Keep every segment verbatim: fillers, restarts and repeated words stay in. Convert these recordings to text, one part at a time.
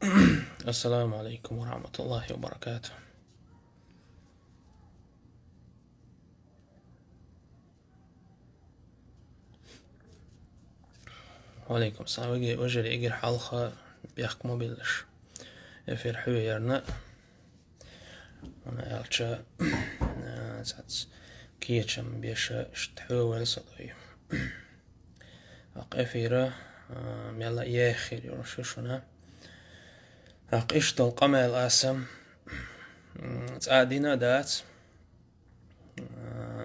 السلام عليكم ورحمة الله وبركاته. وعليكم السلام. Вежарий, эггара хьалха бехк ма биллаш. Эфир хьоьхуш яр, хӀана аьлча, э, цхьацца кечам беш иштта хьоьху со дой. ТӀаккха эфир, э, мел а яххьийр йолуш ю шуна. ТӀаккха иштта долу къамел аса, м, цкъа а дина а дац. Э,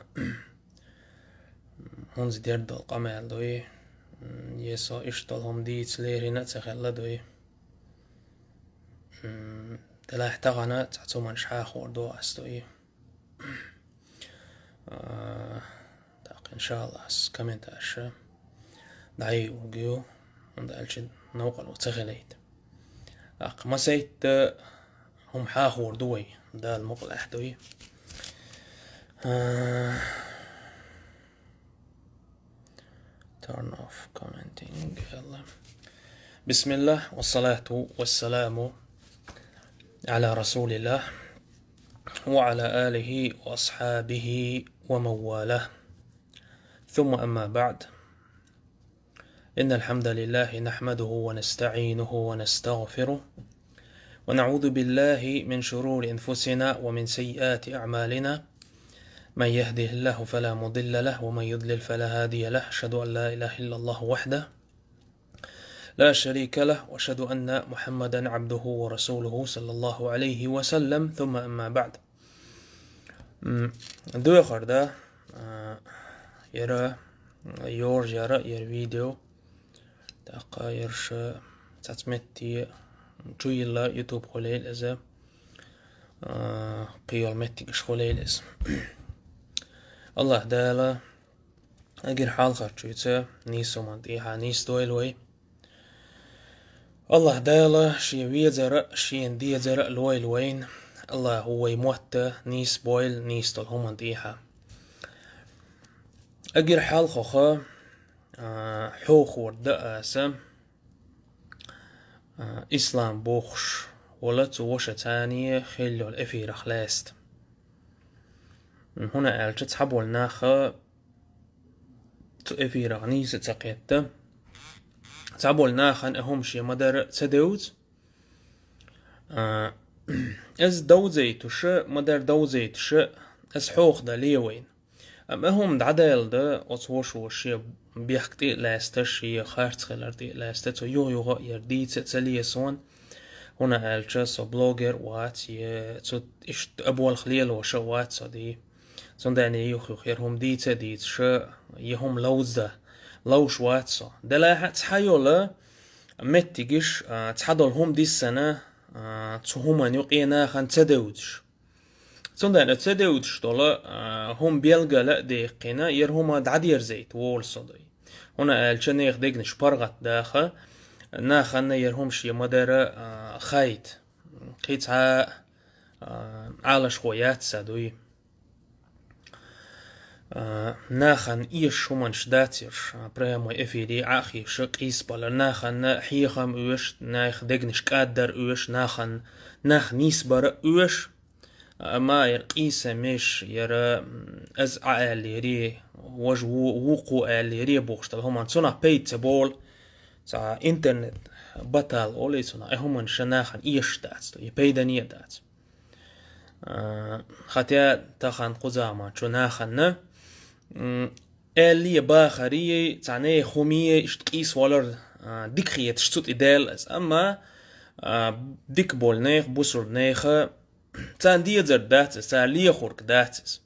хӀинца дер долу къамел дуй. М, е со иштта долу хӀума дийца лерина а ца хилла дуй. М, делахь тахана цхьа цу хӀуманаш хьахор ду ас дуй. А, тӀаккха, иншааллахӀ, ас комментарийша дӀайиъург ю, хӀунда аьлча новкъарло ца хилийта. ТӀаккха масийтта хӀума хьахор ду вай, Дала мукъалахь дуй. А, Turn off commenting. بسم الله والصلاة والسلام على رسول الله وعلى آله وأصحابه ومن والاه. ثم أما بعد. إن الحمد لله نحمده ونستعينه ونستغفره، ونعوذ بالله من شرور أنفسنا ومن سيئات أعمالنا. من يهده الله فلا مضل له، ومن يضلل فلا هادي له. أشهد أن لا إله إلا الله وحده لا شريك له، وأشهد أن محمدا عبده ورسوله، صلى الله عليه وسلم. ثم أما بعد. М, доьхур да, а, яра, йоржа яра, яра видео. ТӀаккха яра ша цац метте чу йилла YouTube хулийла иза, а, кхийолу меттигаш хулийла иза. АллахӀ Дала эггара хьалхарчуьйца нийсонан тӀехьа нийсдойла вай. АллахӀ Дала Шен везар а, Шена дезар а лойла вайна. АллахӀа вай мотт а нийсбойла нийсдолу хӀуманна тӀехьа. Эггара хьалхоха, а, хьоьхур да аса, а, Ислам бохуш волу цу ваша царний хилла йолу эфирах лаьцна. ХӀунда аьлча цхьаболу нах цу эфирах нийса а ца кхетта. Цхьаболу нахана и хӀума шен ма-дарра а ца девза. А, иза довзуьйтуш а, ма-дарра довзуьйтуш а, иза хьоьху дан ле вайна. Амма и хӀума дӀадаьлла дан оцу вашас шен бехк тӀе а лаьцна, шен харц хилар тӀе а лаьцна, цо юха-юха а яра дийца а ца ле суна. ХӀунда аьлча со блогер а вац, я цу иштта а болх лелош а вац со дий. Цундела юха-юха яра хӀума дийца а дийцуш, я хӀума ловза дан, ловш вац со. Делахь а цхьа йолу меттигаш, а, цхьадолу хӀума диссина, а, цу хӀуманна юкъе нахана ца девзаш. Цундела ца девзаш долу, а, хӀума билгала а дехкина, яра хӀума дӀадерзийта волу со дой. ХӀунда аьлча нехан дегнаш паргӀатдаха, нахана яра хӀума шен ма-дарра, а, хайта. Кхин цхьа, а, Ӏалашхо яц сан дуй. А, нахана эшаш хӀуманаш дац ерш, а, прямой эфире Ӏа а хеташ, къийсабалар, нахана хьехам оьшу, нехан дегнаш кӀаддар оьшу, нахана нах нийсбар а оьшу. Амма яра къийсамаш, яра, м, иза Ӏа аьллера, важа ву-, вукхо аьллера бохуш долу хӀуманна цунах пайда ца болу, цхьа интернет-батал олий цунах, и хӀуманаш нахана эшаш дац, и пайдане а дац. А, хӀаьта тахана кху заманчу нахана, м, аьлле бахарий, цхьа нехан хӀумий, иштта къийсавалар, а, дика хеташ цу тӀе даьлла иза. Амма, а, дика болу нехан, бусулба нехан, царна дезар дац иза, цара лехург дац иза.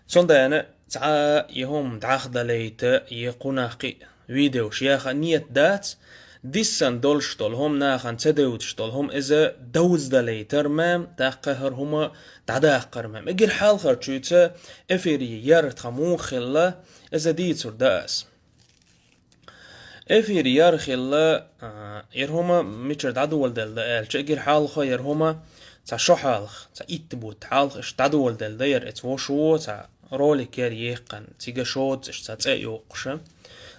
Цундела цхьа а и хӀума дӀахадалийта, я кхунах кхин а видеош яха а нийят дац, диссина долуш долу хӀума, нахана ца девзаш долу хӀума иза довза далийтар ма, тӀаккха хӀара хӀума дӀадаккхар ма. Эггара хьалхарчуьйца эфире яр тхан муха хилла, иза дийцур дан ас. Эфире яр хилла, а, яра хӀума мичара дӀадоладелла дан аьлча, эггара хьалха яра хӀума цхьа шо хьалха, цхьа итт бутт хьалха иштта дӀадоладелла дан яра, эца вашас цхьа ролик яра яьккхина, цига шоца иштта цхьа цӀе а йоккхуш.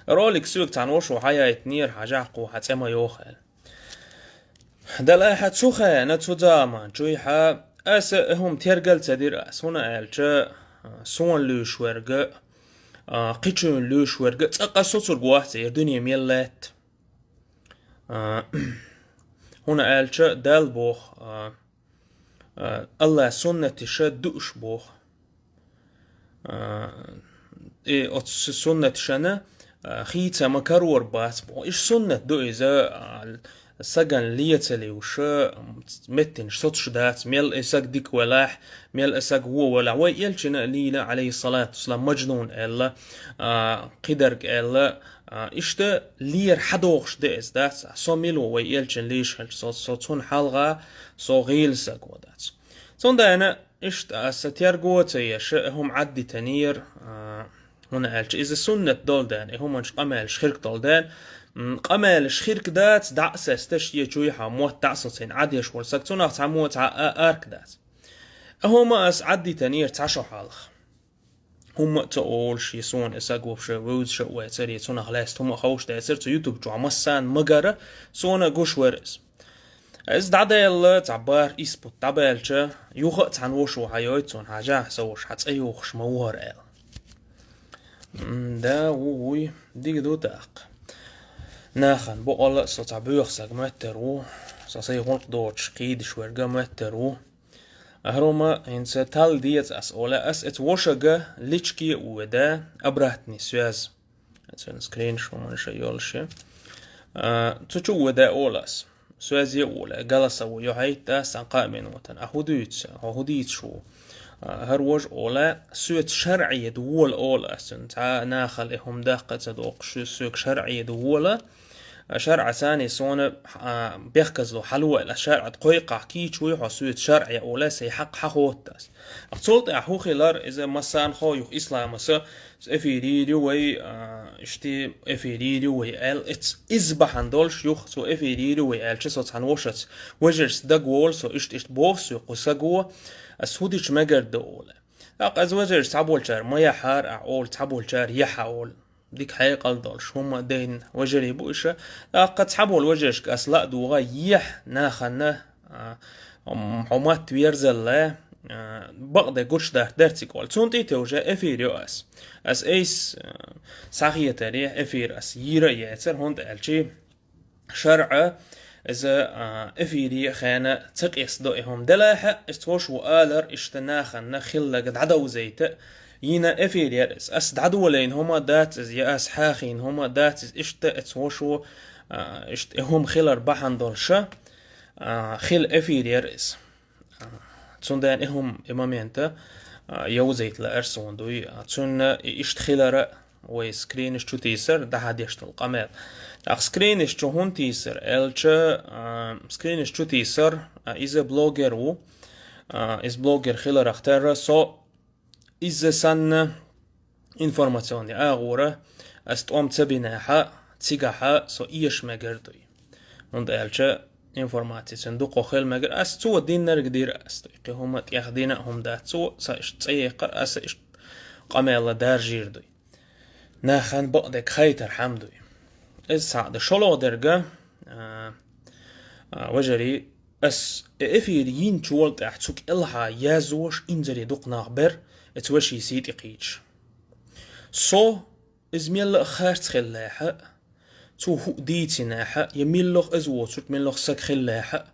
Ролик соьга цхьана вашас хьаяийтинера, хьажахь кху хьан цӀе ма йоху аьлла. Далла хьа цу хана, цу заман чуйхьа, аса хӀума тергал ца дира ас, хӀуна аьлча, суна луьйш верга, а, кхичуьн луьйш верга, цӀакъа соцург вац ер дуьне мел лаьтта. А, хӀуна аьлча, Дал бох, а, а, Алла суннатиша душ бох. А, и оцу суннаташана, а, хийца ма карор бац бох. Иш суннат ду иза, а, саган лецале уша, меттинаш соцуш дац, мел и саг дика велахь, мел и саг во велахь. Вай элчина лийна, алейхиссалату вассалам, мажнун аьлла, а, кхидарг аьлла, а, ишта лер хьадохуш де эс дац, со мило вай элчин лийш хилча, со, со цун хьалгӀа, со гӀийла саг во дац. Цундайна, ишта аса терго ца еш, хӀума Ӏаддитанера, а, хӀуна аьлча, иза суннат долу ден, и хӀуманаш къамелаш хирк долу ден, м, къамелаш хирк дац, дӀа а сесташ, е чуйхьа мотт дӀа а социйна Ӏадеш волу саг, цунах цхьаммо цхьа а арк дац. А хӀума ас Ӏаддитанера цхьа шо хьалха. ХӀумма а ца олуш, и суна и саг вообще вевзаш а вацара, и цунах лаьцна хӀума а ховш дацара, цу YouTube чохь массарна магара, суна гуш вара иза. Иза дӀадаьлла, цхьа бархӀ исс бутт дӀабаьлча, юха а цхьана вошо хьайойту цунна, хьажахь, сан ваша, хьан цӀе юхуш ма ву хӀара аьлла. М, да, ву, вуй, дика ду тӀаккха. Нахана бокъала а со цхьа боьха саг моьттар ву, со сайн гӀуллакх доцуш кхийдаш верг а моьттар ву. ХӀара хӀума хӀинца талла деза ас олу, ас эца вошага личке а вода, обратный связь. Эцун скринаш хӀуманаш а йолуш я. А, цу чу а вода олу ас. Связе а волу, голосовой йохьайтта сан кхаа минутан. А хӀун дуьйцу? Хьо хӀун дийцаш ву? А, хӀара вож олу, соьца шарӀе ду вола олу ас цуьнан. Цхьа нахала и хӀума даккха а ца доккхуш, соьга шарӀе ду вола. ШарӀа царний суна, а, бехказло хьало аьлла, ас шарӀа кхойкхахь кийча вуй хьо, соьца шарӀе олу, сайн хьакъ хьахоттас. Ахь цул тӀаьхьа хӀун хилар, иза массарна хо юха исламаса, эфир йийр ю вай, а, ишти эфир йийр ю вай аьлла, эц-, иза бахьана долуш юха цо эфир йийр ю вай аьлча, со цхьана вошаца, вежаршца дагаволу со, ишта-ишта боху соьга кху саго, ас хӀун дича мегар ду олу. ТӀаккха иза вежарш цхьаболчара ма яхьара ахь олу, цхьаболчара яхьа олу. Дика хьекъал долуш, хӀумма а дайна вежарий бу иша. ТӀаккха цхьаболу вежаршка ас ла а дугӀа, ехь нахана, а, м, хьо мотт верзалла, а, бакъде гучударх дерциг олу. Цунна тӀе а тевжа эфир йо ас. Ас эйс, а, схьахетаре эфир ас йийра а яцара, хӀунда аьлча, шарӀа, иза, а, эфире а хена ца къестадо и хӀума. Делахьа, иза цхьош ву алар, ишта нахана хилларг дӀадовзайта, йина эфир яра иза. Ас дӀадолайна хӀума дац иза, я ас хьахийна хӀума дац иза, ишта эца вошо, а, ишта и хӀума хилар бахьана долуша, а, хила эфир яра иза. Цундела и хӀума, и момента, а, йовзайта лаьара суна дуй. А, цунна и ишта хилара вай скринаш чу тийсар, дӀахьа деш долу къамел. ТӀаккха скринаш чу хӀунда тийсар аьлча, а, скринаш чу тийсар, а, иза блогер ву. А, иза блогер хиларах терра со иза санна информационный агӀора ас тӀом ца бинехьа, цигахьа со эша мегар дуй. ХӀунда аьлча информаци цуьнан дукха хила мегар. Ас цо диннарг дира ас дуй. Кхин хӀума тӀех дина а хӀума дац. Цо сан ишта цӀе яьккхар, аса ишта къамелла даржийр дуй. Нахана бакъдерг хайтар хьама дуй. Иза схьа а дан шолгӀа дерга, а, а, вежарий, ас э-, эфир йинчул тӀаьхьа цу кӀелхьа язош инзаре дукха нах бер, эца вешин сий тӀе кхийчаш. Со иза мелла а харц хиллехьа, цо хӀуъа дийцинехьа, я миллох иза воцург миллох саг хиллехьа,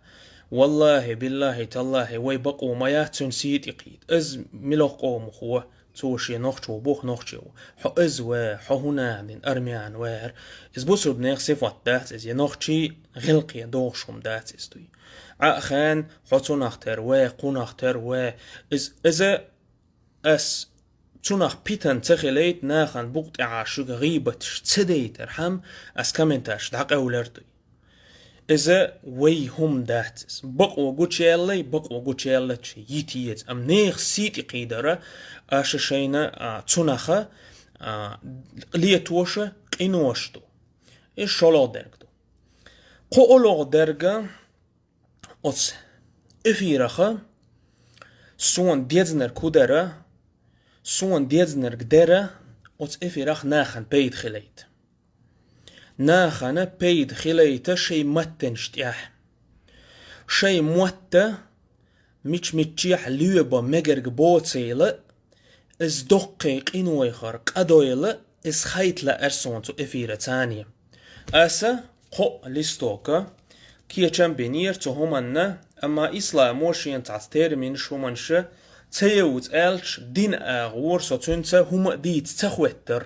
валлахӀи, биллахӀи, таллахӀи, вай бакъо ма яц цуьнан сий тӀе кхийда. Иза милох къомах ву, цо шен нохчо боху, нохчо ву. Хьо иза ве, хьо хӀун нана дина, армян вара. Иза бусурбанех сифат дац иза, я нохчий гӀиллакхе догӀуш хӀума дац иза дуй. Ӏа а хен, хьо цунах тера ве, кхунах тера ве. Иза, иза ас цунах питан ца хилайта, нахана букъа тӀехьа шуьга гӀийбаташ ца дайтар хьама, ас комментарш дӀакъевлар дуй. Иза вай хӀума дац иза. Бакъо гучуяьллай, бакъо гучуяьллача йита еза. Амма нехан сий тӀе кхийдара, аша шайна, а, цунаха, а, летоша, къинош ду. Иза шолгӀа дерг ду. КхоалгӀа дерга, оцу эфираха суна дезанарг хӀу дара, суна дезанарг дара, оцу эфирах нахана пайда хилайта. Нахана пайда хилайта шайн маттанаш тӀехь. Шайн мотт мича-миччахь лоьба мегарг боцийла, из доккхий къинойхар къадойла, из хайтла арсонцу эфира цани. Аса кхо листока кечам бинер цу хӀуманна, амма исламо шен цац терминаш хӀуманша ца евуц аьлча, дин агӀор со цуьнца хӀума а дийца ца хӀоьттар.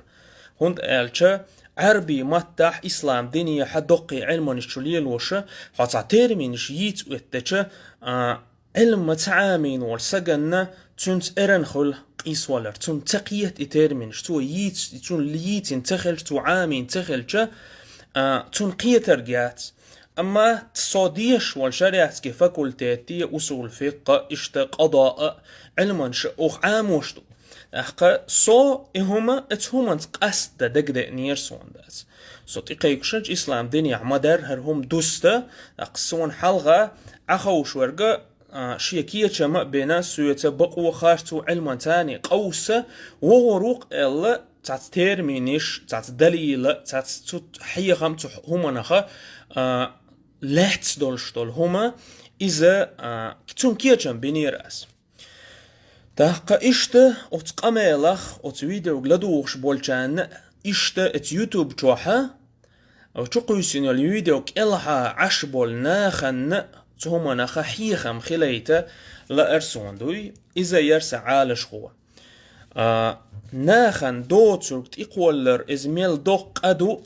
ХӀунда аьлча, Ӏарбий маттахь ислам динехьа доккхий Ӏилманаш чу лелоша, хьо цхьа терминаш йийца оьттача, а, Ӏилма ца Ӏамийна волу саганна цуьнца эрна хуьлу къийсавалар. Цунна ца кхета и терминаш, цо йийц-, цунна йийцина ца хилча, цо Ӏамийна ца хилча, а, цунна кхетарг яц. Амма со деш волу шариатский факультетте усул фикъа, иштта къадоа а, Ӏилманаш а оха Ӏамош ду. ТӀаккха со и хӀума, оцу хӀуманца къаста дагадеънера суна дац. Со тӀекхайкхашачу ислам динехь ма-дарра хӀара хӀума дуста, тӀаккха суна хьалха Ӏа ховшверга, а, шен кечам а бина, соьца бакъо харцо Ӏилман цани къовса, вогӀур ву-кх аьлла, цац терминаш, цац далила, цац цу хьехам цу хӀуманаха, а, лаьцна долуш долу хӀума, иза, а, цунна кечам бинера ас. ТӀаккха иштта оцу къамелах, оцу видеога ладугӀуш болчарна, иштта оцу YouTube чохьа, чукхуьйсина йолу видео кӀелхьа Ӏаш болу наханна цу хӀуманаха хьехам хилийта лаар суна дуй, иза яра сан Ӏалашхо. А, нахана доцург тӀекхоллар иза мел доккха къа ду,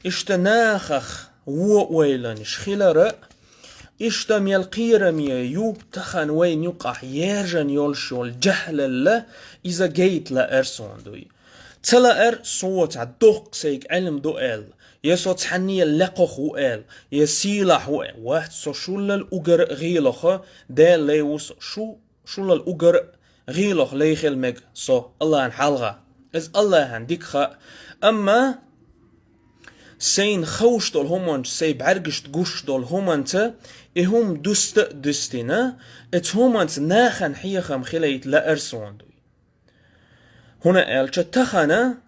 иштта нахах вон ойланаш хилара, иштта мел кхераме ю тахана вайна юкъахь ержана йолуш йолу жаьхьлалла, иза гайта лаар суна дуй. Ца лаар со цхьа доккха сайга Ӏилма ду аьлла, я со цхьаннел лекхах ву аьлла, я сийлахь ву аьлла, вац, со шуллал угар а гӀийлахо Дела лай ву со, шу шуллал угар а гӀийлахо лай хила мега со Аллахьан хьалха. Иза Аллахьан дика хаьа. Амма сайна ховш долу хӀуманца, сайн бӀаьргашта гуш долу хӀуманца и хӀума дуста а дуьстина, оцу хӀуманца нахана хьехам хилийта лаар суна дуй. ХӀунда аьлча тахана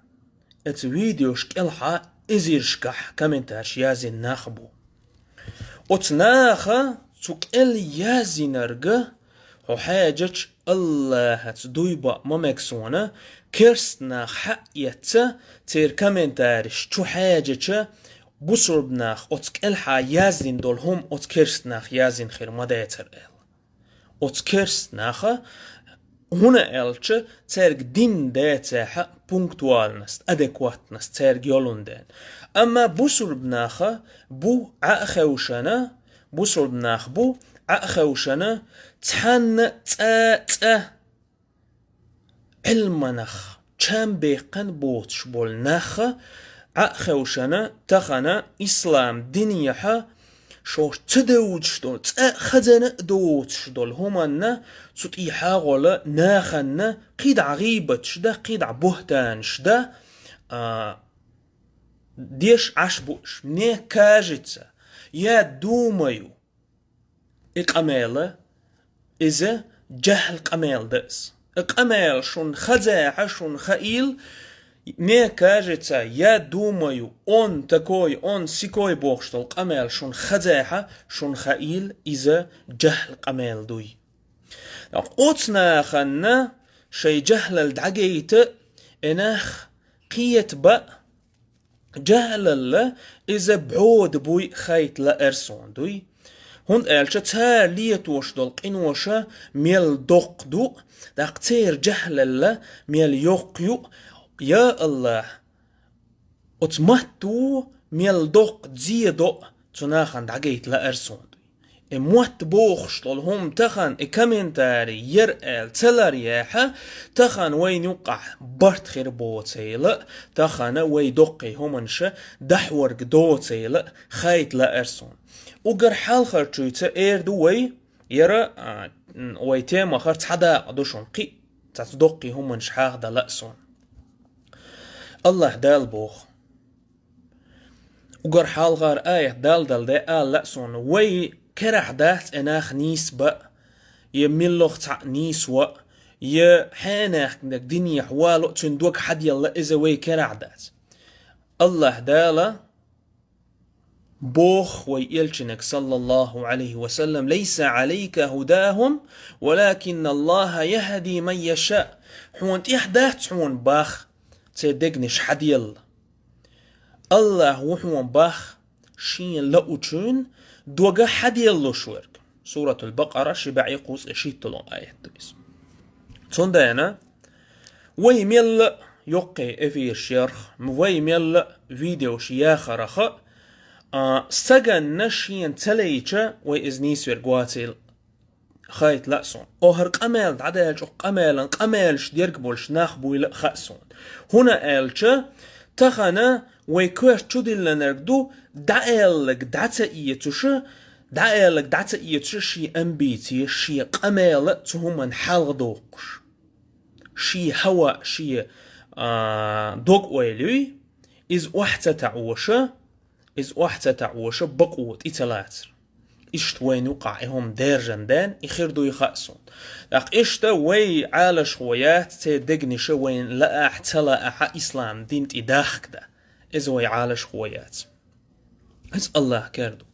оцу видеош кӀелхьа эзаршкахь комментарш яздина нах бу. Оцу наха цу кӀел яздинарга хьо хьаьжача Аллахьаца дуй баа ма мега суна, керст нах хьаэцна, церан комментарш чу хьаьжача, бусурба нах оцу кӀелхьа яздина долу хӀума оцу керст нах яздина хир ма дацара аьлла. Оцу керст наха, хӀунда аьлча цаьрга дин дацахьа пунктуальность, адекватность цаьрга йолун ден. Амма бусурба наха бу Ӏа а хевшана, бусурба нах бу Ӏа а хевшана, цхьанна цӀа-цӀа Ӏилманах чам беккхана боцуш болу наха Ӏа а хевшана, тахана ислам динехьа шо ца девзаш долу, цкъа а хазана а доцуш долу хӀуманна цу тӀехьа гӀолла наханна кхидӀа гӀийбаташ да, кхидӀа бухтанаш да, а, деш Ӏаш бу уьш. Мне кажется, я думаю, и къамела, иза жаьхьал къамел да иза. И къамел шуна хазахьа, шуна хаийла, мне кажется, я думаю, он такой, он сикой бохуш долу къамел шуна хазахьа, шуна хаийла, иза жаьхьал къамел дуй. Оцу наханна шайн жаьхьалал дӀагайта, и нах кхета баа, жаьхьалалла иза бӀода буй хайта лаар суна дуй. ХӀунда аьлча цара летош долу къиноша мел доккха ду, тӀаккха церан жаьхьалалла мел йоккха ю. Я Аллахь, оцу матто мел доккха зе до цу нахана дӀагайта лаар суна дуй. И мотт бохуш долу хӀума тахана и комментарий яра аьлла ца ларъяхьа, тахана вайна юккъахь барт хир боцийла, тахана вай доккхий хӀуманаш дӀахьорг доцийла, хайта лаар суна. Угар хьалхарчуьйца эр ду вай, яра, а, м, вай темахара цхьа дакъа ду шуна, кхин а цхьацца доккхий хӀуманаш хьахадала а суна. Аллахь Дала боху. Угар хьалхара аят Дала дала де ала лаьа суна: вай керахь дац и нах нийса баа, я миллах цхьаъ нийса ваа, я хьенехнаг динехь вало а цуьнан дог хьаделла, иза вай керахь дац. Аллахь Дала Боху вай элчанаг, саллаллаху Ӏалайхи ва саллам: «Лайса Ӏалайка худахум, валакинна Аллаха яхди ман яша». Хьуна тӀехь дац хьуна бах церан дегнаш хьаделла. Аллах ву хьуна бах шена лаучун дога хьаделлуш верг. Суратул Бакъара, ши бӀе ткъе шийтталгӀа аят ду иза. Цундела вай мелла а йоккхий эфирш ярх, вай мелла а видеош яхарах а, саганна шена ца лайча, вай иза нийса верг вацийла хаийта лаьа суна. Оха хӀара къамел дӀадаьлча, оха къамелан къамелаш дерг болуш нах буйла а хаьа суна. ХӀунда аьлча тахана вай коьрта чу диллинарг ду, дӀааьлларг дӀа ца эцуша, дӀааьлларг дӀа ца эцуша шен амбицеш, шен къамел а цу хӀуманна хьалха доккхуш. Шен хьава, шен, а, дог-ойла юй, иза охьа ца таӀоша, иза охьа ца таӀоша бакъо тӀе ца лацар. Иштта вайна юкъахь и хӀума даьржина даьнна, и хир дуй хаьа суна. ТӀаккха иштта вай Ӏалашхо яц, церан дегнаша вайна лаахь, ца лаахь, ислам дин тӀе дахка дан. Иза вай Ӏалашхо яц. Иза Аллах кер ду.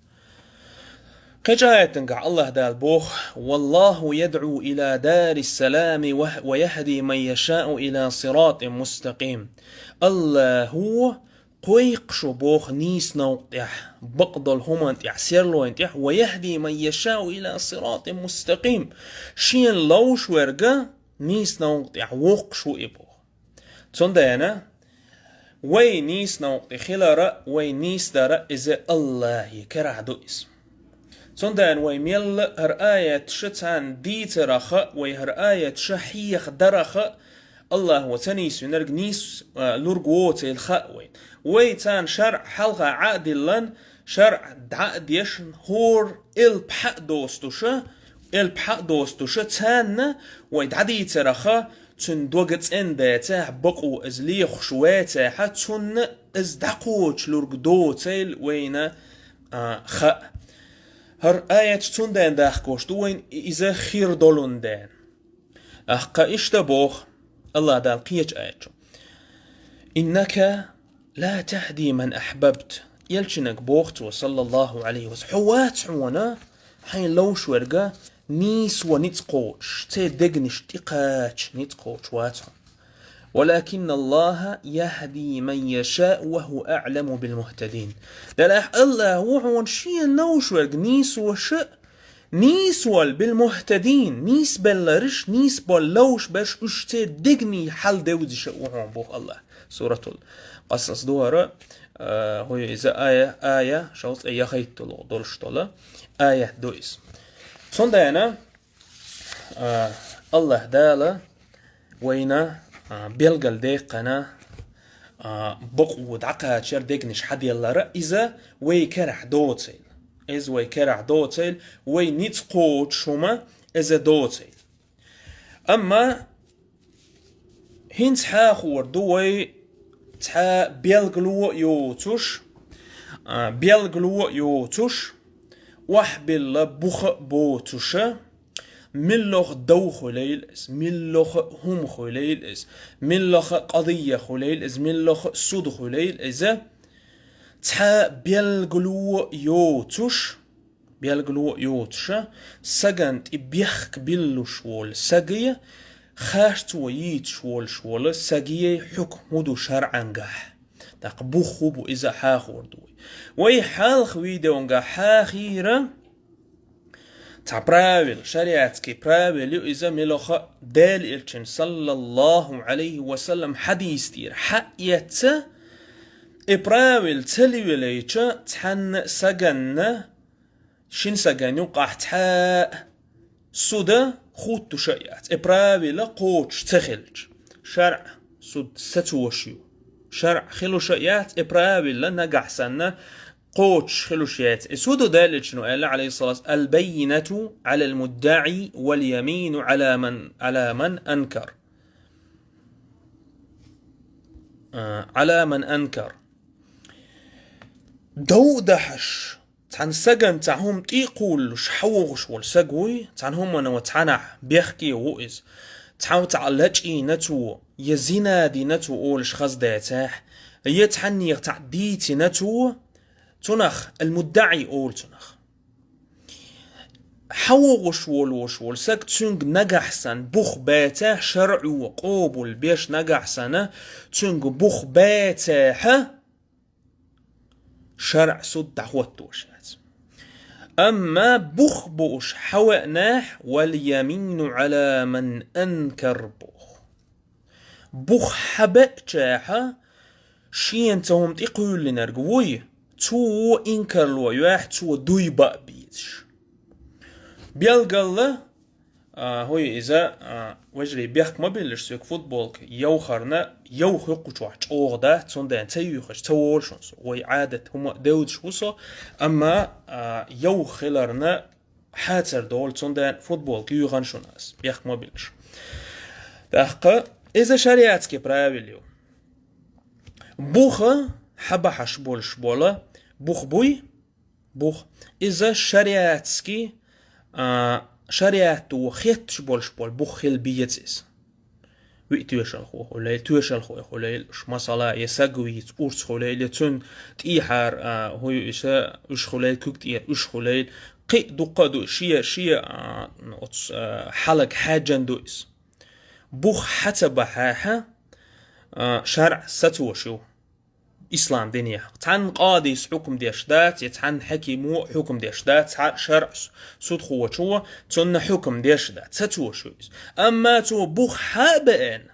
Кхечу аятангахь Аллах Дала боху: «Валлаху ядӀу ила дарис салами ва, ва яхди ман яшау ила сиратин мустаким». Аллаху кхойкху шу боху нийса новкъа тӀехь, бакъдолу хӀуманна тӀехь, серлойн тӀехь, «ва яхди ман яшау ила сиратин мустаким». Шена ловш верга нийса новкъа тӀехь воккхуш ву и боху. Цундела вай нийса новкъа тӀе хилара, вай нийса дара иза Аллахе карахь ду иза. Цундела вай мелла а хӀара аяташа царна дийцараха, вай хӀара аяташа хьеха дараха, Аллахо ца нийсвинарг нийс, а, лург воцийла хаьа вай. Вай царна шарӀ хьалха Ӏа а диллан, шарӀ дӀа а дешна, хӀора элп хьа а достуша, элп хьа а достуша, царна вай дӀадийцараха, цуьнан дога цӀена дацахь, бакъо иза лехуш вацахьа, цунна иза дӀакхочуш лург доцийла вайна, а, хаьа. ХӀара аяташ цундела дахкош ду вайна иза хир долун ден. Ахкха иштта боху Аллах Дала кхечу аятчу: «Иннака ла тахди ман ахбабт». Элчинаг боху цо, саллаллаху Ӏалайхи ва саллам: «Хьо вац хьуна хьайн ловш верга нийсо ницкъ кхочуш, церан дегнаш тӀекхача ницкъ кхочуш вац хьуна. Валакинна Аллаха яхди ман яшау ва хӀува аӀламу бил мухтадин». Делахь Аллах ву хьуна шена ловш верг нийсоша а, нийсвала бил мухтадин, нийсбелларш, нийсболу ловш берш, уьш церан дегний хьал девзиша а ву хьуна боху Аллах. Суратул Къасас ду хӀара, а, хӀу иза ая, ая, шовзткъе яхийтталгӀа долуш долу аят ду иза. Цундела, а, Аллах Дала вайна, а, белгалдаьккхина, а, бакъо дӀакхачар, дегнаш хьаделлара, иза вай карахь доцийла. Иза вай карахь доцийла, вай ницкъ кхочуш хӀума иза доцийла. Амма хӀинца хьахор ду вай цхьа белгало а йоцуш, а, белгало а йоцуш, охьабилла буха а боцуша, миллоха дов хуьлийла иза, миллоха хӀума хуьлийла иза, миллоха къадийя хуьлийла иза, миллоха суд хуьлийла иза, цхьа белгало а йоцуш, белгало а йоцуша, сагана тӀе бехк биллуш волу сагий, харцо йийцуш волуш волу сагий хьукм хӀун ду шарӀангахь. ТӀаккха бух хӀун бу иза хьахор ду вай. Вай хьалха видеонгахь хьахийра цхьа правил, шариатский правил ю иза, милоха Делан Элчан, саллаллаху Ӏалайхи ва саллам, хьадийс тӀера хьаэцца, и правил ца лелайча, цхьанна саганна шин саган юкъахь цхьа а суда хуттуша а яц, и правила кхочуш ца хилча. ШарӀ суд сацош ю. ШарӀ хилуша а яц, и правила нагахь санна кхочуш хилуш яц. И суду далличну аьлла, Ӏалайхиссалату: «Аль-баййинату Ӏалал муддаӀи валь-ямину Ӏала ман, Ӏала ман анкар». А, Ӏала ман анкар. Дов дахьаш, цхьана сагана цхьа хӀума тӀе а кхуллуш, хьан вогӀуш волу саг вуй, цхьана хӀумано цхьанахь бехке ву иза. Цхьа цхьаъ лачкъийна цо, я зина дина цо олуш хаза дацахь, я цхьаннех цхьаъ дийцина цо, цунах, ал-муддаӀи олу цунах. ХьавогӀуш волуш волу саг, цуьнга нагахь санна бух бацахь, шарӀо къобал беш нагахь санна, цуьнга бух бацахь, шарӀ суд дӀахӀоттош яц. Амма бух бууш хьавеанехь, «Вал ямину Ӏала ман анкар» боху. Бух хьабеачахьа, шена цхьа хӀума тӀекхуьйлинарг вуй, цо инкарло йоьхь, цо дуй баа безаш. Белгалла, а, хӀуй иза, а, вежарий, бехк ма биллаш соьга, футболка йовхарна, йовха хӀокху чохь чӀогӀа дац, цундела ца юьйхаш ца волу шуна со. Вай Ӏадат хӀума а девзаш ву со, амма, а, йовха хиларна, хьацар долу, цундела футболка юьйхана шуна ас, бехк ма биллаш. ТӀаккха иза шариатский правил ю. Буха хьабахьаш болуш бола, бух буй, бух. Иза шариатский, а, шариато хетташ болуш бола бух хила беза иза. Виъ тоьшалхо хуьлийла, тоьшалхой хуьлийла уьш, масала, я саг вийца урс хуьлийла, я цуьнан тӀехьара, а, хӀуй уьш, уьш хуьлийла, куьг тӀера уьш хуьлийла. Кхин а дуккха а ду, шен, шен, а, оцу, а, хьалаг хьаьжжина ду иза. Бух хьа ца бахьехьа, а, шарӀ сацош ю. Ислам динехь. Цхьанна къадис хьукам деш дац, я цхьанна хьакимо а хьукам деш дац, цхьа шарӀ судхочо цунна хьукам деш дац, сацош ю иза. Амма цо бух хьа а беана,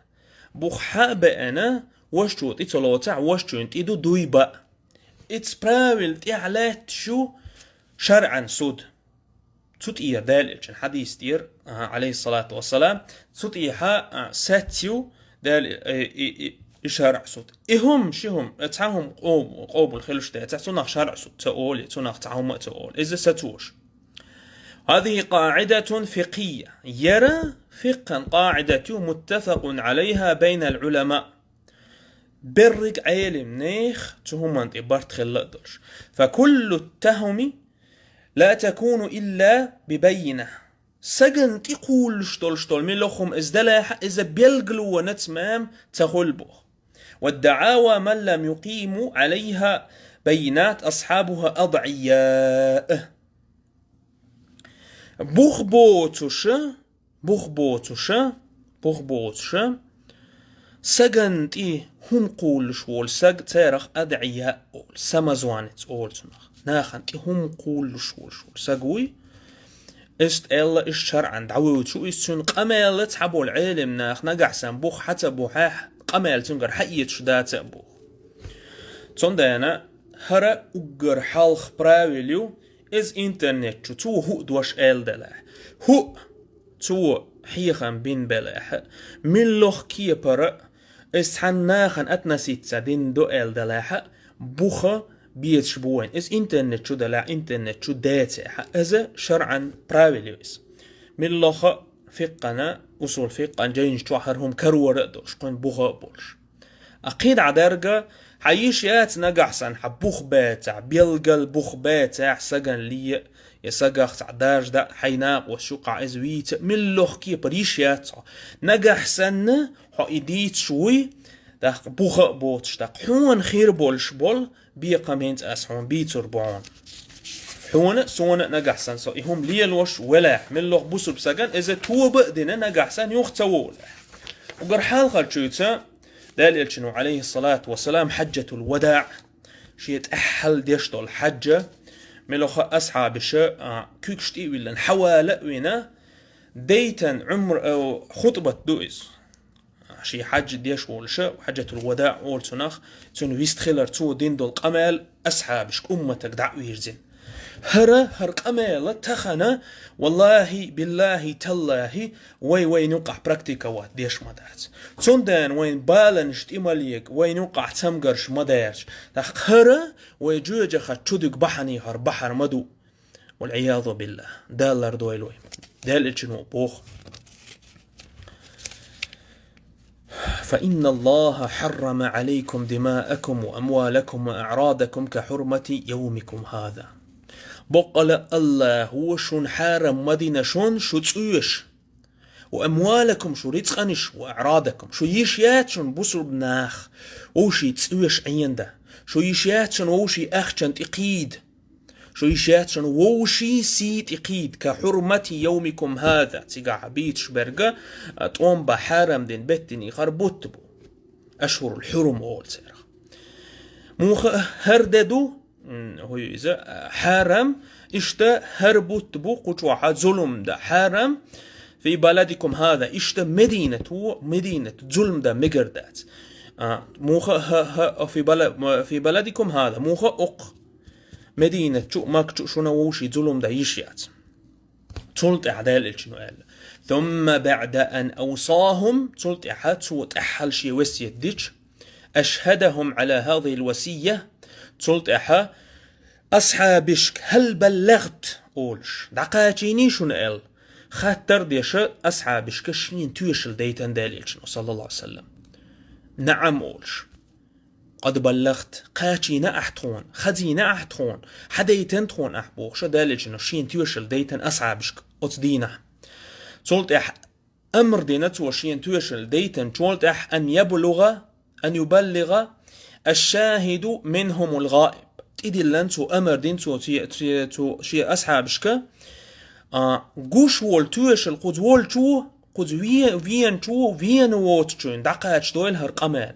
бух хьа а беана, вашчо тӀе ца лоцахь, вашчуьнан тӀе ду дуй баа. Ица правил тӀехь лаьтташ ю шарӀан суд. Цу тӀера, Дала элчан хьадис тӀера, а, Ӏалайхиссалату вассалам, цу тӀехьа, а, сац ю, Дала, э, и, и, и шарӀ суд. И хӀума, ши хӀума, э, цхьа хӀума къо-, къобал хилуш дацахь, цунах шарӀ суд ца олу, цунах цхьа хӀума а ца олу. Иза сацош. هذه قاعدة فقهية. Яра фикъхан къаӀидат ю, متفق عليها بين العلماء. Берриг Ӏелим нехан цу хӀуманна тӀе барт хилла а долуш. فكل التهم لا تكون إلا ببينة. Сагана тӀе кхуллуш долуш долу мила хӀума иза делахь а, иза белгалонаца мем ца хуьлу боху. والدعاوى من لم يقيموا عليها بينات أصحابها أضعياء. Бух боцуша, бух боцуша, бух боцуша, сагана тӀе хӀума кхуллуш волу саг, царах адӀия олу, самозванец олу цунах. Нахана тӀе хӀума кхуллуш волуш волу саг вуй, иштта аьлла, иштта шарӀан дӀавоьдуш ву иза, цуьнан къамел цхьаболу Ӏелим наха нагахь санна бух хьа ца бухьехь, къамел цуьнгара хьаэцаш дац а боху. Цундела хӀара уггар хьалха правил ю, иза интернет чу цо хӀуъа дош аьлла делахь. ХӀуъа цо хьехам бина белахь а, милла а кепара а, иза цхьанна нахана относиться дина ду аьлла делахь а, буха безаш бу вайн. Иза интернет чу делахь, интернет чу дацахь а, иза шарӀан правил ю иза. Милла а фикъхана, усул фикъхана жайнаш чохь хӀара хӀума карора а долуш, кхуьнан буха а болуш. А кхин дӀа дерга, хьан йиш яц нагахь санна, хьан бух бацахь, белгал бух бацахь, сагана ле а, я сагах цхьа даржа даа, хьайн накъосташна юкъахь иза вийца а, милла а кепара йиш яц хьо. Нагахь санна, хьо и дийцаш вуй, тӀаккха буха а боцуш, тӀаккха хьуна хир болуш болу бекхам хӀинца ас хьуна бийцур бу хьуна. Хьуна а, суна а нагахь санна со и хӀума лелош велахь, милла а бусурба сагана иза тоба а дина нагахь санна юха ца волахь. Уггар хьалхарчуьйца, Дала элчано, Ӏалайхиссалату вассалам, хьаджатул вадаӀ, шен тӀаьххьал деш долу хьаджа, милла а асхьабаша, а, куьгаш тӀе а виллина, хьавала а вина, дейтан Ӏумр-, а, хутбат ду иза. Шен хьаджа деш волуша, хьаджатул вадаӀ олу цунах, цуьнан вистхилар, цо дина долу къамел асхьабашка, умматага дӀа а вирзина. ХӀара, хӀара къамела тахана, валлахӀи, биллахӀи, таллахӀи, вай вайна юкъахь практиковать деш ма дац. Цундела вайн баланаш тӀе ма лега, вайна юкъахь цамгарш ма дерза. ТӀаккха хӀара вай жоьжахати чу дуьгу бахьане хӀара бахьар ма ду. والعياذ بالله. Дала лардойла вай. Дала элчано боху: فإن الله حرم عليكم دماءكم وأموالكم وأعراضكم كحرمة يومكم هذا. Боккъала АллахӀа шуна хьарам ма дина шун шу цӀоьш, وأموالكم шу рицкъанаш, وأعراضكم шу йиш яц шун бусурба нах вовшийн цӀоьш Ӏенда, Шо йиш яц шуна вовшийн ахчан тӀе кхийда. Шо йиш яц шуна вовшийн сий тӀе кхийда, كحرمة يومكم هذا. Цигахь бийцаш берг, а, тӀом бан хьарам дина беттанийн хӀара бутт бу. Ашхьурул хьурум олу царах. Муха хӀара де ду, м, хӀу иза, а, хьарам, иштта хӀара бутт бу кху чохь зулам дан хьарам, في بلدكم هذا, иштта Мединато, Мединат зулам дан мегар дац. А, муха, ха, ха, في بل-, في بلدكم هذا, муха окху Мединат чу, Макка чу шуна вовшийн зулам дан йиш яц. Цул тӀаьхьа Делан Элчано аьлла: ثم بعد أن أوصاهم, цул тӀаьхьа цо тӀаьххьара шен весет дича, أشهدهم على هذه الوصية, цул тӀаьхьа асхьабашка هل بلغت олуш, дӀакхачийний шуна аьлла, хаттар а деш асхьабашка шена тоьшалла дайтина Делан Элчано, саллаллаху Ӏалайхи ва саллам. نعم олуш. قد بلغت, кхачийна ахь тхуна, хазийна ахь тхуна, хьадайтина тхуна ахь бохуш, Делан Элчано шена тоьшалла дайтина асхьабашка оцу дийнахь. Цул тӀаьхьа амр дина цо шена тоьшалла дайтинчул тӀаьхьа أن يبلغ, أن يبلغ الشاهد منهم الغائب. ТӀедиллина цо амр дина цо, цо, цо, цо шен асхьабашка, а, гуш волу тоьшалла кхуза волчо, кхуза ве-, веначо, вена воцучуьнга дӀакхачадойла хӀара къамел.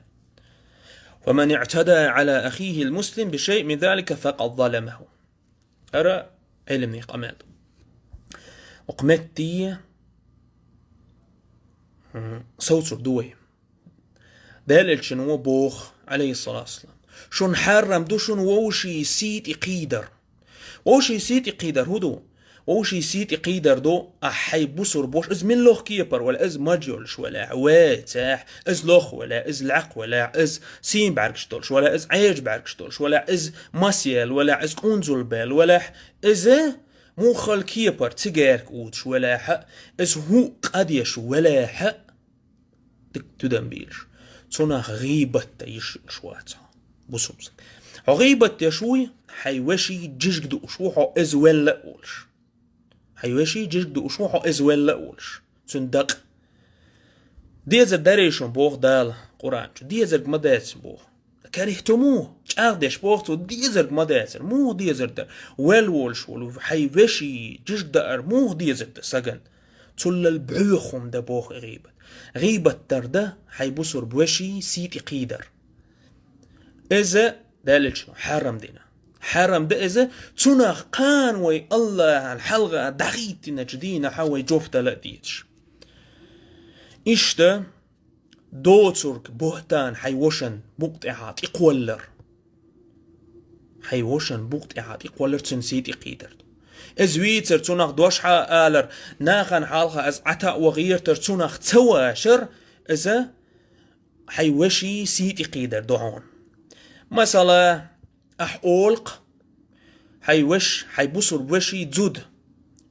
فمن اعتدى على أخيه المسلم بشيء من ذلك فقد ظلمه. ХӀара Ӏилманийн къамел ду. Окху метте, хм, совцур ду вай. Делан Элчано боху, Ӏалайхиссалату вассалам: «Шуна хьарам ду шуна вовшийн сий тӀе кхийдар». Вовшийн сий тӀе кхийдар хӀун ду? Вовшийн сий тӀе кхийдар ду, ахь хьайн бусурба ваша, иза мила лох кепара валахь, иза маж йолуш валахь, вецахь, иза лох валахь, иза лаькъа валахь, иза сийна бӀаьргаш долуш валахь, иза Ӏежа бӀаьргаш долуш валахь, иза маса яьлла валахь, иза кӀунзул баьлла валахь, иза муххал кепара цигарка узуш валахь, иза хӀуъа къа деш валахь, дика тидам бийраш. Цунах гӀийбат дан йиш йолуш вац хьо, бусурба стаг. Хьо гӀийбат деш вуй, хьайн вешин жижиг дууш ву хьо, иза велла а олуш. Хьайн вешин жижиг дууш ву хьо, иза велла а олуш. Цуьнан дакъа. Дезар дарий шуна боху Дала Къуръан чу. Дезарг ма дацара боху. КарихӀтумухӀу, чӀагӀдеш боху цо, дезарг ма дацара. Муха дезар дара? Велла волуш волу хьайн вешин жижиг даар муха дезар дара сагана? Цуллал боьха хӀума дан боху и гӀийбат. ГӀийбат дар дан хьайн бусурба вешин сий тӀе кхийдар. Иза Делан Элчано хьарам дина. Хьарам дан иза, цунах кхана вай АллахӀан хьалха дӀахӀиттиначу дийнахьа вай жоп дала а дезаш. Иштта доцург, бухӀтан, хьайн вашан букъа тӀехьа тӀекхоллар. Хьайн вашан букъа тӀехьа тӀекхоллар цуьнан сий тӀе кхийдар ду. Иза вийцар, цунах дош хьа алар, нахана хьалха иза Ӏата а ван гӀертар, цунах ца вашар, иза хьайн вешин сий тӀе кхийдар ду хьуна. Масала, ахь олу-кх, хьайн веш, хьайн бусурба вешин зуда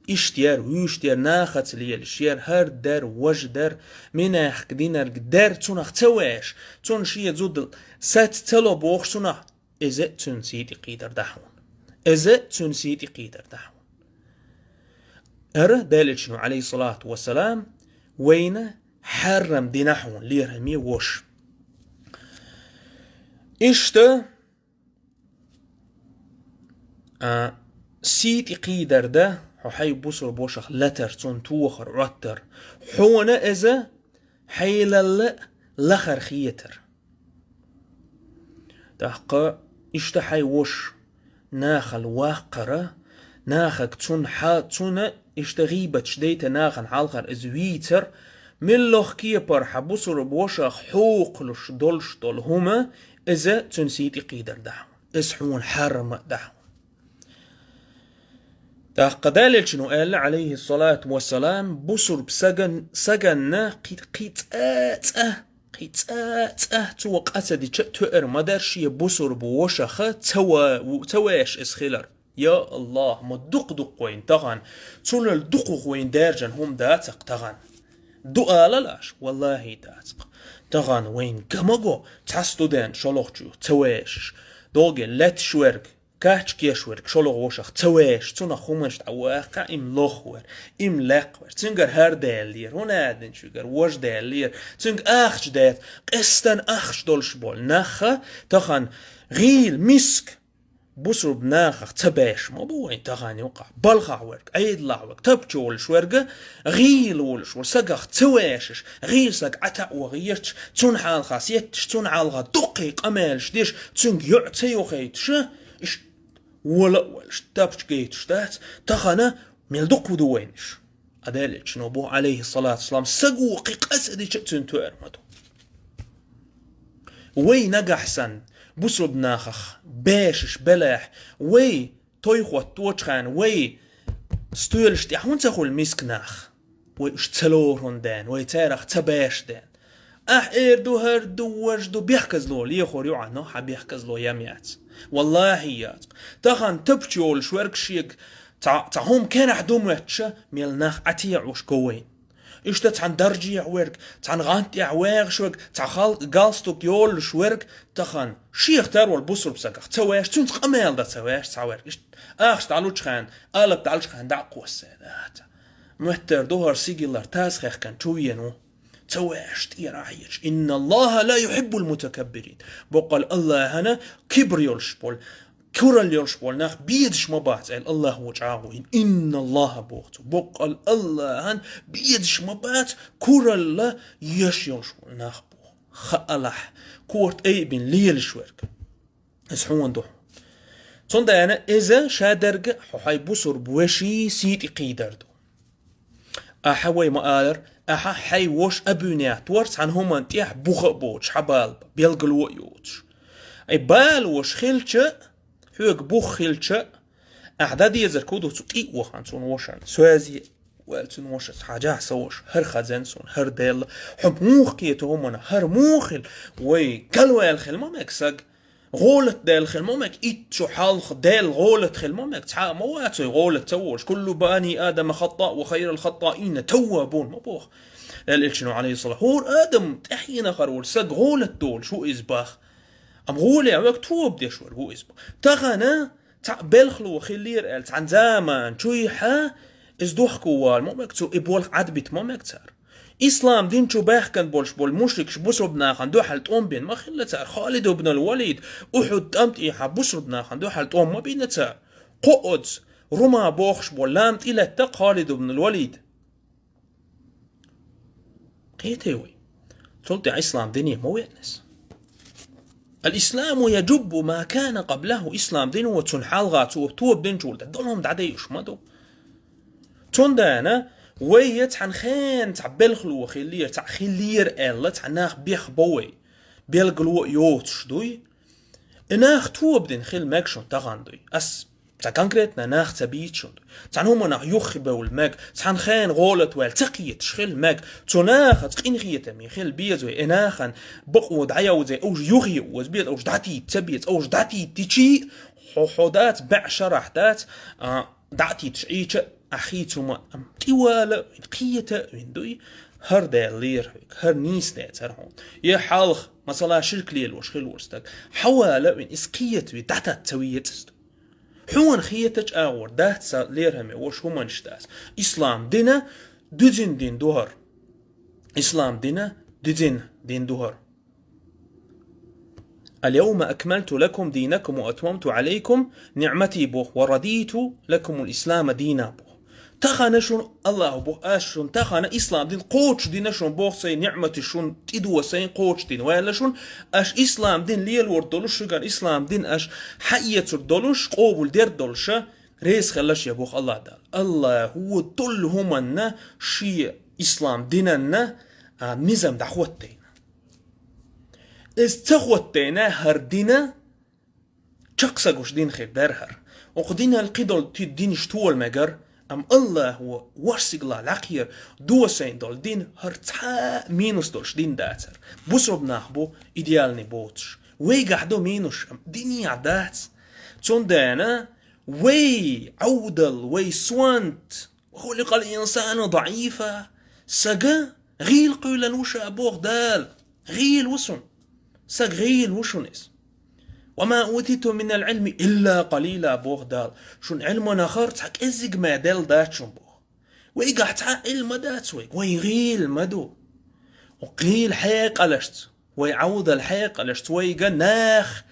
иштта яра, вуьшта яра, нахаца лелаш яра, хӀара дара, важа дара, минаьхка динарг дара, цунах ца ваша, цунна шен зуда саца ца ло бохуш цунах, иза а цуьнан сий тӀе кхийдар ду хьуна. Иза а цуьнан сий тӀе кхийдар ду хьуна. ХӀара Делан Элчано, Ӏалайхиссалату вассалам, вайна хьарам дина хьуна лераме ваша. Иштта, а, сий тӀе кхийдар дан хьо хьайн бусурба вашах латар, цунна тохар, Ӏоттар. Хьуна иза хьелалла а лахара хетар. ТӀаккха иштта хьайн ваша нахала ваккхара, нахага цунна хьа-, цунна иштта гӀийбаташ дайта нахана хьалхара иза вийцар, мила лох кепара хьан бусурба вашах хьокхалуш долуш долу хӀума, иза цуьнан сий тӀе кхийдар ду хьуна. Иза хьуна хьарам а ду хьуна. ТӀаккха Делан Элчано аьлла, Ӏалайхиссалату вассалам, бусурба саган-, саганна кхин, кхин цкъа а цкъа, кхин цкъа а цкъа цо къа ца дича а тоьар ма дара шен бусурба вашах ца ва-, ца ваша иза хилар. Я АллахӀ, ма дукха-дукха вайна тахана, цунал дукхах вайна даьржина хӀума дац-кх тахана. Ду алал аша? ВаллахӀи, дац-кх. Тахана вайна ган ма го цхьа студент шолгӀачух ца вашаш, догӀе лаьтташ верг, кач кеш верг шолгӀа вашах ца ваша, цунах хӀуманаш дӀаваккха, и-м лох вара, и-м лаькъа вара. Цуьнгара хӀара даьллера, хӀун аьлла динчуьнгара важа даьллера. Цуьнга ахча дац, къестан ахча долуш болу нах тахана ГӀийла миска бусурба нахах ца баьш ма бу вайн тахана юкъахь. Балхахь верг, Ӏедалахь верг, тапча волуш верг, гӀийла волуш верг, сагах ца вешаш, гӀийла саг Ӏа таӀо гӀерташ, цунна хьалха сетташ, цунна хьалха дуккхий къамелаш деш, цуьнга йоӀ ца йохуьйтуш, иштта вола а воьлуш, тапча гайтуш дац, тахана мел дукха ду вайна иша. Ткъа Делан Элчано боху, Ӏалайхиссалату вассалам, саго кхин къа ца дича а цуьнан тоьар ма ду. Вай нагахь санна, бусурба нахах бешаш белахь, вай той хӀотточу хенна, вай стоьлаш тӀехь хӀунда ца хуьлу миска нах? Вай уьш ца лору хӀунда дена, вай царах ца беш дена. Ахь эр ду, хӀара ду, важа ду, бехказло лехор ю Ӏа, но хьан бехказло ям яц. Валлахьи, яц. Тахана тапча йолуш верг шега цхьа, цхьа хӀума кенахь ду моьттуша, мел нах Ӏа теӀуш го вайн. Иштта цхьана даржехь верг, цхьана гӀант тӀехь вехаш верг, цхьа хал-, галстук йолуш верг, тахана шех тар волу бусурба сагах ца веш, цуьнца къамел дан ца веш цхьа верг. Иштта ахча дӀалучу хенна, алап дӀалучу хенна дӀа а кхоссаьда. Моьттар ду хӀара сигилар таса хехкан чу вен ву. Ца веш тӀера ахьечу. Инна Аллаха ла юхиббул мутакаббирин. Боккъал Аллахьана кибр йолуш болу, куралла йолуш болу нах безаш ма бац аьлла, Аллах ву чӀагӀо йина. Инна Аллаха боху цо. Боккъал Аллахьан безаш ма бац, куралла еш йолуш болу нах боху. Хаалахь, корта айбина лелаш верг. Иза хьуна ду. Цундела иза шадерг хьо хьайн бусурба вешин сий тӀе кхийдар ду. Ахьа вай ма алара, ахьа хьайн воша а буьйнехь тора цхьана хӀуманна тӀехь буха а боцуш, хьан бала белгало а йоцуш. Ай бала воша хилча, хьоьга бух хилча, ахьа дӀадезарг хӀун ду цу тӀе а вахана цунна вошана? Соьзе ваьлла цунна вошас, хьажахь сан ваша, хӀара хазен суна, хӀара делла, хьо муха кхета хӀумана, хӀара муха хила, вай галваьлла хила ма мега саг. ГӀолат даьлла хила ма мега, итт шо хьалха даьлла гӀолат хила ма мега, цхьа а ма вац вай гӀолат ца волуш. Куллу бани Адама хаттаъ ва хайрал хаттаъина таввабун ма боху. Элчано, Ӏалайхиссалам, хӀора адам тӀаьхьенахар волу саг гӀолат долуш ву иза бах. Амма гӀоле вега тоба деш верг ву иза бах. Тахана цхьаъ белхало хиллера аьлла, цхьана заман чуьйхьа иза дохко вала ма мега цо, и болх Ӏадбита ма мега цара. Ислам дин чу баьхкан болуш болу мушрикаш бусурба нахана дуьхьал тӀом бина ма хилла цара. Халид ибн ал-Валид Ухьуд тӀам тӀехьа бусурба нахана дуьхьал тӀом ма бина цара. Кхо оцу Рума бохуш болу лам тӀелетта Халид ибн ал-Валид. Кхетий вай? Цул тӀаьхьа ислам дине ма веана иза. Ал-исламу яджуббу ма кана къаблаху, ислам дино цунна хьалха цо тоба динчул тӀе долу хӀума дӀадайуш ма ду. Цундела вай я цхьана хенан цхьа белхало хиллера, цхьа хиллера аьлла, цхьа нах бехбо вай, белгало а йоцуш дуй. И нах тоба дина хила мега шуна тахана дуй. Ас цхьа конкретно нах ца бийца шуна дуй. Цхьана хӀуманах юххе бевлла мега, цхьана хенан гӀолат ваьлла ца кхеташ хила мега, цу нахаца къинхетаме хила беза вай, и нахана бакъо дӀаявзай, уьш юххе оза беза, уьш дӀатийта ца беза, уьш дӀатийттичий, хьо, хьо дац, баьӀ шарахь дац, а, дӀа а титташ Ӏийча, ахь хийца хӀума, амма тӀе вала а вина, кхета а вина дуй, хӀара даьллера хьоьга, хӀара нийса дацара хьуна. Я хьалха, масала, ширк лелош хилла волу стаг, хьан вала а вина, иза кхета вий, дӀататта ца вецӀа иза ду. Хьуна хетачу агӀор дац сан лераме ваша хӀуманаш дац. Ислам дина дуьзина дин ду хӀара. Ислам дина дуьзина дин ду хӀара. Ал-йовма акмалту лакум динакум ва атмамту алайкум ниъмати боху, ва радиту лакумул ислама дина боху. Тахана шуна, Аллаху боху, ас шуна тахана ислам дин кхочушдина шуна боху, сайн ниъматаш шуна тӀедо сайн кхочушдина ваьлла шуна, аш ислам дин лелор долуш, шуьган ислам дин аш хьаэцур долуш, къобал дер долуша, реза хилла ша боху Аллах Дала. Аллаху долу хӀуманна шен ислам динанна, а, низам дӀахӀоттайна. Иза ца хӀоттайна хӀара дина, чекх ца гуш дин хир дара хӀара. Оха динал кхидолу ти-, динаш тола мегар, амма Аллахо ворхӀ сигала лакхера досайн долу дин хӀара цхьа а минус долуш дин дацара. Бусурба нах бу идеальный боцуш. Вайгахь ду минус, амма динехь дац. Цундела вай Ӏовдал, вай сонт, «Ва хуликъал инсану даӀифа». Сага гӀийла кхоьллина ву ша, боху Дала. ГӀийла ву шуна. Сага гӀийла ву шуна иза. «Ва ма утитум минал Ӏилми илла къалила», боху Дала. Шуна Ӏилманахара цхьа кӀеззиг ма делла дац шуна, боху. Вайгахь цхьа а Ӏилма дац вайга, вай гӀийла ма ду. ГӀийла хьекъалашца, вай Ӏовдал хьекъалашца вайга нах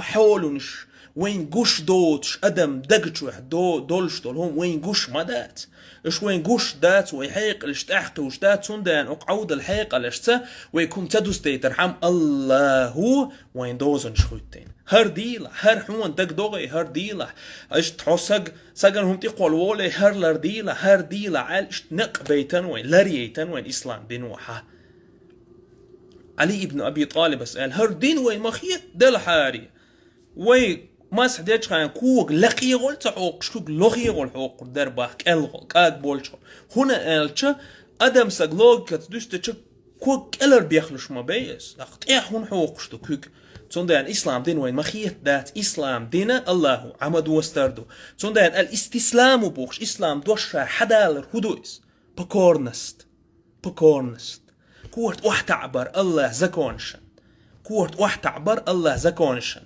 хьоланаш, вайн гуш доцуш адам даг чохь до-, долуш долу хӀума вайн гуш ма дац. Уьш вайн гуш дац, вай хьекъалш тӀаьхьакхуьуш дац, цундела оцу Ӏовдал хьекъалашца вай хӀума ца дустайтархьама, АллахӀа вайн дозанаш хӀоьттина. ХӀара дийлахь, хӀара хьуна дага догӀий, хӀара дийлахь. Иштта хьо саг, сагана хӀума тӀекхолла волий, хӀара лардийлахь, хӀара дийлахь аьлла, иштта некъ бейтина вайн, ларъяйтина вайн ислам дино хьа. Ӏали ибн Аби ТӀалибас аьлла: «ХӀара дин вайн ма хетта делахьара. Вай масех дечхьана кога лакхе гӀолла ца хьокхуш, куьг лохе гӀолла хьокхур дара бах, кӀел гӀолла, кӀаг болчу гӀолла. ХӀунда аьлча адам саг логикаца дуьстича ког кӀелара бехлуш ма бей иза. ТӀаккха тӀехь хӀунда хьокхуш ду куьг?» Цундела ислам дин вайн ма хетта дац, ислам дина АллахӀа Ӏама достар ду. Цундела аль-истисламу бохуш, ислам дош ша хьадалар хӀун ду иза? Покорность. Покорность. Корта охьатаӀбар АллахӀ законашан. Корта охьатаӀбар АллахӀ законашан.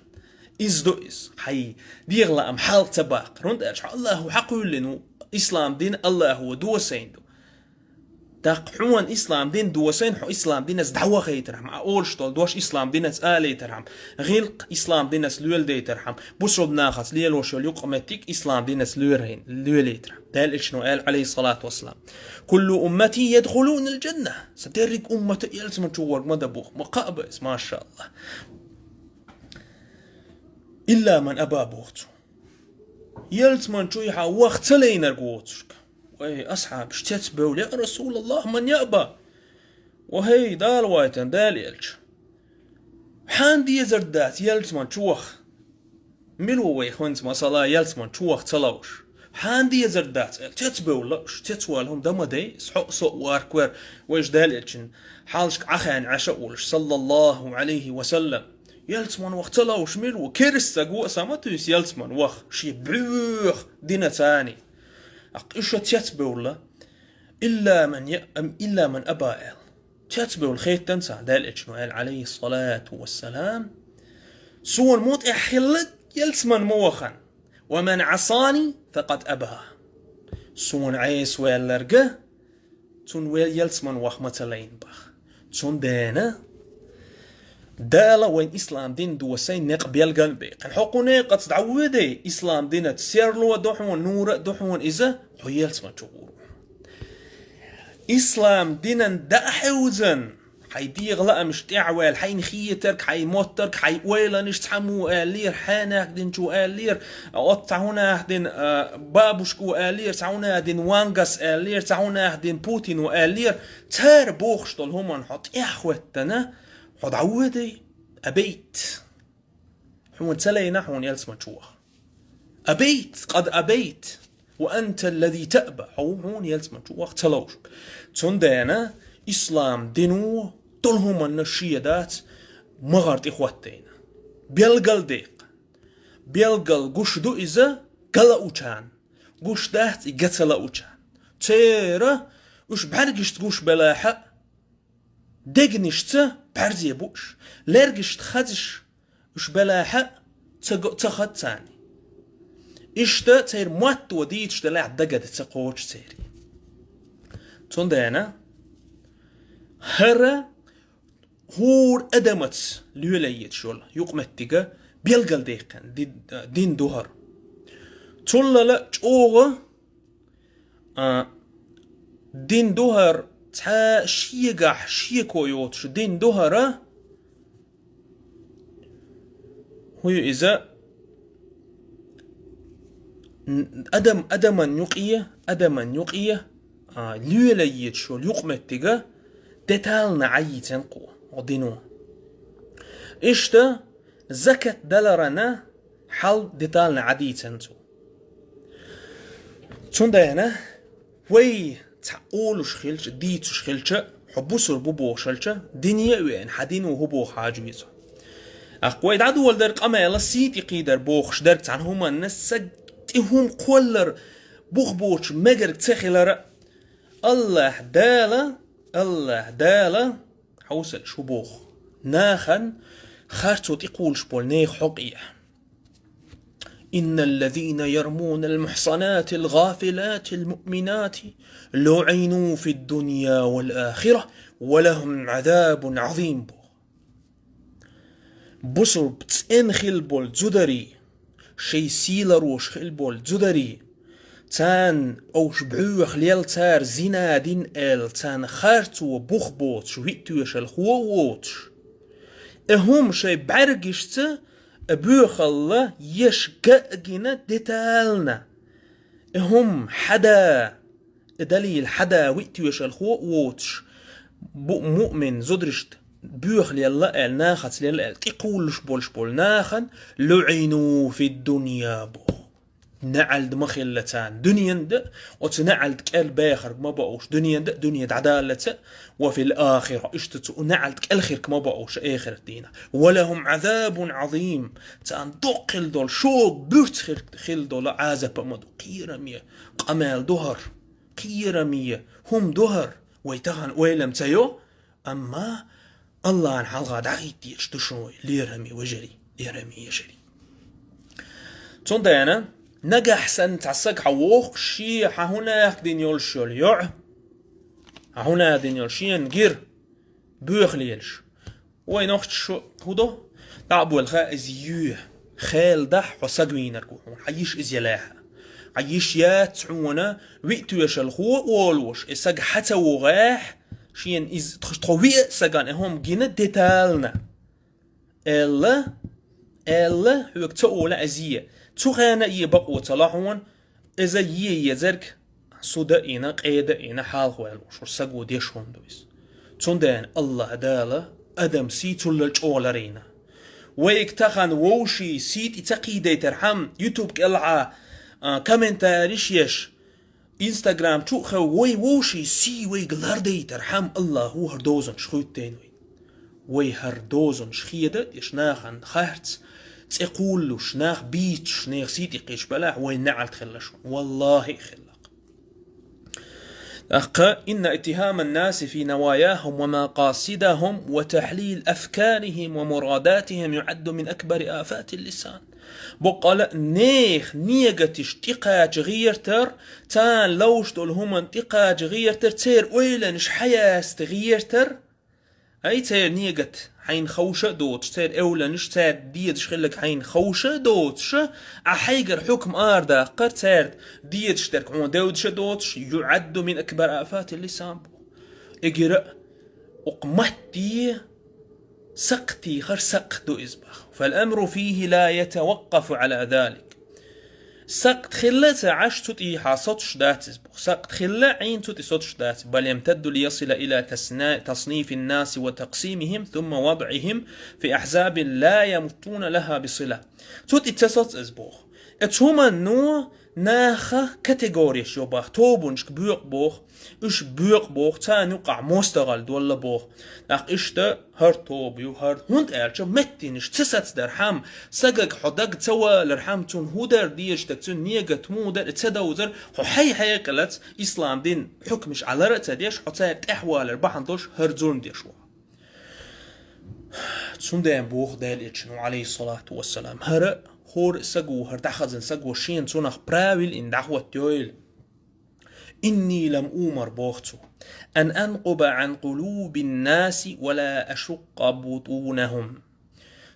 Иза ду иза. Хьайн дегӀан лаам хьалха ца баккхар. ХӀунда аьлча хьо АллахӀа хьакхуьйлина ву, ислам дин АллахӀа досийна ду. ТӀаккха хьуна ислам дин досийна, хьо ислам динас дӀавахийтархьама, а олуш долу дош ислам динас алийтархьама, гӀиллакх ислам динас леладайтархьама, бусулба нахаца лелош йолу юкъаметтиг ислам динас лоьрайна, лелийтархьама. Дала Элчано аьлла, Ӏалайхиссалату вассалам: «Куллу уммати ядхулунал джанна». Сан дерриг уммата ялсамани чу гӀорг ма дан боху. Ма кхаъ ба иза, машааллахӀ. «Илла ман аба», боху цо. Ялсамани чу хьан ваха ца лайнарг воцург. Вай асхьабаш цецбевлла: «Я РасулаллахӀ, ман яъба?» Ва хӀей, Дала вайтина, Дала Элча, хьан дезар дац ялсамани чу ваха? Мила ву вай хӀинца, масала, ялсамани чу ваха ца ловш? Хьан дезар дац аьлла, цецбевлла уьш, цецвала хӀума дан ма дай, иза хьо а, со а варх вер, вайша Дала Элчан хьалашка Ӏахаьнна Ӏаша а волуш, саллаллаху Ӏалайхи ва саллам. Ялсамани ваха ца ловш мила ву? Керста саг ву а сан ма туьйсу ялсамани ваха, шен боьха дина царний. ТӀаккха уьш а цецбевлла, илла ман я-, ам, илла ман аба аьлла. Цецбевлла хеттан царна, Дала Элчано аьлла, Ӏалайхиссалату вассалам: «Суна мутӀахь хилларг ялсамани ма вахана, ва ман Ӏасани, факъад аба». Суна Ӏеса ваьлларга, цунна вел ялсамани ваха ма ца лайна баха. Цундела Дала вайн ислам дин досийна некъ белгал а бекъна. Хьо кху некъаца дӀавоьдий, ислам динаца серло а ду хьуна, нура а ду хьуна иза, хьо ялсамани чу гӀур ву. Ислам динан даа хьевзан, хьайн дегӀан лаамаш тӀехь а ваьлла, хьайна хетарг, хьайн моттарг, хьайн ойланаш, цхьаммо аьллера, хьенех динчо аьллера, оццу цхьа хӀунах дина, а, бабушко аьллера, цхьа хӀунах дина Вангас аьллера, цхьа хӀунах дина Путино аьллера, цара бохуш долу хӀуманна хьо тӀехьахӀоьттина, хьо дӀавоьдий, абайт. Хьуна ца лайна хьуна ялсамани чу ваха. Абайт, къад абайт, ва анта аллази таъба, хьо ву хьуна ялсамани чу ваха ца ловш. Цундела ислам дино долу хӀуманна шен дац магӀар тӀе хӀоттийна. Белгал декъа. Белгал гуш ду иза ган лаучарна. Гуш дац и ган ца лаучарна. Церан уьш бӀаьргашца гуш белахь а, дегнашца бӀаьрзе бу уьш, лергашца хазаш уьш белахь а, ца го-, ца хаза царний. Иштта церан мотто дийцаш делахь а, дагадо ца кхочу церан. Цундела хӀара хӀора адамаца лелайеташ йолу юкъаметтига белгалдаьккхина ди-, дин ду хӀара. Цуллала чӀогӀа А, дин ду хӀара, цхьа шегахь шеко йоцуш дин ду хӀара. ХӀун ю иза? Н-, адам, адаман юкъе, адаман юкъе, а, лелайеташ йолу юкъаметтига детална Ӏайийцина кхо, хьо дино. Иштта закат даларана хьал детална Ӏадийцина цо. Цундела вай цхьа олуш хилча, дийцуш хилча, хьо бусурба ву бохуш хилча, дине а веана, хьан дино хӀун боху хьажа веза. Аккха вай дӀадоладара къамела сий тӀе кхийдар бохуш дерг цхьана хӀуманна саг тӀе хӀума кхоллар бух боцуш мегарг ца хилара. АллахӀ Дала, АллахӀ Дала, хьовсалаш хӀун боху? Нахана харцо тӀекхулуш болу нехан хьокъехь. إن الذين يرمون المحصنات الغافلات المؤمنات لعنوا في الدنيا والآخرة ولهم عذاب عظيم. Бусурб цӀен хил болу зударий, шайн сийларош хил болу зударий, царна овш бӀоьха лел цара зина дин аьлла, царна харцо бух боцуш, виъ тоьшалла хо а воцуш. И хӀума шайн бӀаьргашца, и боьхалла еш ган а гина детална. И хӀума хьада, и далийла хьада виъ тоьшалла хо а воцуш, бу-, муъмин зударшта боьха лелла аьлла, нахаца лелла аьлла, тӀекхуллуш болуш болу нахана, «луӀину фид-дунья» боху. НеӀалда ма хилла царна дуьненан да, оцу неӀалда кӀел бехарг ма баош дуьненан да, дуьне дӀадаллалца, «ва фил-ахира», иштта цу неӀалда кӀел хирг ма баош эхарт дийнахь. «Ва лахум Ӏазабун Ӏазим», царна доккха хила долу, шога буьрца хир-, хила долу Ӏазап а ма ду. Кхераме къамел ду хӀара, кхераме хӀума ду хӀара, вай тахана ойлам ца йо, амма Аллахьан хьалха дӀахӀиттийча ду шун вай, лераме вежарий, лераме ежарий. Цундела, нагахь санна цхьа саг хьан вохуш, шен хьан хӀун нахка дина йолуш йолу йоӀ, хьан хӀун нахка дина йолуш шена гира, боьха лелаш. Вай нохчаша хӀун до? ДӀа а болу ха иза юьйхьа. Хела дахь хьо саг вийнарг ву хьуна. Хьан йиш иза елахьа. Хьан йиш яц хьуна виъ тоьшалла хо а волуш, и саг хьан ца вогӀехь, шена иза тхо, тхо виъ а сагана и хӀума гина детална. Аьлла, аьлла, хьоьга ца олу иза е. Цу хенахь е бакъо ца ло хьуна, иза е езарг суда а йина, къеда а йина, хьалха ваьлла ву шура саго деш хӀума ду иза. Цундела Аллахь Дала адам сий цуллал чӀогӀа ларйина. Вайга тахана вовшийн сий тӀе ца кхийдайтархьама, ютуб кӀелхьа, а, комментариш еш, Instagram чу а хев, вай вовшийн сий вайга лардайтархьама, Аллахьо хӀара дозанаш хуьттийна вай. Вай хӀара дозанаш хеда а деш, нахана харц цӀе кхуллуш, нах бийцуш, нехан сий тӀе кхийдаш белахь, вай неӀалт хилла шуна. Валлахьи, хилла-кх. ТӀаккха: «إن اتهام الناس في نواياهم ومقاصدهم وتحليل أفكارهم ومراداتهم يعد من أكبر آفات اللسان». Боккъала нехан негаташ тӀекхача гӀертар, царна ловш долу хӀуманна тӀекхача гӀертар, церан ойланаш хьаяста гӀертар, ай, церан негат хьайна ховша а доцуш, церан эвланаш, цаьрга дезаш хилларг хьайна ховша а доцуш, ахь хьайгара хьукма арадаккхар, цаьрга дезаш дерг хьуна девдаш а доцуш, «يعد من أكبر آفات اللسان» боху. Эгира а, окху матте сакхтийхар сакхт ду иза баха. «فالأمر فيه لا يتوقف على ذلك». Сакхт хилла ца Ӏаш цу тӀехьа соцуш дац иза боху. Сакхт хилла Ӏийна цу тӀе соцуш дац. «بل يمتد ليصل إلى تصنيف الناس وتقسيمهم ثم وضعهم في أحزاب لا يمتون لها بصلة». Цу тӀе ца соц иза боху. Оцу хӀуманно наха категореш йо баха, тобанашка боькъу боху, уьш боькъу боху, царна юкъахь мостагӀалла долла боху. ТӀаккха иштта хӀара тоба ю, хӀара, хӀунда аьлча меттанаш ца сацдархьама, сагага хьо дага ца валархьама, цунна хӀун дара дезаш дерг, цуьнан негат хӀун дара, и ца довзар, хьо хьай хьекъалца ислам дин хьукмаш Ӏалара а ца деш, хьо цаьрга тӀаьхьавалар бахьана долуш хӀара зулам деш ву. Цундела боху Делан Элчано, Ӏалайхиссалату вассалам, хӀара хӀора саго, хӀара дӀахазна саго шена цунах правил ин дӀахӀоттайойла. «إني لم أؤمر», боху цо, «أن أنقب عن قلوب الناس ولا أشق بطونهم».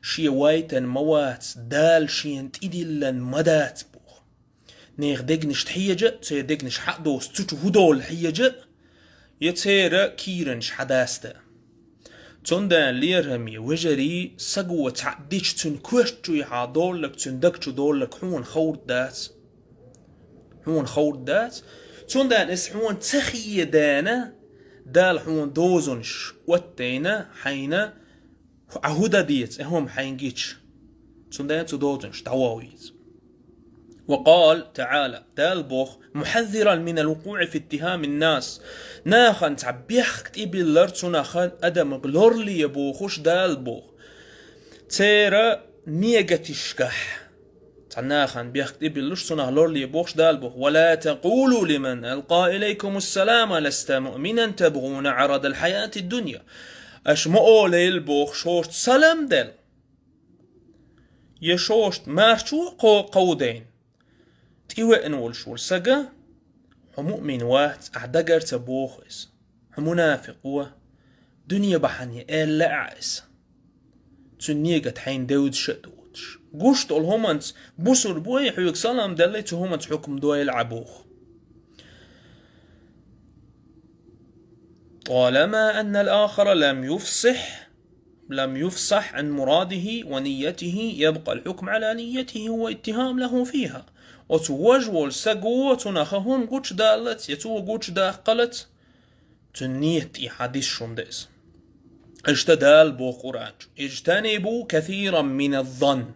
Шен вайтан ма вац, Дала шена тӀедиллан ма дац боху. Нехан дегнашна хьежа а, церан дегнаш хьа а доцу, цу чу хӀун долу хьежа а, я церан кийранаш хьадаста а. Цундела, лераме вежарий, саго цхьаъ дича, цуьнан коьрта чуьхьа долларг, цуьнан даг чу долларг хьуна ховрда дац. Хьуна ховрда дац. Цундела иза хьуна ца хедаьна, Дала хьуна дозанаш оттайна хьайна, Ӏа хӀун дан деза, и хӀума хьайна гича. Цундела цу дозанаш дӀавоха веза. وقال تعالى, Дала боху, محذرا من الوقوع في اتهام الناس. Нахана цхьа бехк тӀебиллар, цунах адамага лорле бохуш, Дала боху. Церан негаташкахь цхьа нахана бехк тӀебиллуш, цунах лорле бохуш, Дала боху: «ولا تقولوا لمن ألقى إليكم السلام لست مؤمنا تبغون عرض الحياة الدنيا». Аша ма олийла боху шорта салам делла, я шорта марчо кхо-, кховдийна тӀевеана волуш волу сага: «Хьо муъмин вац», ахь дагара ца боху иза. «Хьо мунафикъ ву, дуьне бахьана ю», аьлла ахь иза. цуьнан негат хьайна девзаш а доцуш. Гуш долу хӀуманца бусурба вай, хьоьга салам деллий, цу хӀуманца хьукм дойла Ӏа боху. طالما أن الآخر لم يفصح لم يفصح عن مراده ونيته يبقى الحكم على نيته واتهام له فيها. Оцу вож волу саго цунах хӀума гучудаллац, я цо гучудаккхалац, цуьнан нийят тӀехьа дисшун деза. Иштта Дала боху Къуръан чу: اجتنبوا كثيرا من الظن.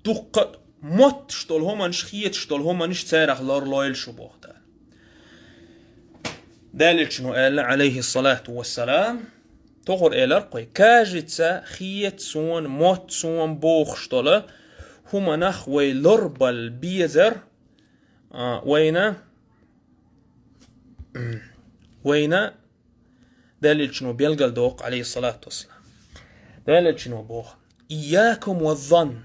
Дуккха а моттуш долу хӀуманаш, хеташ долу хӀуманаш царах ларлойла шу, боху Дала. Делича ну аьлла, алейхиссалату вассалам, тохур элар кхой, кажется, хета суна, мотт суна бохуш долу хӀуманах вай лорбал безар, а, вайна, вайна Делича ну белгал доккху, алейхиссалату вассалам. Делича ну боху: إياكم والظن.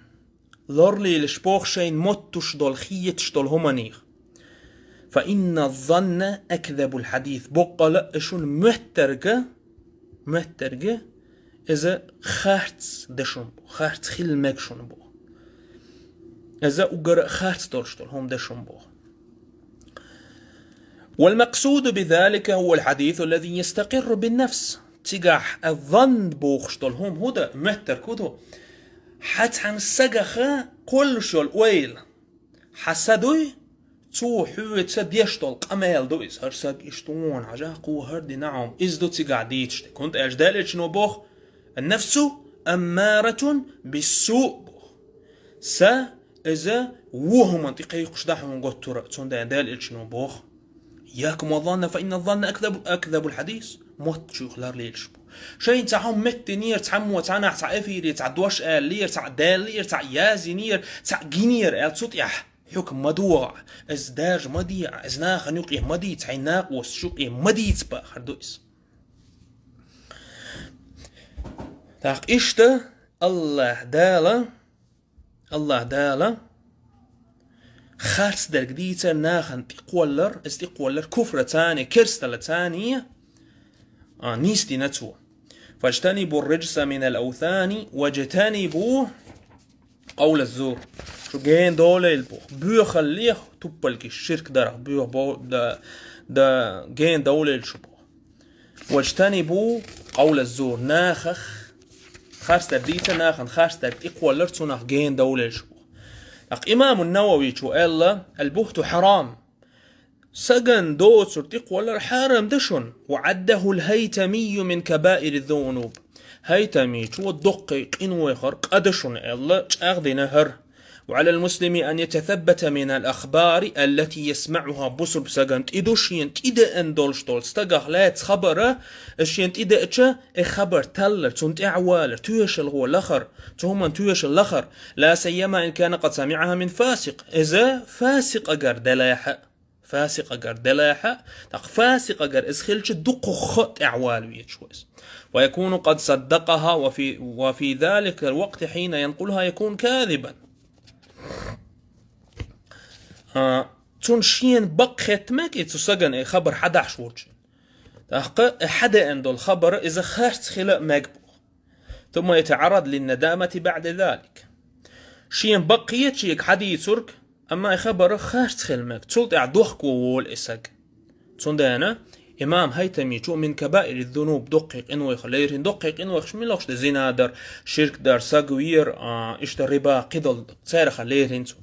Лорлийлаш боху шайна моттуш долу, хеташ долу хӀуманех. فإن الظن أكذب الحديث. Боккъала а шуна моьттарга, моьттарга, иза харц дешун бу, харц хила мега шуна бу. Иза уггара а харц долуш долу хӀума дешун бу. والمقصود بذلك هو الحديث الذي يستقر بالنفس. Цигахь а ظن бохуш долу хӀума хӀун ду, моьттарг хӀун ду? Хьан цхьана сагах кхоллуш йолу ойла. Хьан са дуй, цо хьоьца деш долу къамел ду иза. ХӀара саг иштта вон хьажа, кхо хӀара дина Ӏомма. Иза ду цигахь дийцуш дерг. ХӀунда аьлча Делича ну боху: النفس أمارة بالسوء боху. Са иза вон хӀуманна тӀе кхайкхуш дан хьуна готтура, цундела Делича ну боху: إياكم والظن فإن الظن أكذب، أكذب الحديث. Моттачух ларлийлаш бу. Шайна цхьа хӀума меттинера, цхьаммо цхьанахь цхьа эфире цхьа дош аьллера, цхьа даьллера, цхьа язйинера, цхьа гинера аьлла, цу тӀехь хьукм ма догӀа. Иза даржа ма деа, иза нахана юкъе ма дийца, хьайн накъосташна юкъе ма дийца бахар ду иза. ТӀаккха иштта Аллаха Дала, Аллаха Дала харц дерг дийцар нахана тӀекхоллар, иза тӀекхоллар куфра царна, керстала царна, а, нисдина цо. فاجتنبوا الرجس من الأوثان واجتنبوا قول الزور. Шу гена довлийла боху. Боьхаллех туппалгаш ширк дарах боьха бо-, да, да гена довлийла шу боху. واجتنبوا قول الزور. Нахах харцдар дийца, нахана харцдар тӀекхоллар, цунах гена довлийла шу боху. ТӀаккха имаму Нававичо аьлла: البهت حرام. Саган доцург тӀекхоллар хьарам ду шуна. وعده الهيتمي من كبائر الذنوب. ХӀайтамичо доккхий къинойх къа ду шуна аьлла, чӀагӀдина хӀара. وعلى المسلم أن يتثبت من الأخبار التي يسمعها. Бусурба сагана тӀе ду шена тӀедеана долуш долу, стагах лаьцна хабар, иза шена тӀедеача, и хабар таллар, цунна тӀаьхьавалар, тоьшалла гӀо лахар, цу хӀуманна тоьшалла лахар. لا سيما إن كان قد سمعها من فاسق. Иза фасикъагара делахьа. Фасикъагара делахьа, тӀаккха фасикъагара иза хилча дукхахха а тӀаьхьавала везаш ву иза. ويكون قد صدقها وفي، وفي ذلك الوقت حين ينقلها يكون كاذبا. А, цунна шена бакъ хетта мега и цу сагана и хабар хьадахьаш волчу. ТӀаккха и хьадеана долу хабар иза харц хила а мега боху. ثم يتعرض للندامة بعد ذلك. Шена бакъ хеташ шега хьадийцург, амма и хабар харц хила мега, цул тӀаьхьа дохко волу и саг. Цундела имам ХӀайтамичо من كبائر الذنوب, доккхий къинойх лерина, доккхий къинойх мила лохуш ду, зина дар, ширк дар, саг вер, а, иштта риба, кхидолу царах лерина цо.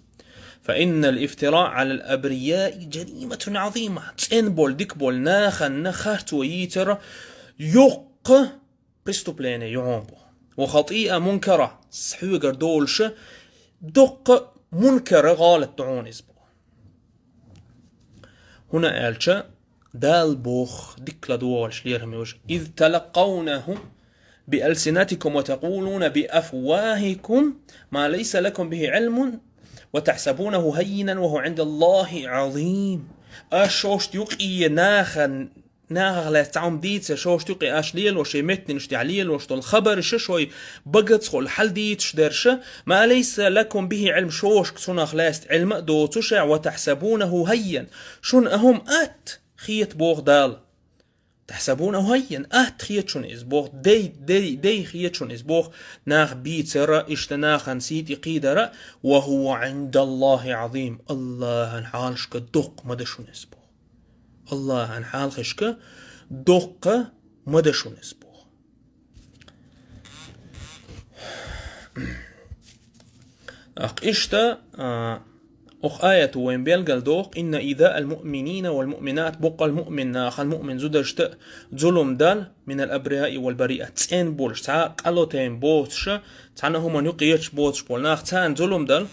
فإن الافتراء على الأبرياء جريمة عظيمة. ЦӀена болу, дика болу нахана харцо йийцар йоккха преступление ю хьуна боху. وخطيئة منكرة, хьоьгара долуш доккха мункара гӀалат ду хьуна иза боху. ХӀунда аьлча Дала боху, дика ладогӀалаш лерам йолуш: إذ تلقونه بألسنتكم وتقولون بأفواهكم ما ليس لكم به علم وتحسبونه هينا وهو عند الله عظيم. Аша шоашта юкъе нахана нахах лаьцна цхьа хӀума дийца, шоашта юкъе аша лелош, шайн меттанаш тӀехь лелош долу хабарш, шоай багацахула хьалдийцаш дерш, ما ليس لكم به علم, шоашка цунах лаьцна Ӏилма а доцуш, وتحسبونه هينا, шуна а хӀума атта хета боху Дала. تحسبونه هينا, атта хеташ хьуна из боху, дай, дай, дай хеташ хьуна из боху, нах бийцара, иштта нахана сий тӀе кхийдара, وهو عند الله عظيم, Аллахьан хьалхашка доккха ма да шуна из боху. Аллахьан хьалхашка доккха ма да шуна из боху. Ах, иштта, а, оху аято вайн белгалдоху: إن إيذاء المؤمنين والمؤمنات, боккъал муъмин нахана, муъмин зударшта зулум дала, من الأبرياء والبريئات, цӀена болуш, цхьа къа ло тайна боцуша, цхьана хӀуманна юкъа ечаш боцуш болу нах, царна зулум дала,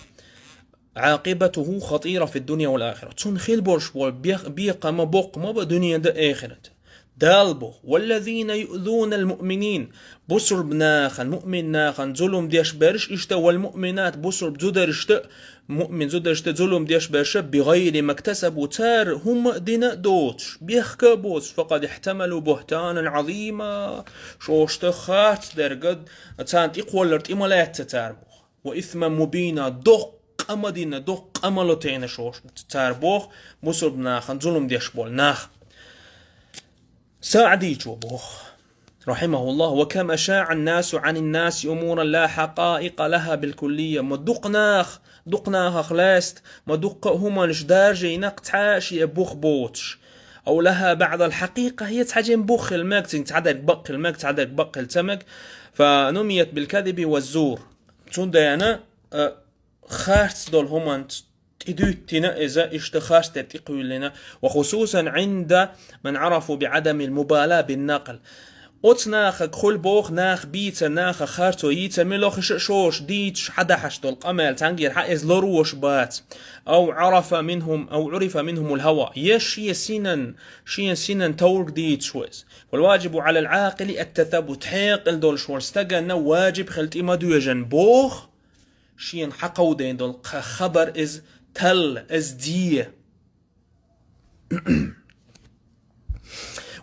عاقبته خطيرة في الدنيا والآخرة. Цунна хила болуш болу бех-, бекхам боккха ма бу дуьненан а, эхарт. Дала боху: والذين يؤذون المؤمنين, бусурба нахана, муъмин нахана зулум деш берш, иштта, والمؤمنات, бусурба зударшта, муъмин зударшта зулум деш берш, بغير ما اكتسبوا, цара хӀума а дина а доцуш, бехка а боцуш, فقد احتملوا بهتانا عظيما, шоьшта харц дерг, царна тӀе кхоллар тӀе ма лаьцна цара боху. وإثما مبينا, доккха къа ма дина, доккха къа ма ло тайна шоьшта цара боху, бусурба нахана зулум деш болу нах. СаӀдичо боху, رحمه الله: وكم أشاع الناس عن الناس أمورا لا حقائق لها بالكلية. Ма дукха нах, дукха нахах лаьцна, ма дуккха а хӀуманаш даржийна-кх цхьа а шен бух боцуш. أو لها بعض الحقيقة, я цхьа жен бух хила мега цуьнга, цхьа дерг бакъ хила мега, цхьа дерг бакъ хила ца мега. فنميت بالكذب والزور. Цундела, а, харц долу хӀуманца тӀедуьттина иза, иштта харц дерг тӀекхуьйлина, وخصوصا عند من عرفوا بعدم المبالاة بالنقل. Оцу нахага хуьлу боху, нах бийцар, нахах харцо йийцар, мила хиша а шоша дийцаш хьадахьаш долу къамел, цхьаьнгара хьан иза лоруш бац. أو عرف منهم، أو عرف منهم الهوى. Я шен синан, шен синан товрг дийцаш ву иза. فالواجب على العاقل التثبت. Хьекъал долуш волу стаганна ваджиб хила тӀе ма доьжан боху, шена хьакховдийна долу кха-, хабар иза талла, иза де.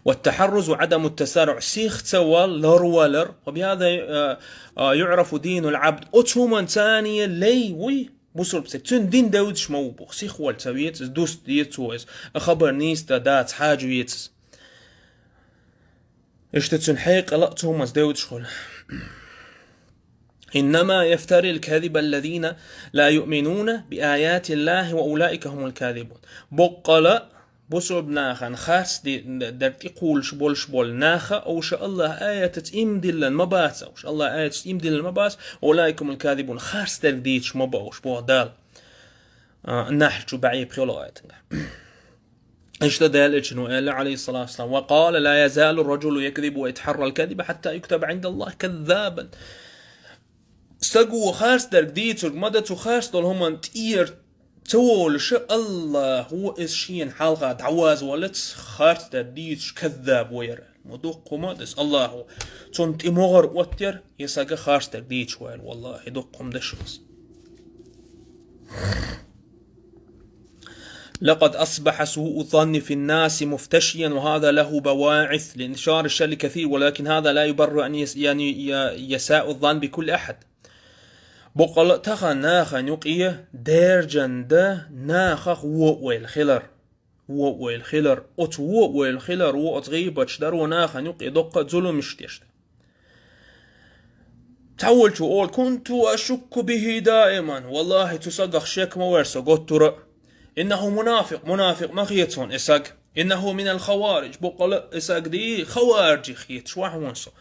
والتحرز وعدم التسرع. Сих ца вала, ларвалар. وبهذا, а, а, يعرف دين العبد. Оцу хӀуманца царна лай вуй бусурба стаг. Цуьнан дин девдаш ма ву боху. Сих вала ца веза иза, дуста деза цо иза. А хабар нийса дан дац, хьажа веза иза. Иштта цуьнан хьекъал а цу хӀуманца девдаш хуьлу. إنما يفتري الكذب الذين لا يؤمنون بآيات الله وأولئك هم الكاذبون. Боккъала бусурба нахана харц ди-, дерг тӀекхулуш болуш болу наха, уьш Аллахьан аятаца иман диллина ма бац, уьш Аллахьан аятаца иман диллина ма бац, وأولئك هم الكاذبون, харц дерг дийцаш ма бу уьш, боху Дала. А, Нахьл чу бӀе пхиъ йолу аятангахь. Иштта Делан Элчано аьлла, عليه الصلاة والسلام: وقال: لا يزال الرجل يكذب ويتحرى الكذب حتى يكتب عند الله كذابا. Стаго харц дерг дийцург ма дан, цу харц долу хӀуманна тӀера ца волуш, Аллахьо иза шена хьалха дӀавазваллалц харц дерг дийцуш каззаб ву яра. Ма дуккха хӀума ду иза, Аллахьо цунна тӀе могӀар оттаяр, я сага харц дерг дийцуш ву аьлла, валлахӀи, дуккха хӀума ду иза. لقد أصبح سوء الظن في الناس مفتشيا، وهذا له بواعث لانتشار الشر الكثير، ولكن هذا لا يبرر أن يس-، يعني ي-، يساء الظن بكل أحد. Боккъала а тахана нахана юкъе даьржина дан нахах вон ойла хилар. Вон ойла хилар. Оцу вон ойла хилар ву оцу гӀийбаташ даро, нахана юкъе доккха а зуламаш деш дан. Цхьаволчо олу: كنت أشك به دائما. ВаллахӀи, цу сагах шек ма вара со гуттара а. إنه منافق, мунафикъ ма хета суна и саг. إنه من الخوارج, боккъала а и саг ди хаваржи хеташ вахьана со.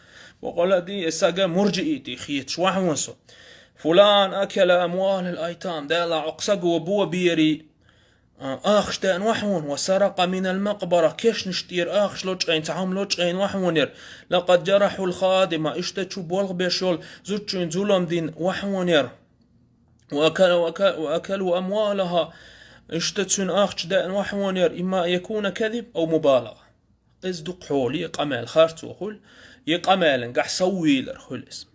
Боккъала а ди и саг муржиити хеташ вахьана со. فلان أكل أموال الأيتام, Дала, окху саго бо берий, а, ахча деана вахьана, وسرق من المقبرة, кешнаш тӀера ахча лочкъийна, цхьа хӀума лочкъийна вахьана яра. لقد جرحوا الخادم, иштта чу болх беш йолу зудчуьнан зулам дина вахьана яра. وأكل-، وأكل-، وأكلوا أموالها, иштта цуьнан ахча деана вахьана яра. إما أن يكون كذب أو مبالغة. Иза дукха хьоле къамел харцо хуьлу, я къамелангахь соввийлар хуьлу иза.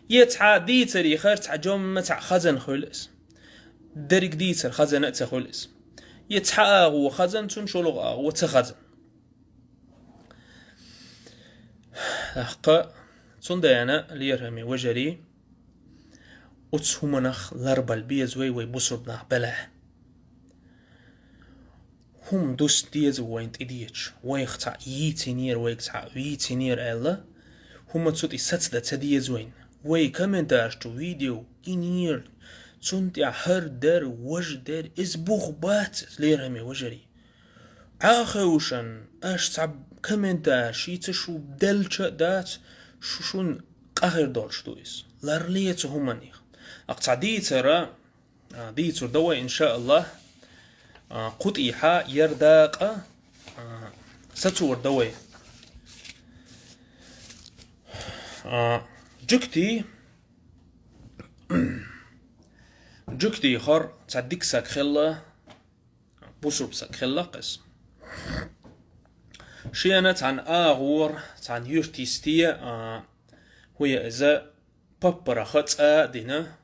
Я цхьа дийцаре хар цхьа жомма цхьа хазан хуьлу иза. Дерриг дийцар хазан а ца хуьлу иза. Я цхьа агӀо хазан, цунна шолгӀа агӀо ца хазан. ТӀаккха цундела, лераме вежарий, оцу хӀуманах ларбала беза вай, вай бусурба нах белахь. хӀума дуста деза вайна тӀедеча, вайх цхьаъ йийцинера, вайга цхьаъ вийцинера аьлла, хӀума цу тӀе сацадан ца деза вайна. Вай комментарш чу видео гинера, цунна тӀехь хӀара дара, важа дара, иза бух бац, иза лераме важарий. Ӏа хевшан, аша цхьа комментарш йийца шу делча а дац, шу шун къахир долуш ду иза. Ларле цу хӀуманех. Акх цхьа дийцара, а, дийцур дан вай, иншааллах, а, кху тӀехьа яр дакъа, а, сацор дан вай. А, жуьгтий, жуьгтий хар цхьа дика саг хилла, бусурба саг хилла-кх иза. Шена цхьана агӀор, цхьана юьртан йисте, а, хӀу я иза, паппарах цӀа а дина,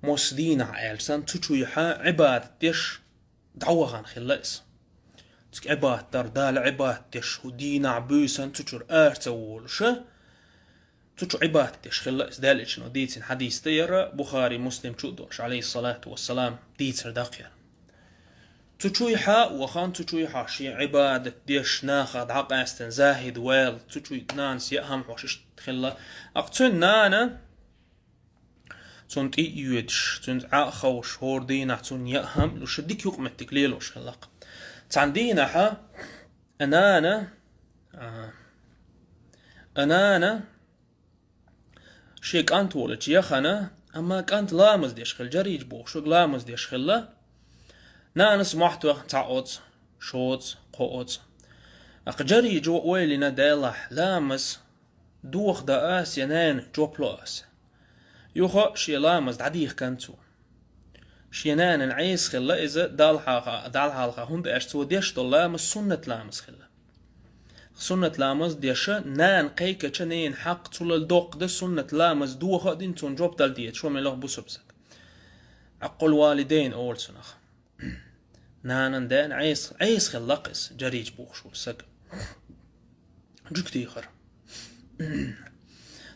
мос дийнахь аьлла санна, цу чуьйхьа Ӏибадат деш дӀавахана хилла иза. Цига Ӏибадат дар, Далла Ӏибадат деш, хӀу дийнахь буьйсанна цу чуьра ара ца волуша, цу чу Ӏибадат деш хилла иза. Даьла Элчано дийцина хьадис ду яра, Бухари, Муслим чу а долуш, алейхиссалату вассалам, дийцар даккха яра. Цу чуьйхьа а вахана, цу чуьйхьа шен Ӏибадат деш, нахах дӀакъаьстина, захид ваьлла, цу чуьйга нанас яа хӀама хьош иштта хилла. Акх цуьнан нана, цунна тӀе а йоьдуш, цуьнца Ӏа а ховш, хӀора дийнахь цунна яа хӀама а луш, дика юкъаметтиг лелош хилла-кх. Цхьана дийнахьа а нана, а, а нана шен кӀант волчу яхана, амма кӀант ламаз деш хилла, Жарийжа бохуш верг ламаз деш хилла. Нанас мохь тоьхна цхьа оцу, шоца, кхо оцу. Акх Жарийжа ойла йина, делахь, ламаз доха дан ас я нана, жоп ло ас. Юха шен ламаз дӀадийхкина цо. Шен нанан Ӏеса хилла иза, Далла хьалха, Далла хьалха, хӀунда аьлча цо деш долу ламаз суннат ламаз хилла. Суннат ламаз деша, нана кхайкхича, ненан хьакъ цулал доккха дан, суннат ламаз доха а дина, цунна жоп дала деза, шо мелла а бусурба саг. Аккъул валидайн олу цунах. Нанан ден Ӏеса, Ӏеса хилла-кх иза, Жарийжа бохуш волу саг. Жуьгтий хар.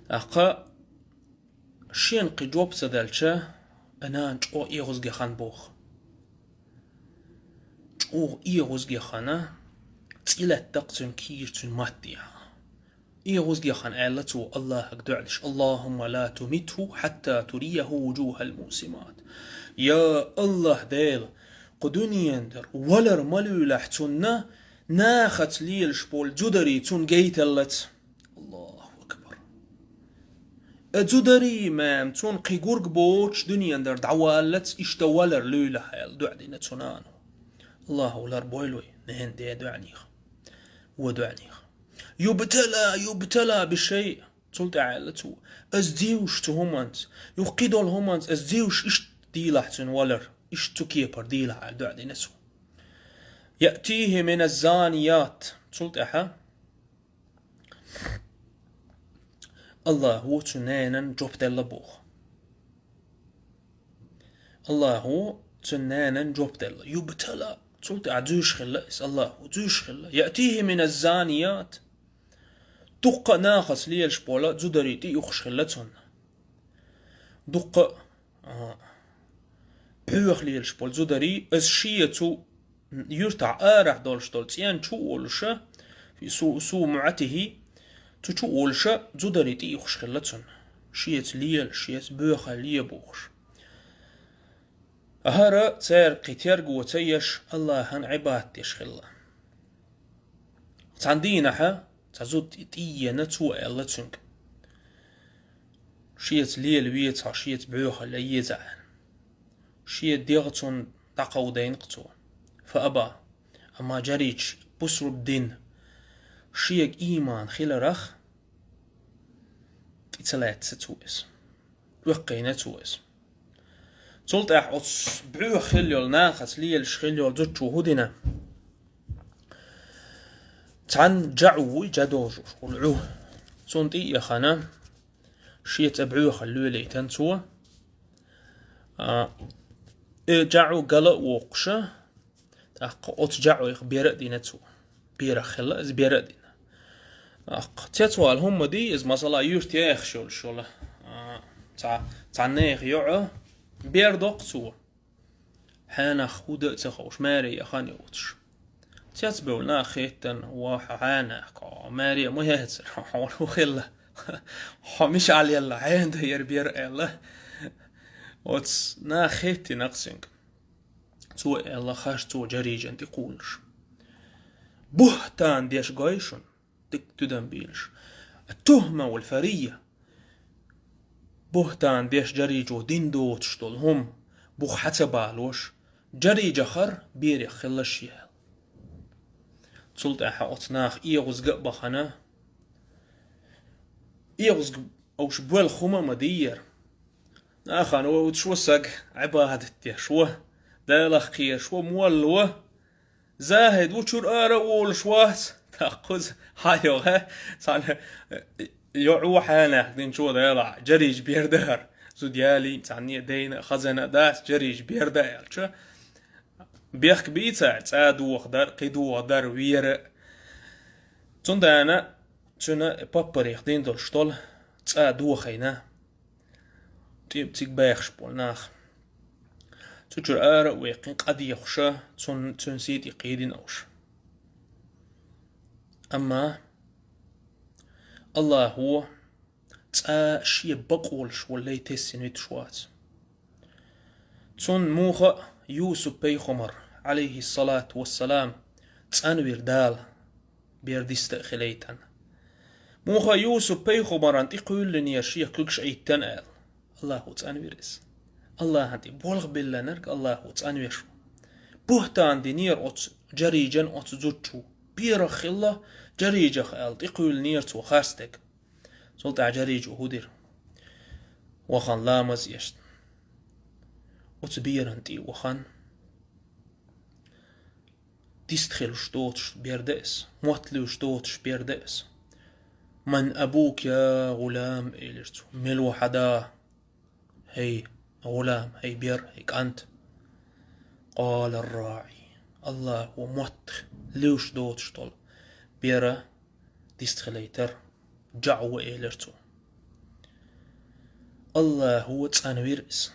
ТӀаккха шена кхин жоп ца делча, а нана чӀогӀа эгӀазге хан боху. ЧӀогӀа эгӀазге хана, цӀе лаьттакх цуьнан кийра цуьнан матте. ЭгӀазге хан аьлла цо Аллахьага дуьӀа деш: «Аллахумма ла тумитху хьатта турияху вуджухал мусимат». Я Аллахь Дела, кху дуьнен тӀера валар ма луьйлахь цунна, нахаца лелаш болу зударий цунна гайталлац. Аллаху акбар. Э, зударий, мам, цунна кхин гург боцуш дуьнен тӀера дӀаваллац, иштта валар луьйлахь аьлла дуьӀа дина цу нано. Аллахьа лар бойла вай, ненан ден дуьӀанех, вон дуьӀанех. «Юбтала, юбтала бишай». Цул тӀаьхьа аьлла цо: «Ас зевш цу хӀуманца, юха кхидолу хӀуманца ас зевш, иштта дийлахь цуьнан валар, иштта цу кепара дийлахь», аьлла дуьӀа дина цо. «Яътихи мина ззаният». Цул тӀаьхьа Аллахьо цу ненан жоп делла боху. Аллахьо цу ненан жоп делла. «Юбтала». Цул тӀаьхьа зуьйш хилла иза Аллахьо, зуьйш хилла. «Яътихи мина ззаният». Дуккха а нахаца лелаш болу зударий тӀеюхуш хилла цунна. Дуккха а, а, бӀоьха лелаш болу зударий, ас шен цу юьртахь арахь долуш долу цӀен чу а волуша, фи су-, су муӀатихи, цу чу а волуша, зударий тӀеюхуш хилла цунна. Шеца лела, шеца боьха ле бохуш. ХӀара цаьрга кхин терго ца еш, Аллахьан Ӏибадат деш хилла. Цхьана дийнахьа цхьа зуда тӀе-, тӀеена, цо аьлла цуьнга: «Шеца лела веза хьо, шеца боьха ле еза», аьлла. Шен дегӀ цунна дӀакховдийна-кх цо. Фа аба. Амма Жарийж бусурба дин, шега ийман хиларах, тӀе ца лаьцна цо иза. Веккхийна цо иза. Цул тӀаьхьа оцу бӀоьха хилла йолу, нахаца лелаш хилла йолу зудчо хӀун дина? Цхьана жаӀу вуй, жа дожуш волу Ӏу. Цунна тӀе а яхана, шеца бӀоьхалла лелийтина цо. А, и жаӀу гала а воккхуша, тӀаккха оцу жаӀойх бера а дина цо. Берах хилла иза, бера а дина. ТӀаккха цецвала хӀумма дий иза, масала, юьрта яхаш йолуш йолу, а, цхьа, цхьа нехан йоӀа бер доккху цо. Хьенах хӀун дан а ца хууш, маре яхана йоцуш. Цецбевлла нах хеттан, ва хьо хьанах, хьо маре а ма яцар, хьо хьо хилла. Хьо мича Ӏалелла, хьенда яр бер аьлла. Оц нах хеттина-кх цуьнга. Цо аьлла, харцо Джарижан тӀе кхуллуш. Бухтан деш гой шуна, дика тидам бийлаш. Тухма вал фария. Бухтан деш Джарижо дин доцуш долу хӀума буха хьа ца балош, Джариджа хар берех хилла шен. Цул тӀаьхьа оцу наха эгӀазга а бахана, эгӀазга уьш боьлху хӀума а ма дийяра. Нахана вовдуш ву саг, Ӏибадат деш ву, Далах кхераш ву, молла ву. Захид ву, чуьра ара а волуш вац, тӀаккха кхуза хьан йогӀе, цхьана йоӀ ву хьанах динчо далахь, Джарижа бер дара. Зуда ялий, цхьанне а дайна а, хазана а дац, Джарижа бер да аьлча. Бехк бийца, цӀа доха дара, кхин доха дара, вера. Цундана цуьнан паппарех дин долуш долу цӀа дохийна. ТӀе-, цига баьхаш болу нах. Цу чуьра ара а ваьккхина, къа дехуша, цун-, цуьнан сий тӀе кхийдина уьш. Амма Аллахо цӀа шен бакъолуш волу лай тесина витуш вац. Цунна муха а Юсуп-пайхамар, Ӏалайхиссалату вассалам, цӀанвира Дала, бер диста а хилийтина. Муха а Юсуп-пайхамаран тӀе кхуьллинера шех куьгаш Ӏиттина аьлла. Аллахо цӀанвира иза. Аллахьан тӀе болх биллинарг Аллахо цӀанвеш ву. Бухтан динера оцу Джариджан оцу зудчо. Берах хилла, Джариджах аьлла, тӀе кхуьллинера цо харцдерг. Цул тӀаьхьа Джариджо хӀун дира? Вахана ламаз эшна. Оцу беран тӀе а вахана, дист хилуш доцуш бер да иза, мотт луьйш доцуш бер да иза. «Ман абук, я гӀулам?» — элира цо. «Мила ву хьан да, хӀей гӀулам, хӀей бер, хӀей кӀант?» «Къала ар-рагӀи». Аллахо мотт луьйш доцуш долу бер дист хилийтира. «ЖаӀ ву», — элира цо. Аллахо цӀанвира иза.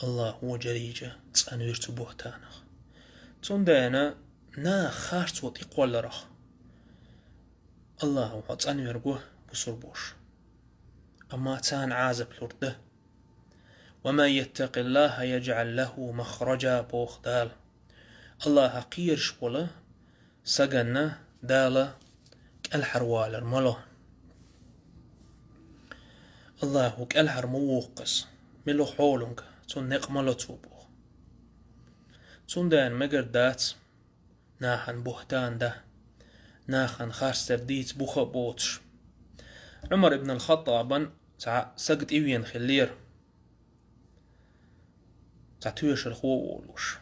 Аллахо Джариджа цӀанвира цу бухтанах. Цундела нах харцо тӀекхолларах Аллахо хьо цӀанвер го, бусурбош. Амма царна Ӏазап лур ду. «Ва ман яттакъиллаха яжӀал лаху махража», — боху Дала. Аллахах кхераш волу саганна Дала кӀелхьарвалар ма ло. Аллахо кӀелхьар ма воккху иза, мила хьолунга, цунна некъ ма ло цо боху. Цундела мегар дац нахана бухтан дан, нахана харцдерг дийца буха а боцуш. Ӏумар ибн ал-Хаттабан цхьа саг тӀевеана хиллера. Цхьа тоьшалхо а волуш.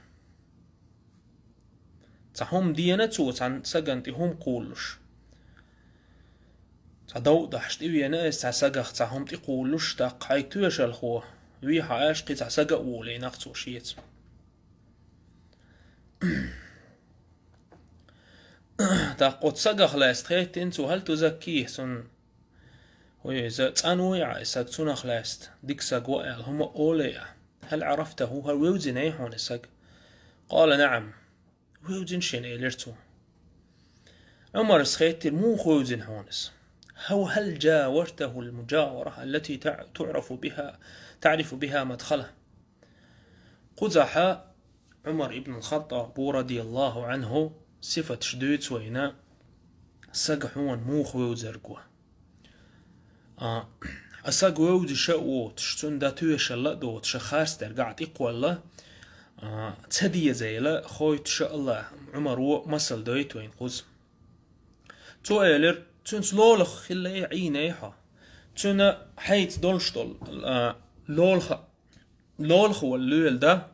Цхьа хӀума дена цо, цхьана сагана тӀе хӀума кхуллуш. Цхьа дов а дахьаш тӀевеана иза цхьа сагах, цхьа хӀума тӀе кхуллуш, тӀаккха хьайга тоьшалхо вехьа аьлча, кхин цхьа сага а волийна-кх цо шеца. ТӀаккха оцу сагах лаьцна хеттина цо: «Хьал тузакки, цунна, хӀой, иза цӀанвой Ӏа и саг, цунах лаьцна дика саг ву аьлла, хӀума олий Ӏа? Хьал Ӏарафтаху, хьо вевзиний хьуна и саг?» «Къала наӀам». «Вевзина шена», — элира цо. Ӏумарас хеттира: «Муха вевзина хьуна иза? Хьо хьал жавартаху ал-мужавара аллати ту-, туӀрафу биха, таӀрифу биха мадхала». Кхузахь Ӏумар ибн ал-Хаттабо, радияллаху Ӏанху, сифаташ дуьйцу вайна, саг хьуна муха вевзарг ву. А, а саг вевзаш а воцуш, цунна дан тоьшалла а доцуш, а харцдерг а тӀекхолла, а, ца дезийла хойтуш а Аллахь, Ӏумаро масал дойту вайна кхуза. Цо элира: «Цуьнца лолахь хилла а Ӏийна хьо. Цуьнан хьайца долуш долу, а, лолахь, лолахь волу лоьла дан».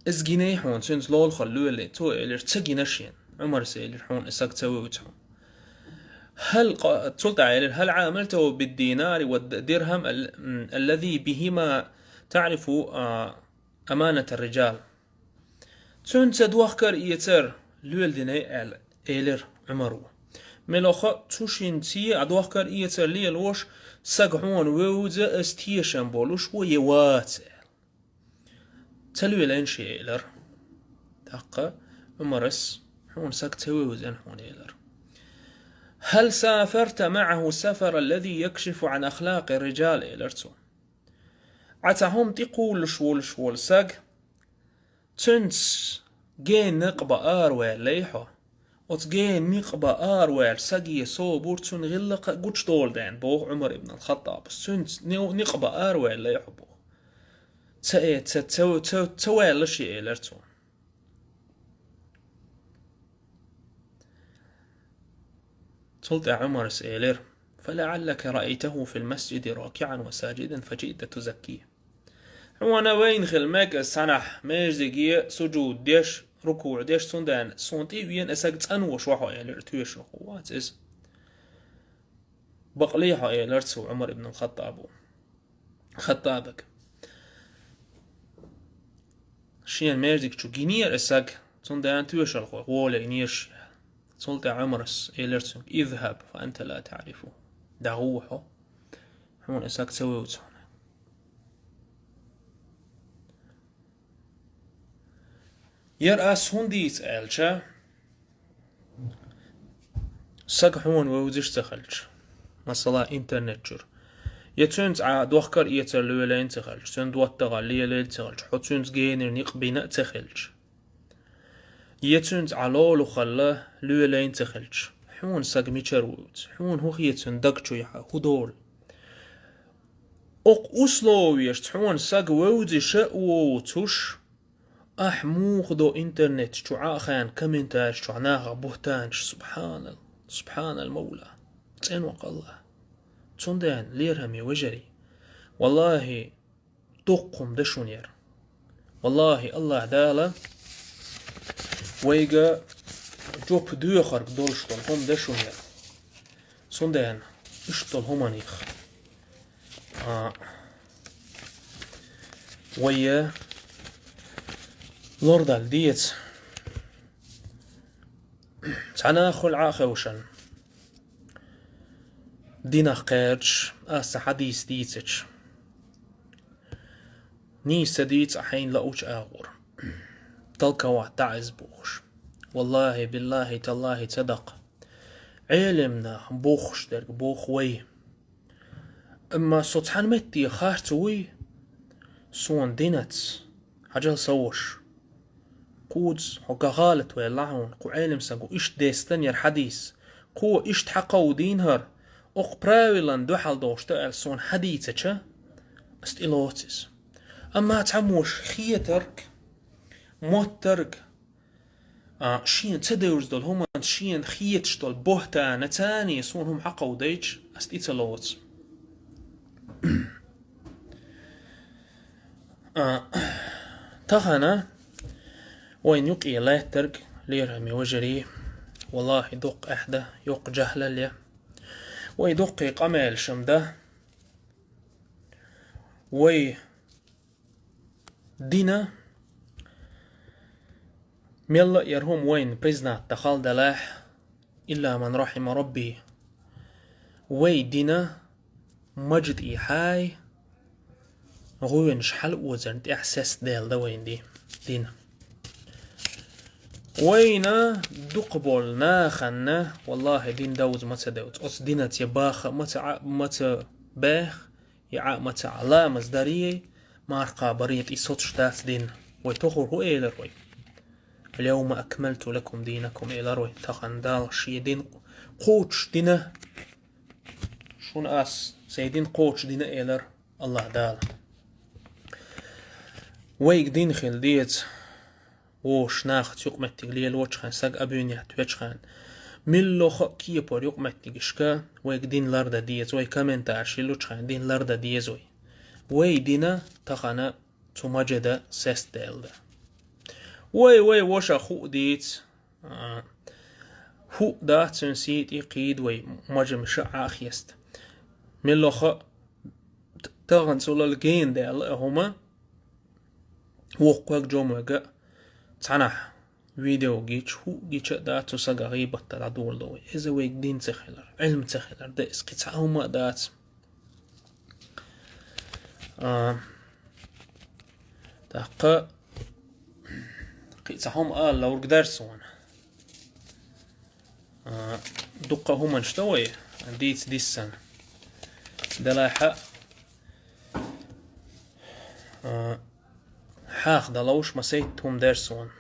«Иза гиний хьуна, цуьнца лолахь лоьла?» Цо элира: «Ца гина шена». Ӏумарас элира: «Хьуна и саг ца вевза хьуна». «Хьал къа-», цул тӀаьхьа элира: «Хьал Ӏамалтаху бид-динари ва д-, дирхьам ал-, аллази бихима таӀрифу, а, аманатар-риджал?» «Цуьнца дохкар-эцар лоьла диний», — аьлла, элира Ӏумаро. «Мелхо а цу шинца а дохкар-эцар лелош саг хьуна вевза, аса тешам болуш ву я вац», — аьлла. «Ца лоьлийна шен», — элира. ТӀаккха Ӏумарас: «Хьуна саг ца вевзина хьуна», — элира. «هل سافرت معه السفر الذي يكشف عن أخلاق الرجال؟» — элира цо. «Ӏа цхьа хӀума тӀекхуллуш волуш волу саг, цуьнца гена некъ бан араваьллий хьо? Оцу гена некъ бан араваьлла саге собар цуьнан гӀиллакх а гучудолу дела», — боху Ӏумар ибн ал-Хаттабас. «Цуьнца не-, некъ бан араваьллий хьо?» — боху. «Ца э, ца, ца, ца, ца ваьлла шен», — элира цо. Цул тӀаьхьа Ӏумарас элира: «فلعلك رأيته في المسجد راكعا وساجدا فجئت تزكيه». «Хьуна вайна хила мега иза цхьанхьа межзиге сужуд деш, рукуӀ деш, цундела суна тӀе а веана, и саг цӀанвеш ву хьо», — элира тоьшалла. «Вац иза. Бакълий хьо», — элира цо Ӏумар ибн ал-Хаттабо. Хаттабага. Шена междиг чу гинера и саг, цундела тоьшалла гӀоле гинера шен. Цул тӀаьхьа Ӏумарас элира цуьнга: «اذهب فأنت لا تعرفه». ДӀагӀо хьо, хьуна и саг ца вевза хьуна. Яра ас хӀунда дийца аьлча, саг хьуна вевзаш ца хилча, масала, интернет чуьра, я цуьнца Ӏа дохкар-эцар лелайна ца хилча, цуьнан доттагӀалла лелайна ца хилча, хьо цуьнца генара некъ бина а ца хилча, я цуьнца Ӏа лолахалла лелайна ца хилча, хьуна саг мичара вевза, хьуна хӀун хета цуьнан даг чуьйхьа, хӀун долу? Окху условешца хьуна саг вевзаш а воцуш, ахь муха до интернет чу Ӏа а хаьнна комментариш чохь нахах бухӀтанаш, субхьанал-, субхьанал-Мавла, цӀена воккха АллахӀ. Цундела, лераме вежарий, валлахӀи, дуккха хӀума да шуна яра. ВаллахӀи, АллахӀ Дала вайга жоп доьхург долуш долу хӀума да шуна яра. Цундела, иштта долу хӀуманех, а, вай лардала деза. Цхьа нах хуьлу Ӏа а хевшина, динах кхаьрдаш, аса цхьа хьадис дийцича, нийса ца дийца а хьайна лаучу агӀор, талкават дӀа иза бохуш. ВаллахӀи, биллахӀи, таллахӀи, ца даккха. Ӏелам нах бохуш дерг боху вай. Амма со цхьана метте харц вуй, суна динаца, хьажал, сан ваша. Кхуза хьо ган гӀалат ваьлла хьуна, кху Ӏелам стага иштта дестан яра хьадис, кхо иштта хьакховдийна хӀара, окху правилан дуьхьал долуш ду аьлла суна хьадийцича, ас тӀелоцу иза. Амма цхьаммо хетарг, моттарг, а, шена ца девзаш долу хӀуманца, шена хеташ долу бухӀтанца суна хӀума хьакховдайча, ас тӀе ца лоцу. А, тахана вайн юкъе лаьттарг, лераме вежарий, валлахӀи, дуккха эхь да, йоккха жахӀлал я. Вай дуккха къамелаш ма да. Вай дина, мелла а яра хӀума вайна признать дан хала делахь, илла ман рахьима Рабби. Вай дина мажа тӀехьа гӀоьнаш хьалаозарна тӀехь сестаделла да вайна ди-, дина. Вайна дукха болу нахана, валлахӀи, дин довза ма ца девза. Оцу динаца я баха ма ца Ӏа-, ма ца баьха, я Ӏа ма ца Ӏа, ламаз дарий, марха кхабарий, тӀе соцуш дац дин. Вай тохур хӀун элира вай? «Ал-йовма акмалту лакум динакум», — элира вай. Тахана Дала шен дин кхочуш дина шуна ас, сайн дин кхочуш дина, элира АллахӀ Дала. Вайга дин хила деза, вовшаш нахаца юкъаметтиг лелочу хенахь, саг абуьйнехь тоьчу хенахь, миллоха а кепара юкъаметтигашка вайга дин лардан деза, вай комментариш йиллучу хенахь дин лардан деза вай. Вай дина тахана цу мажа да сестаделла да. Вай, вай ваша хӀуъа дийца, а, хӀуъа дац цуьнан сий тӀе кхийда вай, мажа миша а Ӏа а хеста. Миллоха а т-, тахана цулал гена даьлла а хӀума, воккхаг а, жомаг а цхьанхьа видео гича, хӀуъа гича а дац, цу сага гӀийбат дан дӀадоладо вай. Иза вайга дин ца хилар, Ӏилма ца хилар да иза, кхин цхьа хӀума а дац. А, тӀаккха Кхин а цхьа хӀума ала ловрг дара суна. А, дуккха хӀуманаш да вай дийца диссина. Делахь а, а, хьаха дан ловш ма сайтта хӀума дара суна.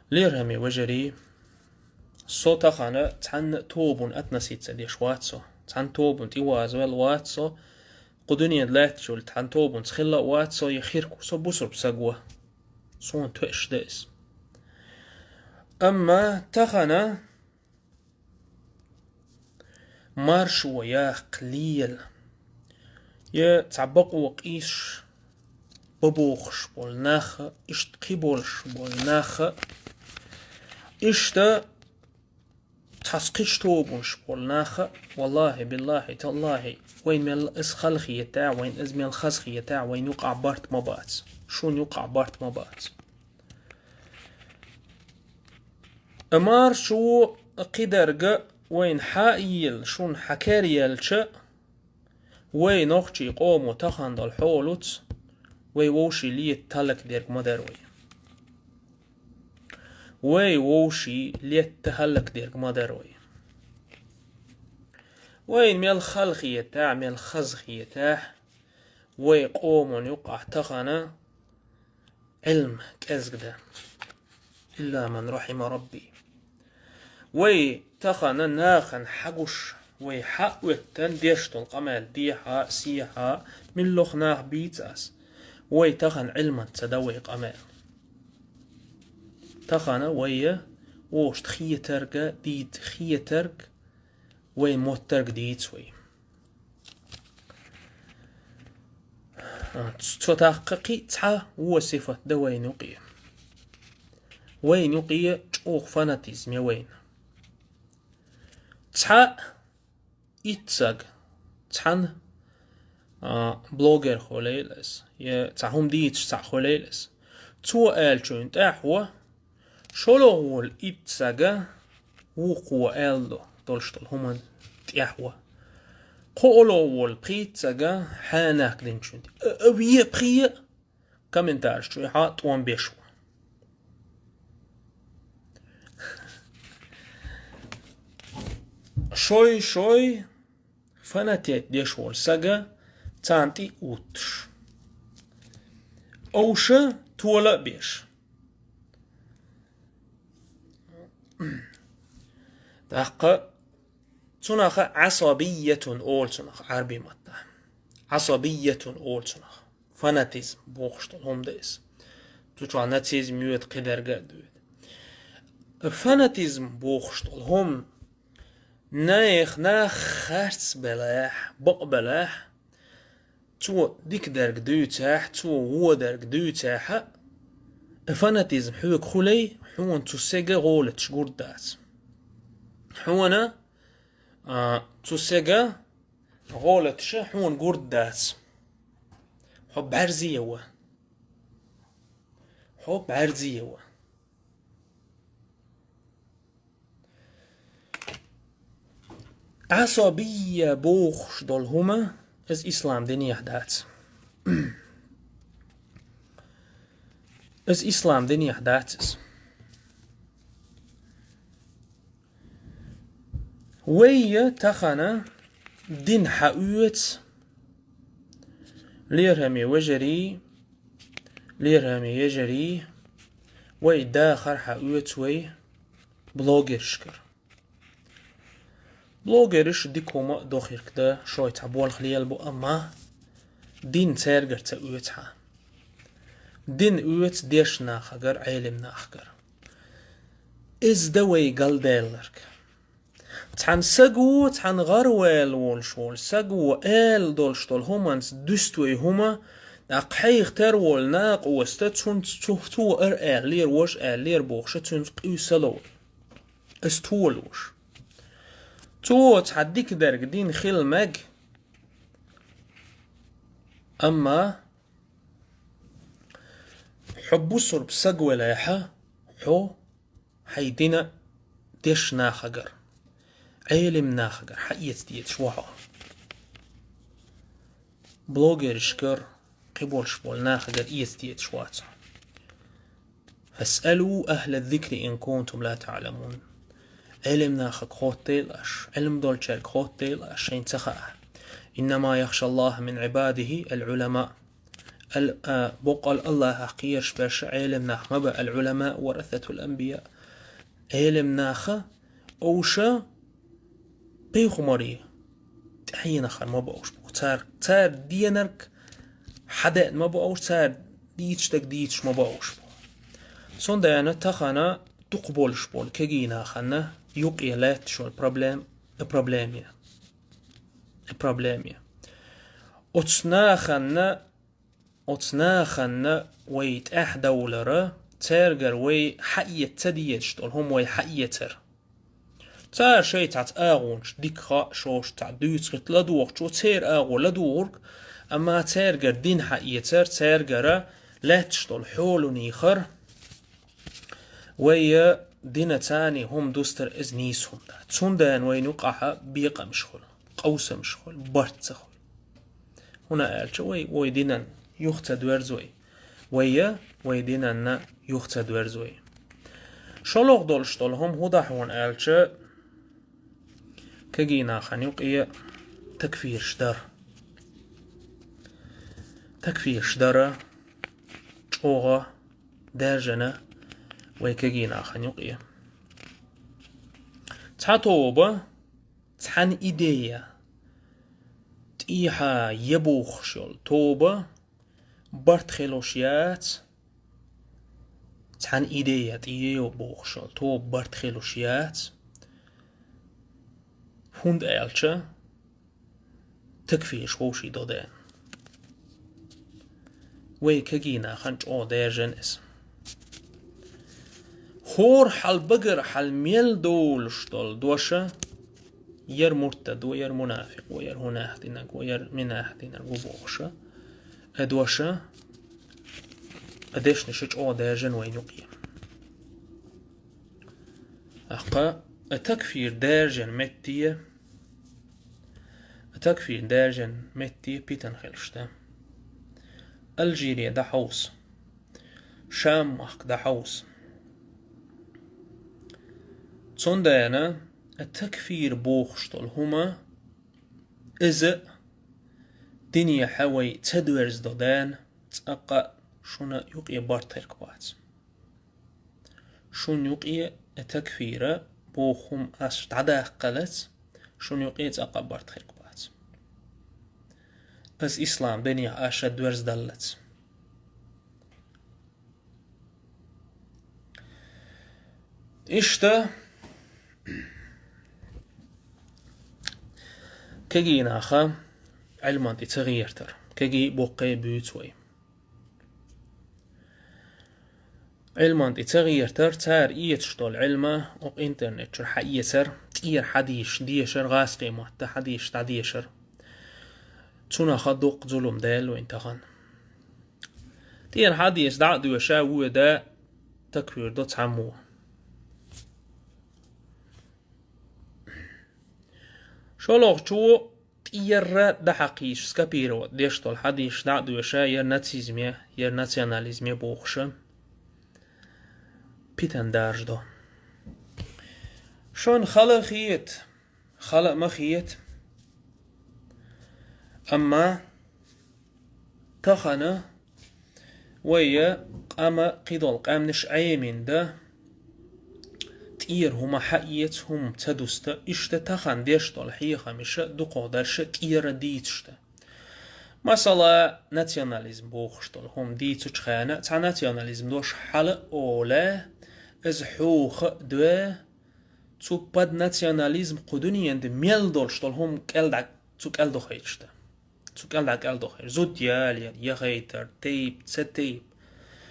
Лерхӏаме вежарий, со тахана цхьанна тобанна относиться деш вац со. Цхьанна тобанна тӀе вазаваьлла вац со. Кху дуьнен лаьттачул тхьанна тобанца хилла а вац со, я хирку со бусург саг ва. Суна тоьаш да иза. Амма тахана маршо яккха лела, я цхьа бакъо къийсаш бан бохуш болу нах а, иштта кхин болуш болу нах а, иштта цхьацца кхечу тобанаш болу нах а, валлахӀи, биллахӀи, таллахӀи, вайна мел иза хала хетахь, вайна иза мел хаза хетахь, вайна юкъахь барт ма бац. Шуна юкъахь барт ма бац. Амма маршо кхидерг вайна хьа а елла, шуна хьа кер яьлча, вай нохчийн къомо тахана долу хьолаца, вай вовшийн летта хӀаллакдерг ма дара вай. Вай вовшийн летта хӀаллакдерг ма дара вай. Вайна мел хала хетахь, мел хаза хетахь, вай къоман юкъахь тахана Ӏилма кӀезга дан. Илла ман рахьима Рабби. Вай тахана нахана хьагуш, вай хьаоьттан деш долу къамел дехьа а, сехьа а, миллох нах бийца ас. Вай тахана Ӏилманца дан вай къамел. Тахана вай вовшашна хетарг а дийца, хетарг, вай моттарг дийца вай. Цо тахка кхин а цхьа вон сифат дан вайна юкъе. Вайна юкъе чӀогӀа фанатизм я вайна. Цхьа итт саг, цхьана, а, блогер хуьлийла иза, я цхьа хӀума дийцаш цхьаъ хуьлийла иза. Цо аьллачунна тӀаьхьо, шолгӀа волу итт сага вукхо аьлла долуш долу хӀуманна тӀаьхьо. КхоалгӀа волу пхийтта сага хьанак динчунна. А, а, ве пхе а комментарий чуьхьа тӀом беш ву. Шой-шой фанатеть деш волу сага царна тӀе а уттуш. Овша тола а беш. ТӀаккха цунах Ӏасабиятун олу цунах Ӏарби матта. Ӏасабиятун олу цунах. Фанатизм бохуш долу хӀума да иза. Цу чохь нацизм йоьду, кхидерг а доьду. Фанатизм бохуш долу хӀума нехан нах харц белахь, бакъ белахь, цо дика дерг дуьйцахь, цо вон дерг дуьйцахь а, фанатизм хьоьга хуьлий, хьуна цу сага гӀолаташ гурд дац. Хьуна, а, цу сага гӀолаташ хьуна гурд дац. Хьо бӀаьрзе ва. Хьо бӀаьрзе ва. Ӏасабия бохуш долу хӀума, иза ислам динехь дац. Иза ислам динехь дац иза. Вай тахана дин хьаоьцу, лерхӀаме вежарий, лерхӀаме ежарий, вай дахар хьаоьцу вай блогершкара. Блогерш дика хӀума а дохург да, шоай цхьа болх лелабо, амма дин цаьргара ца оьцу хьан. Дин оьцу дешна нахагара, Ӏелим нахагара. Иза да вай галдаьлларг. Цхьана саго, цхьана гӀараваьлла волуш волу саго аьлла долуш долу хӀуманца дуьсу вай хӀума, тӀаккха хьайх тера волу накъоста цунца цу, цо ара аьллера, важа аьллера бохуша цуьнца къуьйсало вай. Иза толуш. Цо цхьа дика дерг дина хила мега, амма хьо бусурба саг велахьа, хьо хьайн дина дешна нахагара, Ӏелим нахагара хьаэца дезаш ву хьо. Блогершкара, кхиболуш болу нахагара эца дезаш вац хьо. «Фасъалу ахӀла ззикри ин кунтум ла таъламун». Ӏелам нахага хоттайла аш, Ӏилма долчаьрга хоттайла аш, шайна ца хаахь. «Иннама яхша Аллаха мин ибадихи ал-Ӏулама». Ал-, а, боккъал Аллахах кхераш берш Ӏелам нах ма ба, «ал-Ӏулама варасатул анбия». Ӏелам наха, уьш пайхамарий тӀаьхьенах ма бу уьш боху. Цар, цара денарг хьадеана ма бу уьш, цара дийцаш дерг дийцаш ма бу уьш боху. Цундела тахана дукха болуш болу кегийнахана юкъе лаьтташ йолу проблем, э, проблеме. Э, проблеме. Оцу нахана Оцу нахана вай тӀаьхьадовлара, цаьргара вай хьаэца ца дезаш долу хӀума вай хьаэцара. Цара шайн цхьацца агӀонаш дика хаьа шаьш цхьа дуьйцу хӀинца ладугӀучо, церан агӀо ладугӀург, амма цаьргара дин хьаэцара, цаьргара лаьтташ долу хьоланехара вай динан царний хӀума дустар иза нийса хӀума дац. Цундела вайна юкъахь бекъамаш хуьлу, къовсамаш хуьлу, барт ца хуьлу. ХӀунда аьлча вай, вай динан юха ца доьрзу вай. Вай, вай динанна юха ца доьрзу вай. ШолгӀа долуш долу хӀума хӀун ду хьуна аьлча, кегийнахана юкъе такфираш дара. Такфираш дара, чӀогӀа даьржина вай кегийнахана юкъе. Цхьа тоба, цхьана идея тӀехьа я бохуш йолу тоба барт хилуш яц, цхьана идея тӀе я бохуш йолу тоба барт хилуш яц, хӀунда аьлча такфираш вовшийн до деана. Вай кегийнахана чӀогӀа даьржина иза. ХӀора хьал багара хьал мел долуш долу доша, яра муртад ву, яра мунафикъ ву, яра хӀун нах динарг ву, яра минах динарг ву бохуша, э, доша, э, дешнаша чӀогӀа даьржина вайна юкъе. ТӀаккха, э, такфир даьржина метте, э, такфир даьржина метте питана хилаш ду. Алжире дӀахьовса, Шам-махка дӀахьовса. Цундела, э, такфир бохуш долу хӀума, иза динехьа вай ца доьрзу до деана, цкъа а шуна юкъе барт хирг бац. Шуна юкъе э такфира боху хӀума ас дӀадаккхалц, шуна юкъе цкъа а барт хирг бац. Ас ислам динехь аша доьрзу даллалц. Иштта, кегийнаха Ӏилман тӀе ца гӀертар, кегий а боккхий а буьйцу вай. Ӏилман тӀе ца гӀертар, цара эцаш долу Ӏилма окху интернет чуьра хьаэцар, тӀера хьадисаш дешар, гӀазкхийн маттахь хьадисаш дӀадешар. Цунах а дуккха зулам даьлла вайн тахана. ТӀера хьадис дӀа а доьша, воьда, такфир до цхьаммо. ШолгӀачо тӀера дӀахьакхийча, скопировать деш долу хьадисаш дӀа а доьша, яра нацизме, яра национализме бохуша, питана даржадо. Шуна хала а хета, хала а ма хета. Амма тахана вай къама кхидолу къаьмнаш Ӏемина дан, тӀера хӀума хьаэца, хӀума ца дуста, иштта тахана деш долу хьехамаша дукхадарша тӀера дийцаш дан. Масала, национализм бохуш долу хӀума дийцучу хенахь, цхьа национализм дош хьала а олий, иза хьоха а дой, цу под национализм кху дуьненан тӀе мел долуш долу хӀума кӀел дӀа, цу кӀел дохуьйтуш дан. Цу кӀел дӀа кӀел дохуьйтуш. Зуда яла яра, яхайтар, тайп, ца тайп.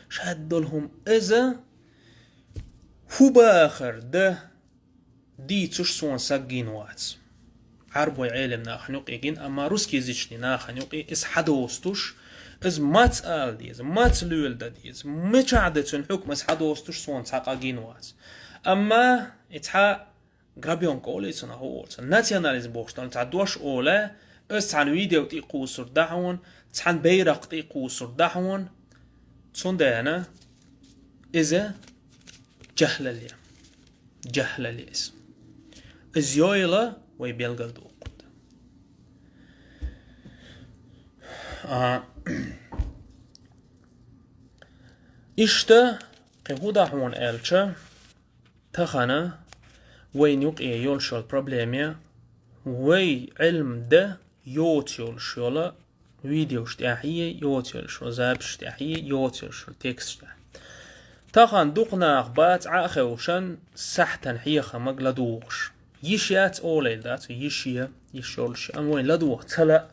Шад долу хӀума иза хӀун бахар дан дийцуш суна саг гина вац. Ӏарбой Ӏелам нахана юкъе гина, амма русскоязычный нахана юкъе иза хьадостуш, иза маца ала деза, маца лоьла дан деза, мичахь дан цуьнан хьукма иза хьадостуш суна цхьа къа гина вац. Амма и цхьа грабёнка олий цунах, хӀун олу цунах, национализм бохуш долу цхьа дош олий, иза цхьана видео тӀе кхуссур дан хьуна, цхьана байракх тӀе кхуссур дан хьуна, цундела Иза жахӀлале. ЖахӀлале иза. Иза йойла вай белгалдохург. А, иштта, кхин хӀун да хьона аьлча, тахана вайна юкъе йолуш йолу проблема, вай Ӏилма дан йоцу йолуш йолу видеош тӀехь, йоцу йолуш йолу записаш тӀехь, йоцу йолуш йолу тексташ тӀехь. Тахана дукха нах бац Ӏа а хевшина, сахьтан хьехамаг ладугӀуш. Йиш яц олийла дац, йиш я, йиш йолуш, амма вайна ладугӀу ца лаьа.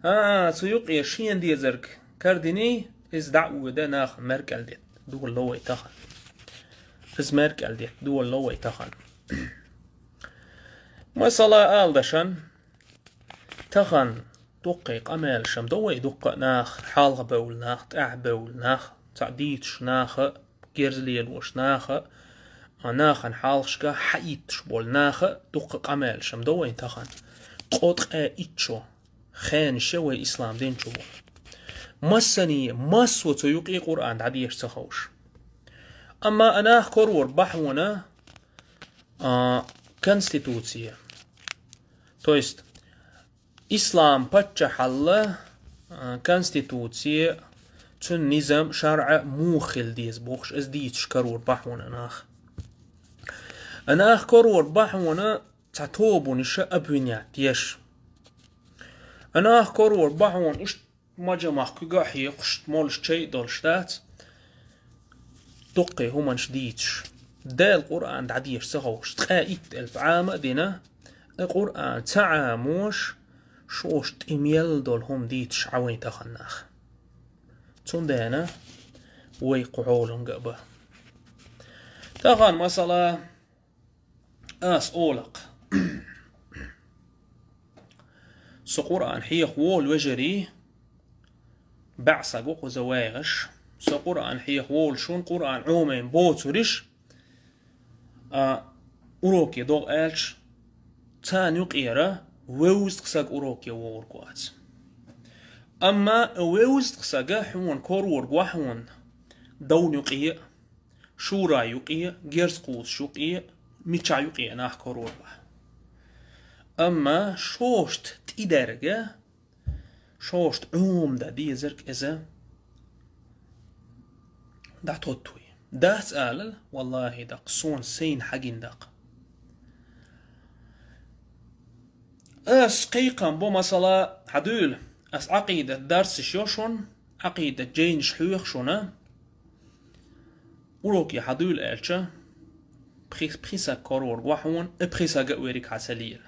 А, цу юкъе шена дезарг кардиний, иза дӀа а воьду, нахана меркӀал детта долало вай тахана. Иза меркӀал детта долало вай тахана. Масала, ала дашан, тахана дуккха къамелаш-м до вай, дуккха а нах, хьалха бевлла нах, тӀаьхьа бевлла нах, цхьаъ дийцуш наха, герз лелош наха, а, нахана хьалхашка хьаитташ болу наха дуккха къамелаш-м до вайн тахана. Ткъа итт шо хенаш я вай ислам дин чу болу. Массане, массо цу юкъе Къуръан дӀадеша ца ховш. Амма а нах карор бахьана, а, конституция. То есть, ислам паччахьалла, а, конституция, цуьнан низам, шарӀа муха хила деза бохуш, иза дийцуш карор бахьана нах. А нах карор бахьана цхьа тобанаш обвинять деш. А нах карор бахьана иштта маджамах куьга а хьекхуш, молуш чай а долуш дац. Дуккхий хӀуманаш дийцуш. Дала Къуръан дӀадеша ца ховш, ткъа итт элп Ӏама а дина, и Къуръан ца Ӏамош, шоша тӀе мел долу хӀума дийцуш Ӏа вайн тахана нах. Цундела вай кху хьоланга а бан. Тахана, масала, ас олакх. Со Къуръан хьеха волу вежарий, баьӀсаг ву кхуза вайгӀаш. Со Къуръан хьеха волу шун Къуръан Ӏомайна боцуриш, а, уроке догӀу аьлча, царна юкъера вевзткъа саг уроке вогӀург вац. Амма вевзткъа сага хьуна корорг вахьуна довна юкъе а, шура юкъе, герз кхузуш юкъе, мичахь юкъе нах корор бахьа. Амма шошта тӀедерга, шошта Ӏума дан дезарг иза дӀатоттуй. Дац алал, валлахӀи, даккха, суна сайна хьагина даккха. Ас кхайкхам бо, масала, хьадуьйла, ас Ӏакъидат дарсаш йо шуна, Ӏакъидат жайнаш хьоьху шуна, уроке хьадуьйла аьлча, пхи, пхи саг корорг вахьуна, и пхи сага а верриг хьан ца лела.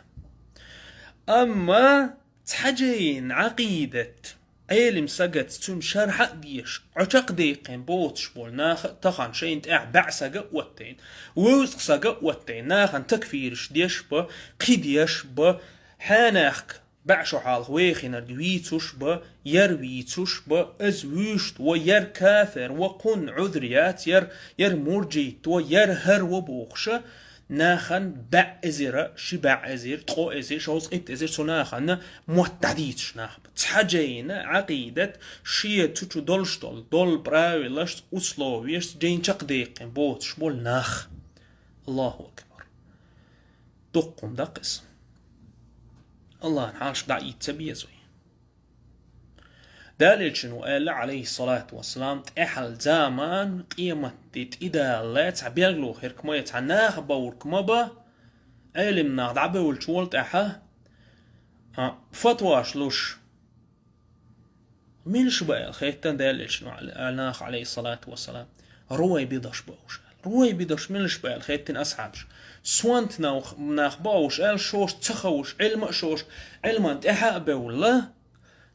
Амма цхьа жайна Ӏакъидат Ӏелим сагаца цуьнан шархьа а деш, Ӏочакхдеккхина боцуш болу наха а тахана шайна тӀехь баьӀ сага а оттайна, вевзткъа сага а оттайна, нахана такфираш деш ба, кхидеш ба, хьенехка баьӀ шо хьалха вехинарг вийцуш ба, яр вийцуш ба, иза вуьйшта ва, яр кафир ва, кхунна Ӏудр яц, яр, яр мурджит ва, яр хӀара ва бохуша, нахана баьӀ эзира, ши баьӀ эзира, ткъо эзира, шовзткъа итт эзира цу нахана мотт дӀадийцуш нах ба. Цхьа жайна Ӏакъидат шен цу чу долуш долу, долу правилашца, условиешца жайна чакхдеккхина боцуш болу нах. Аллаху акбар. Дуккха хӀума даккха иза. Аллахьан хьалха дӀаийца ца беза вай. Далечун ву аьлла, Ӏалайхиссалату вассалам, тӀаьхьал заман, къематде тӀедалла, цхьа билгало хирг ма я, цхьа наха боврг ма ба, Ӏелим нах дӀабевллачу волу тӀаьхьа, а, фатваш луш. Милаш ба аьлла хеттина Далечун ву аьлла наха, Ӏалайхиссалату вассалам, рувайбидаш ба уьш аьлла. Рувайбидаш милаш ба аьлла хеттина асхьабаш. Сонта нах, нах ба уьш аьлла, шоша ца ховш, Ӏилма а шоша, Ӏилман тӀаьхьа а бевлла,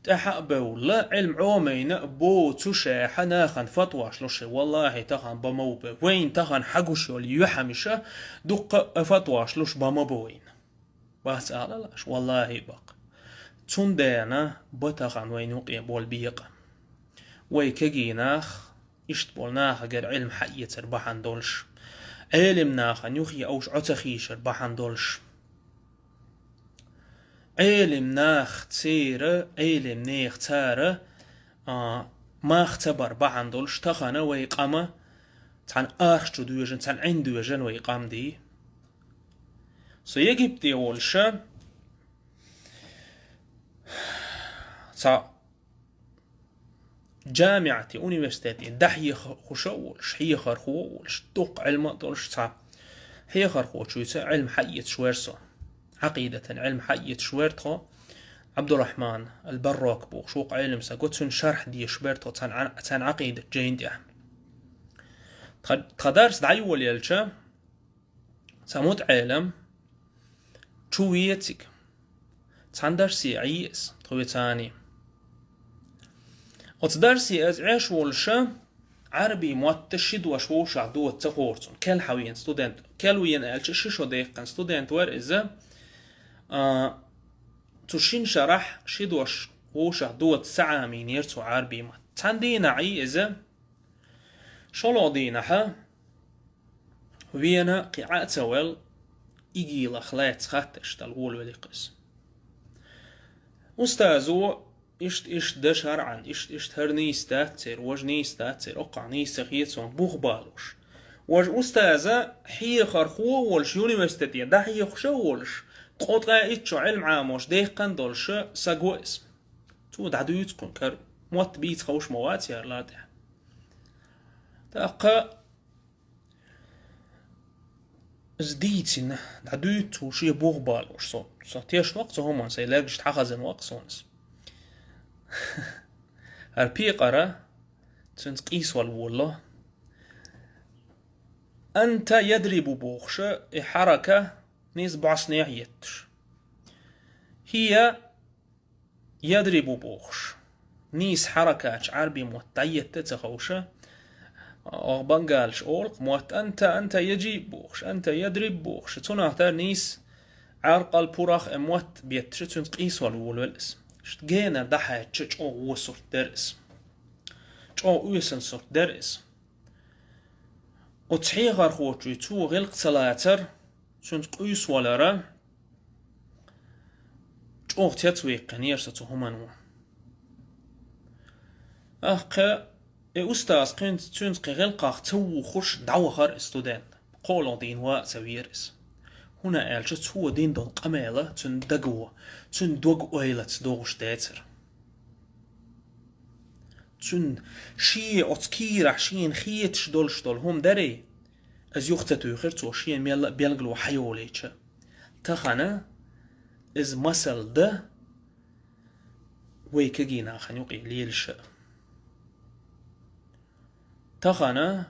тӀаьхьа а бевлла, Ӏилма Ӏомайна а боцуш, ахьа нахана фатваш луш. ВаллахӀи, тахана ба ма ву бе. Вайна тахана хьагуш йолу юьхьамиша дуккха а фатваш луш ба ма бу вайна. Бац алалаш, валлахӀи, бакъ. Цундела ба тахана вайна юкъе болу бекъа. Вай кегий нах, иштта болу нахагара Ӏилма хьаэцар бахьана долуш, Ӏелим нахана юххе овш Ӏо ца хийшар бахьана долуш, Ӏелим нах цера, Ӏелим нех цара, а, мах ца бар бахьана долуш, тахана вай къама Цхьана арх чу доьжна, цхьана Ӏин доьжна вай къам дий. Со Египте волуша, цхьа джамиӀате, университете дӀахьехуша а волуш, хьехархо а волуш, дукха Ӏилма а долуш цхьа хьехархочуьйца Ӏилма хьаэцаш вара со. Ӏакъидатан Ӏилма хьаэцаш вара тхо, Ӏабдуррахьман ал-Баррок бохуш ву-кх Ӏелам саг, цуьнан шархь дезаш бара тхо цхьана, цхьана Ӏакъидат жайна тӀехь. Тха, тха дарс дӀайолаелча, цхьа мутаӀелам чу вецига, цхьана дарсе Ӏе иза, тхо вецани. Оцу дарсе аса Ӏеш волуша, Ӏарбийн мотта ши дош вовшах доца ца хуура цунна. Кел хьавеана студент, кел веана аьлча, ши шо даьккхина студент вара иза. А, цу шина шарахь ши дош вовшах доца ца Ӏамийнера цо Ӏарбийн мотта. Цхьана дийнахь Ӏе иза, шолгӀа дийнахьа веана кхин Ӏа а ца ваьлла, ИГИЛах лаьцна хаттарш дала волавелира иза. Устазо иштта-иштта даша хӀара Ӏан, иштта-иштта хӀара нийса дац церан, важа нийса дац церан, оккхахь нийса ца хета суна, бух балош. Важа устаза хьехархо а волуш, университете дӀахьехуша а волуш, ткъо-ткъаь итт шо Ӏилма Ӏамош даьккхина долуша саг ву иза. Цо дӀадуьйцу кхунна кара, мотт бийца ховш ма вац яра латӀехь. ТӀаккха иза дийцина, дӀадуьйцу цо шен бух балош. Со, со тешна ваккха цу хӀуманна, сайн лергашна хьахазина ваккха суна иза. ХӀара пекъара цуьнца къийсавала волало. «Анта ядрибу» бохуша, и хьарака нийса бӀоснехь етташ. «ХӀия ядрибу» бохуш, нийса хьаракаташ Ӏарбийн мотт дӀаетта а ца ховша, оха бангалаш олу-кх мотт «анта, анта яджиб» бохуш, «анта ядриб» бохуш, цунах тара нийса Ӏаркъал пурах а мотт бетташ, цуьнца къийсавала волавелла иза. Иштта генара дӀахьаьжча, чӀогӀа вон сурт дара иза. ЧӀогӀа оьсала сурт дара иза. Оцу хьехархочуьнца цо гӀиллакх ца лацар, цуьнца къуьйсу валара, чӀогӀа цецваьккхинера со цу хӀумано. ТӀаккха и устаз кхин-, цуьнца кхин гӀиллакхах ца вухуш, дӀавахара и студент. КхоалгӀа дийна ван а ца веара иза. ХӀунда аьлча цо дина долу къамел цуьнан даго, цуьнан дог-ойлаца догӀуш дацара. Цуьнан шен оцу кийрахь шена хеташ долуш долу хӀума дарий, иза юха ца туьйхира цо, шена мелла а билгало хьайолийча. Тахана иза масал дан вай кегий нахана юкъе лелаша. Тахана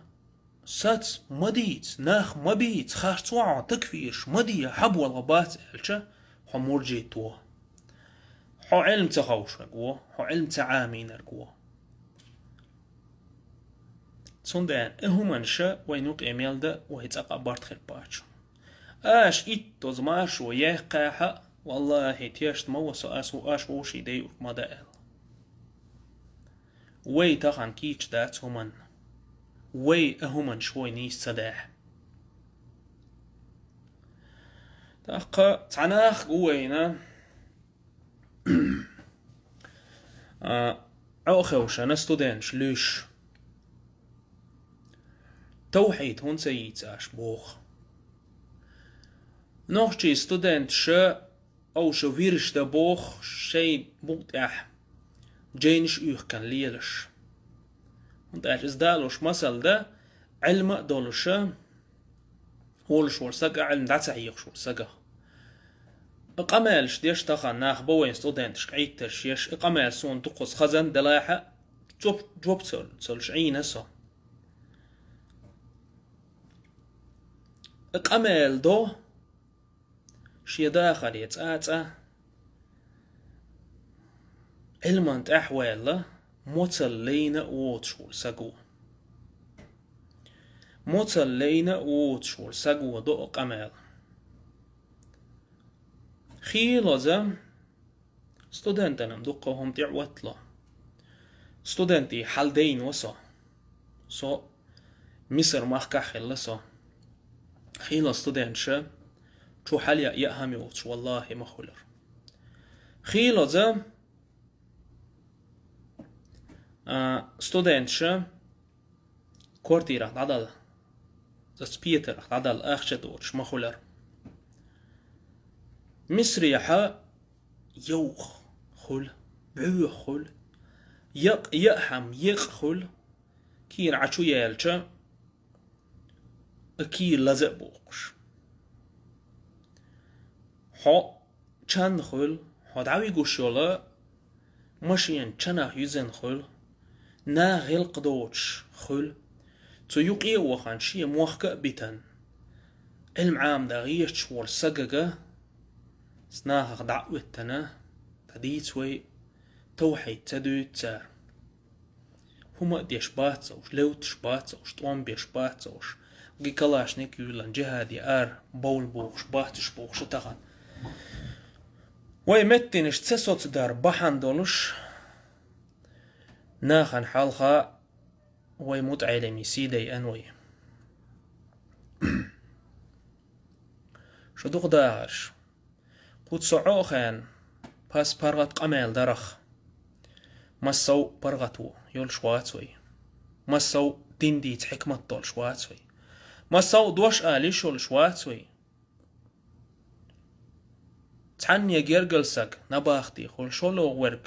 саца ма дийца, нах ма бийца, харцо хьо, такфирш ма де, хьан болх бац аьлча, хьо мурджит ву. Хьо Ӏилма ца ховшверг ву, хьо Ӏилма ца Ӏамийнарг ву. Цундела и хӀуманаш вайна юкъе мел дан вай цкъа а барт хир бац. Аша иттаза маршо яьккхахь а, валлахӀи, тешна ма ву со, ас ву, аша вовшийн дайург ма дан аьлла. Вай тахана кийча дац хӀуманна. Вай а хӀуманаш вай нийса ца дахь. ТӀаккха цхьа нах гу вайна, а, Ӏохевшана студенташ луьйш. Тавхьид хӀунда ца йийца аша боху. Нохчийн студенташа овша вирш дан боху шайн букъ тӀехь жайнаш уьйхкан лелаш. ХӀунда аьлча иза далош масал дан, Ӏилма а долуша, волуш волу саг а, Ӏилма дӀа ца хьехаш волу сагах. И къамелаш деш тахана нах бан вайн студенташка Ӏиттарш еш, и къамел суна дукхаза хазан делахьа, жоп, жоп ца, ца луш Ӏийна со. И къамел до, шен дахаре цӀа-цӀа Ӏилман тӀаьхьаваьлла, моцал лайна а воцуш волу саг ву. Моцал лайна а воцуш волу саг ву до а къамел. Хийлаза студентанам дуккха хӀума тӀе а ваттало. Студентий хьал дайна ва со. Со Мисар махкахь хилла со. Хийла студенташа чу хьал яа яа хӀама йоцуш, валлахӀи, ма хуьлура. Хийлаза, а, студенташа квартирах дӀадала цӀаца петарах дӀадала ахча доцуш ма хуьлура. Мисарехьа йовха хуьлу, бӀоьха хуьлу, якъ-, яа хӀума екъа хуьлу, кийра Ӏа чу яьлча, кийра лаза а боккхуш. Хьо чан хуьлу, хьо дӀавигуш йолу машен чанах юьзна хуьлу, наха гӀиллакх доцуш хуьлу. Цу юкъе а вахана, шен мохк а битина, Ӏилма Ӏамадан гӀерташ волу сагага, нахах дӀа а оьттина, дӀадийца вай, тавхьид ца дуьйцу цара. ХӀума а деш бац уьш, левташ бац уьш, тӀом беш бац уьш, ги калашник юьйлан, джихаде ара бовла бохуш бац уьш бохуш а тахана. Вай меттанаш ца соцудар бахьана долуш, нахана хьалха вай мутаӀеллими сий дайъина вай. Шу дукха дахарш. Кху со Ӏо а хаьна, пас паргӀат къамел дарах. Массо а паргӀато йолуш вац вай. Массо а дин дийца хьикмат долуш вац вай. Массо а дош ала йиш йолуш вац вай. Цхьанне гергара саг набахти хуьлу, шолгӀа верг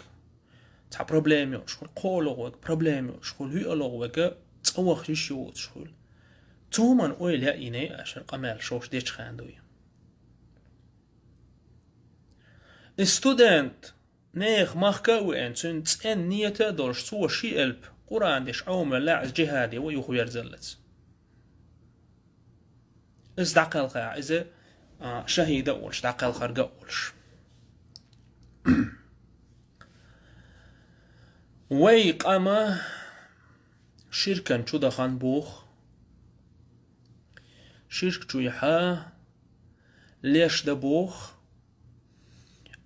цхьа проблема йолуш хуьлу, кхоалгӀа верг проблема йолуш хуьлу, виалгӀа верг цӀа ваха йиш йоцуш хуьлу. Цу хӀуманна ойла яа йиний аша, къамел шаьш дечу хенахь дуй. И студент нехан махка а веана, цуьнан цӀена нийят а долуш, цо ши элп Къуръан деш Ӏомавелла, иза джихаде ву юхаверзаллац. Иза дӀакхелхахь, иза, а, шахӀид а волуш, дӀакхелхарг а волуш. Вай къам ширкана чу дахана боху, ширк чуьйхьа леш дан боху,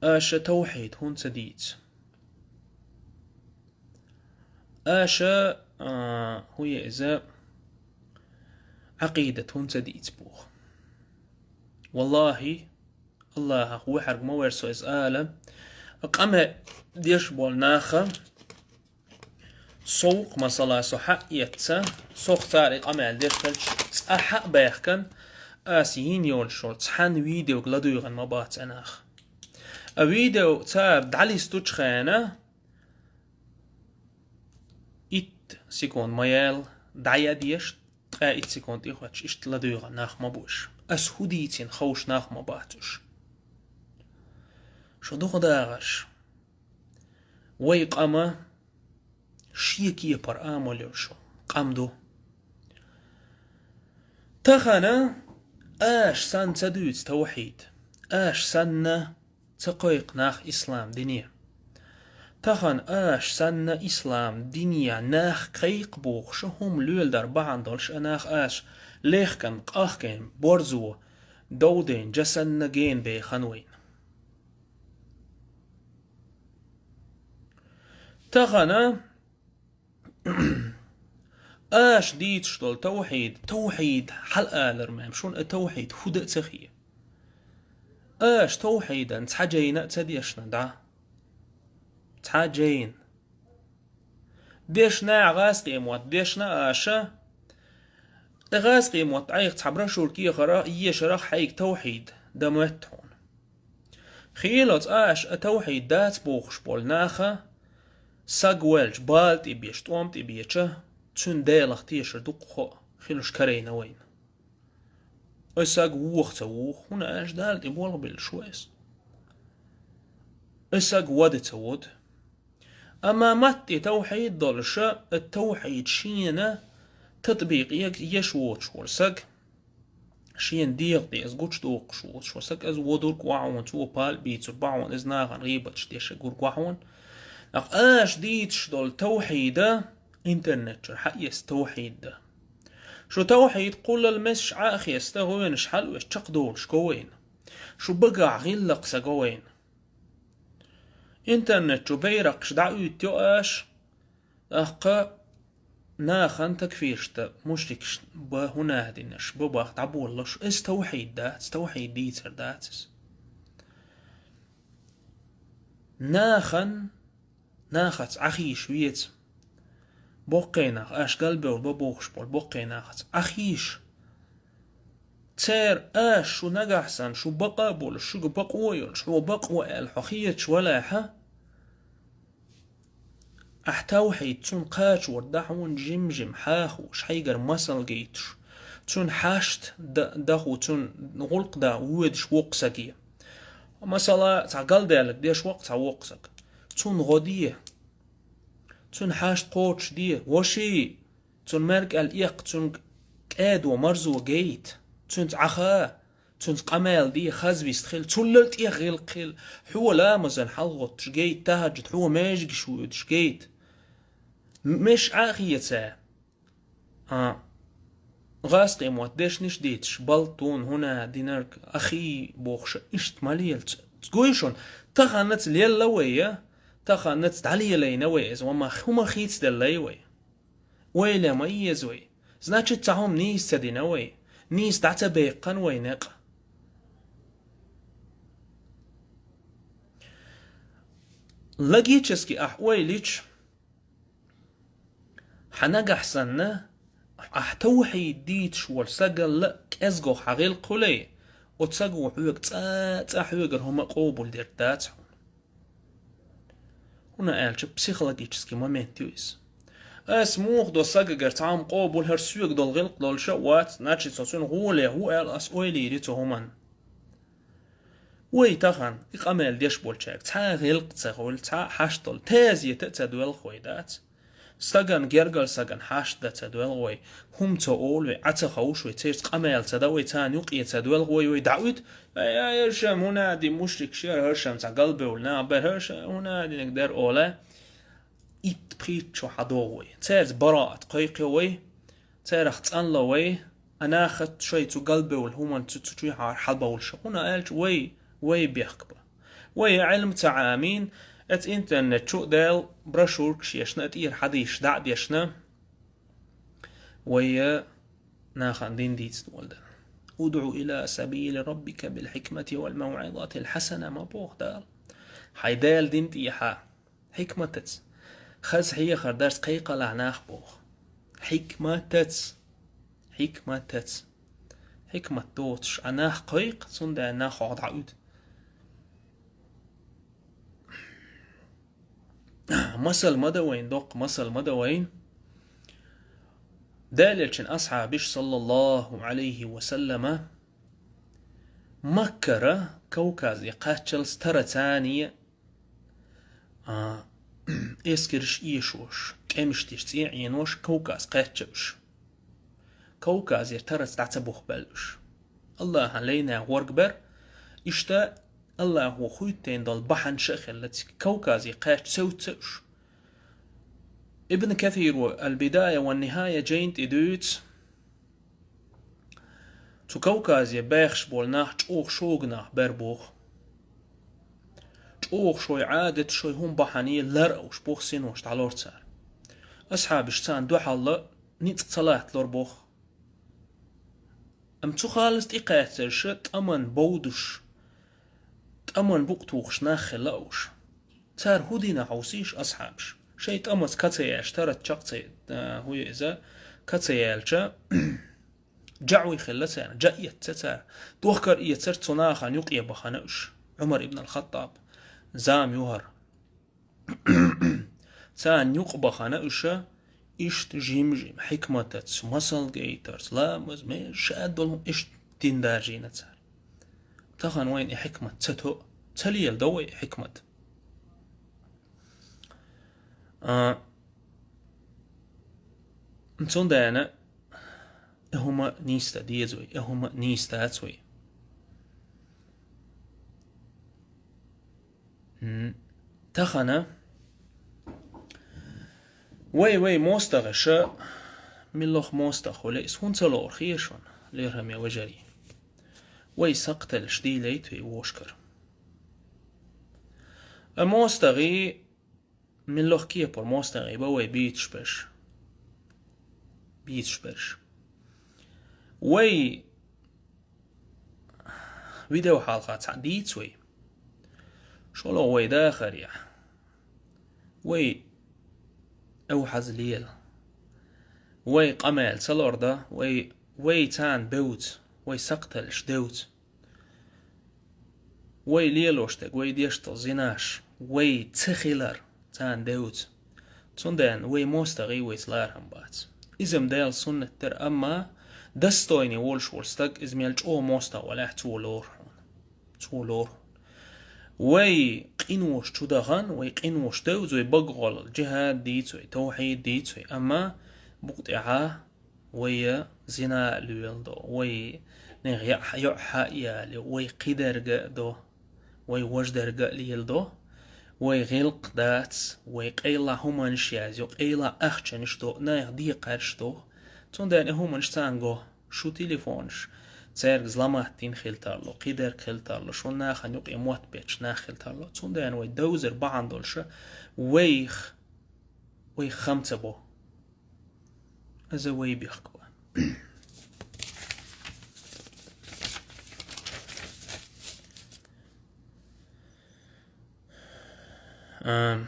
аша тавхьид хӀунда ца дийца? Аша, а, хӀун ю иза, Ӏакъидат хӀунда ца дийца боху? Валлахьи, Аллахьах вуьхьарг ма вара со иза ала, къамел деш болу наха, со ву-кх, масала, со хьаэцна, сох цара и къамел деш хилча, цкъа хьа а баьхкина, аса йина йолуш йолу цхьана видеога ладуьйгӀина ма бац и нах. А видео цара дӀалистучу хенахь, итт секунд ма яьлла, дӀаяла дезаш, ткъе итт секунд тӀехӀоьттуш, иштта ладуьйгӀина нах ма бу уьш. Аса хӀун дийцина ховш нах ма бац уьш. Шу дукха дахарш. Вай къам шен кепара амал йолуш къам ду. Тахана аша санна ца дуьйцу тавхьид, аша санна ца кхойкху нах ислам дине. Тахана аша санна ислам дине нах кхайкха бохуш а хӀума леладар бахьана долуш а нах аша лехкан, къахкийна, борзо, довдийна, джа санна гена беха вайна. Тахана аша дийцуш долу тавхьид, тавхьид хьалаалар мем, шуна и тавхьид хӀун дан а ца хе. Аша тавхьидан цхьа джайна а ца дешна дӀа. Цхьа джайна. Дешна а гӀазкхий мотт, дешна аша, и гӀазкхий мотт Ӏайха цхьа брошюрка ехара, ешарах хьайга тавхьид дан моьтту хьуна. Хилац аша а тавхьид дац бохуш болу наха, саг ваьлча, бала тӀе беш, тӀом тӀе беча, цуьнан Делах тешар дукха хо а хилуш карийна вайна. И саг вуха ца вуху, хӀунда аьлча Дала тӀе болх биллаш ву иза. И саг вода ца вода. Амма матте тавхьид долуша, и тавхьид шена татбикъ е-, еш воцуш волу саг, шена дегӀа тӀе иза гучудоккхуш воцуш волу саг, иза водург вахьуна, цо пал а бийцур бахьуна, иза нахана гӀийбаташ деш гург вахьуна. Нах аша дийцуш долу тавхьида, интернет чуьра хьаэца тавхьид дан. Шу тавхьид кхуллал месаш Ӏа а хеста, гӀоьнаш хьалавеш чекхдолуш го вайна. Шу багахь гӀиллакх са го вайна. Интернет чу байракхаш дӀа а уьттайо аша, тӀаккха нахана такфиршта, мушрикшта ба хӀун а динарш, ба бах дӀаболалуш, иза тавхьид дац, тавхьид дийцар дац иза. Нахана, нахаца Ӏахийша веза. Боккхий нах, аша галбевлла ба бохуш болу боккхий нахаца Ӏахийша. Церан а шу нагахь санна, шу бакъ а болуш, шуьга бакъо а йолуш, хьо бакъ ву аьлла, хьо хеташ валахь, ахь тавхьид цунна кхачор дӀа хьуна жим-жим хьахош, хьайгара масал гайташ, цуьнан хьашт д-, даху, цуьнан гӀуллакх дан воьдуш воккха саге. Масала, цхьа галдаьлларг деш воккха цхьа воккха саг. Цунна гӀо де, цуьнан хьашт кхочушде, воший! Цунна маьркӀал эккха, цуьнга кӀедо, марзо гайта, цуьнца Ӏаха, цуьнца къамел де, хаза вист хила, цуллал тӀех гӀиллакх хила, хьо ламазан хьалагӀоттуш гайта, тахьаджуд хьо межигаш воьдуш гайта. Меш Ӏа а хеца, а, гӀазкхийн мотт дешнаш а диташ, бал тхуна хӀуна динарг ахий бохуш, иштта ма лела. Ц-, гуй шуна, таханца лелла вай, я? Таханца дӀалелайна вай иза, ва ма хӀума хийцаделлай вай. Ойла ма еза вай. Значит, цхьа хӀума нийса ца дина вай. Нийса дӀа ца беккхана вай некъ. Логически ахь ойла йича, хьан нагахь санна, ахь тавхьид дийцаш волу сагалла кӀезгох хьан гӀиллакх хуьлий, оцу саго хьоьга цкъа, цкъа хьоьгара хӀума къобалдерг дац хьуна. ХӀунда аьлча психологический момент ю иза. Ас муха до сагагара цхьа хӀума къобал, хӀара соьга долу гӀиллакх долуш а вац, значит, со цуьнан гӀоле ву аьлла ас ойла йийр ю цу хӀуманна. Вай тахана и къамел деш болчаьрга цхьа а гӀиллакх ца хуьлу, цхьа а хьашт долу, тезета а ца доьлху вай, дац? Стагана, гергара стагана хьашт дан ца доьлху вай, хӀума ца олу вай, Ӏа ца ховшу вай, цаьрца къамел ца дан вай, царна юкъе ца доьлху вай, вай дӀауьйту, ай, ай, хӀара шен хӀунадин мушрик, шера хӀара шен цхьа галбевлла нах бара, хӀара шен хӀунадиниг дара олий, итт-пхийтта шо хьадогӀу вай. Цаьрца бараат кхойкху вай, царах цӀанло вай, а нахаца шайн цу галбевлла хӀуманна цу, цу чуьхьара хьалабовлуш. ХӀунда аьлча вай, вай бехк бан. Вай Ӏилма ца Ӏамийна, эцу интернет чу а даьлла, брошюркаш ешна, тӀера хьадисаш дӀа а дешна, вай нахана дин дийца доладелла. «ادع إلى سبيل ربك بالحكمة والموعظة الحسنة», ма боху Дала. Хьайн Делан дин тӀехьа. Хьикматаца. Хаза хьехар дарца кхайкхалахь нах боху. Хьикматаца. Хьикматаца. Хьикмат доцуш Ӏа нах кхайкха, цундела нах хьох дӀауьду. Масал ма дан вайна, доккха масал ма дан вайна. Делан элчан асхьабаш, саллаллаху Ӏалайхи ва саллама, Маккара Кавказе кхаччалц тараца а, эскарш эшош, тӀемаш деш цӀе а Ӏенош, Кавказ кхаьчна уьш. Кавказера тараца дӀа ца бухбаьлла уьш. Аллахьан лайна гӀоргбар, иштта Аллахьо хуьттийна долу бахьанаш а хилла цига, Кавказе кхаьчна севцца уьш. Ибн Касиро «Аль-Бидая ва Нихая» жайна тӀе дуьйцу, цу Кавказе баьхаш болу нах чӀогӀа шога нах бара боху. ЧӀогӀа шайн Ӏадат, шайн хӀума бахьане лар а уьш боху, синош дӀалора цара. Асхьабаш царна дуьхьал ницкъ ца латталора боху. Амма цу халаца тӀекхаьчнарш тӀаман бовдуш, тӀаман букъ тухуш нах хилла а уьш. Цара хӀун дина хьовсийша асхьабаш? Шайн тӀамаца ка ца яьлча, тараца чекх ца, а, хӀун ю иза, ка ца яьлча, жаӀуй хилла царна, жа эцна цара. Дохкар эцара цу нахана юкъе бахана уьш. Ӏумар ибн аль-Хаттаб зама ю хӀара. Царна юкъа бахана уьш, иштта жим-жим, хьикматаца, масал гайтарца, ламаз, меж, ша долу иштта дин даржийна цара. Тахана вайна и хьикмат ца тоъу, ца леладо вай и хьикмат. А, цундела и хӀума нийса дан деза вай, и хӀума нийса дац вай. М, тахана вай, вай мостагӀаша, муьлхха мостагӀа хуьлий, иза хӀунда ца лору хезий шуна, лераме вежарий? Вай сакхталлаш дийлайта вай вовшахкара. А мостагӀий, муьлхха кепара мостагӀий бан вай буьйцуш берш. Буьйцуш берш. Вай видео хьалха цхьаъ дийца вай. ШолгӀа вай дахарехь. Вай эвхьаза лела. Вай къамел ца лорда, вай, вай царна бевза. вай сакхталлаш девза. Вай лелош дерг, вай деш дола зинаш, вай ца хилар царна девза. Цундела вай мостагӀий вайца ларам бац. Иза-м Даьла суннат дара, амма достойный волуш волу стаг, иза мел чӀогӀа мостагӀа валахь, цо лору хьуна. Цо лору хьуна. Вай къинош чу дахана, вай къинош девза, вай бага гӀолла, джихӀад дийца вай, тавхьид дийца вай, амма букъа тӀехьа вай зина а лоьла до, вай нехан йоӀ-, йоӀ хьа а ялайо, вай кхидерг а до, вай важдерг а леладо, вай гӀиллакх дац, вай къайла хӀуманаш язйо, къайла ахчанаш до, нехан декхарш до. Цундела и хӀуманаш царна го, шун телефонаш, цаьрга зламат дина хила тарло, кхидерг хила тарло, шун нахана юкъе мотт бетташ нах хила тарло. Цундела вай девзар бахьана долуша вайх, вайх хам ца бо. Иза вай бехк бу. Ам,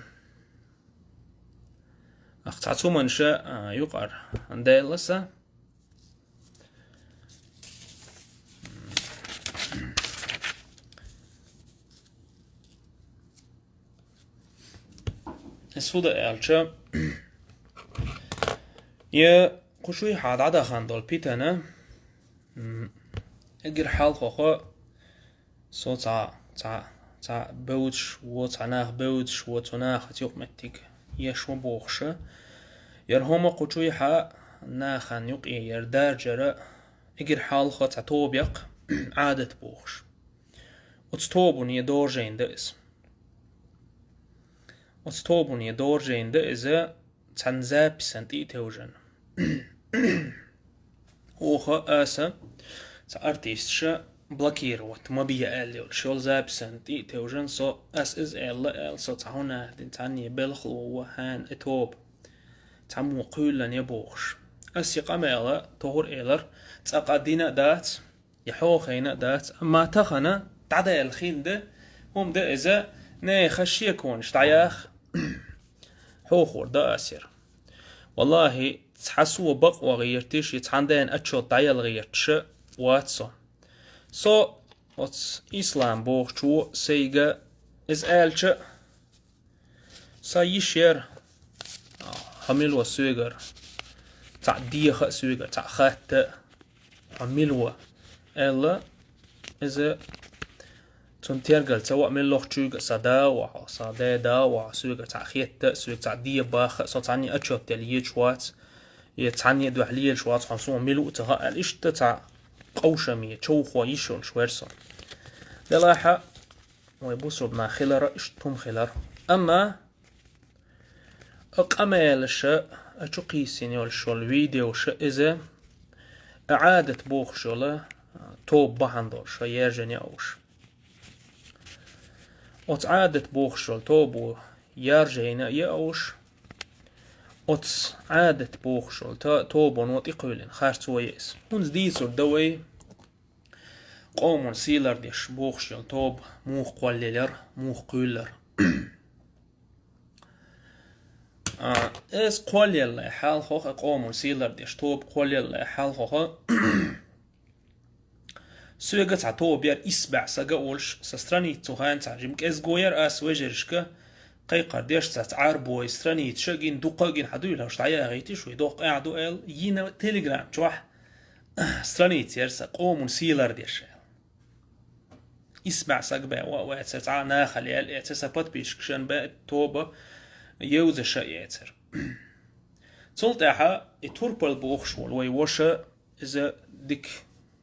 ах, цхьа цу хӀуманаш, а, юкъара делла аса. Иза хӀун ду аьлча, я кху шуьйхьа дӀадахана долу питана, м, эггара хьалхо со цхьа, цхьа, цхьа бевзаш во, цхьа нах бевзаш во, цу нахаца юкъаметтиг еш во бохуша, яра хӀума кху шуьйхьа нахана юкъе яра даржара, эггара хьалха цхьа тоба яккха, Ӏадат бохуш. Оцу тобане доржийна дан иза. Оцу тобане доржийна дан иза цхьана записана тӀе а тевжина. Оха аса цхьа артисташа блокировать ма бе аьлла йолуш йолу записана тӀе а тевжина, со ас иза аьлла аьлла, со цхьа хӀуна дина цхьанне белхало ву хьан и тоба. Цхьаммо кхуьйллан я бохуш. Ас и къамела тохур элар, цкъа къа дина а дац, я хьохайна а дац, амма тахана дӀадаьлла хин дан, хӀума дан иза, нехан шеконаш дӀаяха, хьохор дан асира. Валлахи, цхьа со бакъо гӀерташ, я цхьана дена отчёт дӀаяла гӀерташ вац со. Со оцу Ислам бохучо сайга иза аьлча, сан йиш яра, хьо мила ву соьгара, цхьаъ деха а соьгара, цхьаъ хатта а, хьо мила ву, аьлла, иза цунна тергал ца во а, мила лохучуьйга а сан да а ву хьо, сан даь да а ву хьо, соьгара цхьаъ хетта а, соьга цхьаъ де баха а, со цхьанне отчёт делла езаш вац, я цхьанне дуьхьа лелаш вац, хьо суна мила ву ца хаьа аьлла, иштта цхьа къовшаме, човхо йиш йолуш вара со. Делахьа, вай бусурба нах хилар а иштта хӀума хилар. Амма а къамелаша, а чу кхийсина йолуш йолу видеоша иза, а Ӏадат бохуш йолу тоба бахьана долуша яьржина я уьш. Оцу Ӏадат бохуш йолу тобо яржийна а я уьш, оцу Ӏадат бохуш йолу то-, тобано тӀекхуьйлина харцо я иза. ХӀунца дийцур дан вай, къоман сий лардеш бохуш йолу тоба муха кхоллаелира, муха кхуьйллара. А, иза кхоллаеллай хьалхоха, къоман сий лардеш тоба кхоллаеллай хьалхоха, соьга цхьа тоба яра, исс бӀе саг а волуш, сан страница цу хенахь цхьа жима кӀезиго яра, ас вежаршка кхайкхар деш цхьацца Ӏарбойн страницаш а гина, дукха а гина, хьан дуьйла хӀорш дӀаяхийта шу, и доккха къаьхьа ду аьлла, йина Telegram чохь страница яра сан, къоман сий лардеш аьлла. Исс бӀе саг бен ван а вацара, цхьа а нахала яьлла эцара, сан подписчикашна бен тоба евзаша а эцара. Цул тӀаьхьа и Турпал бохуш волу вай ваша, иза дика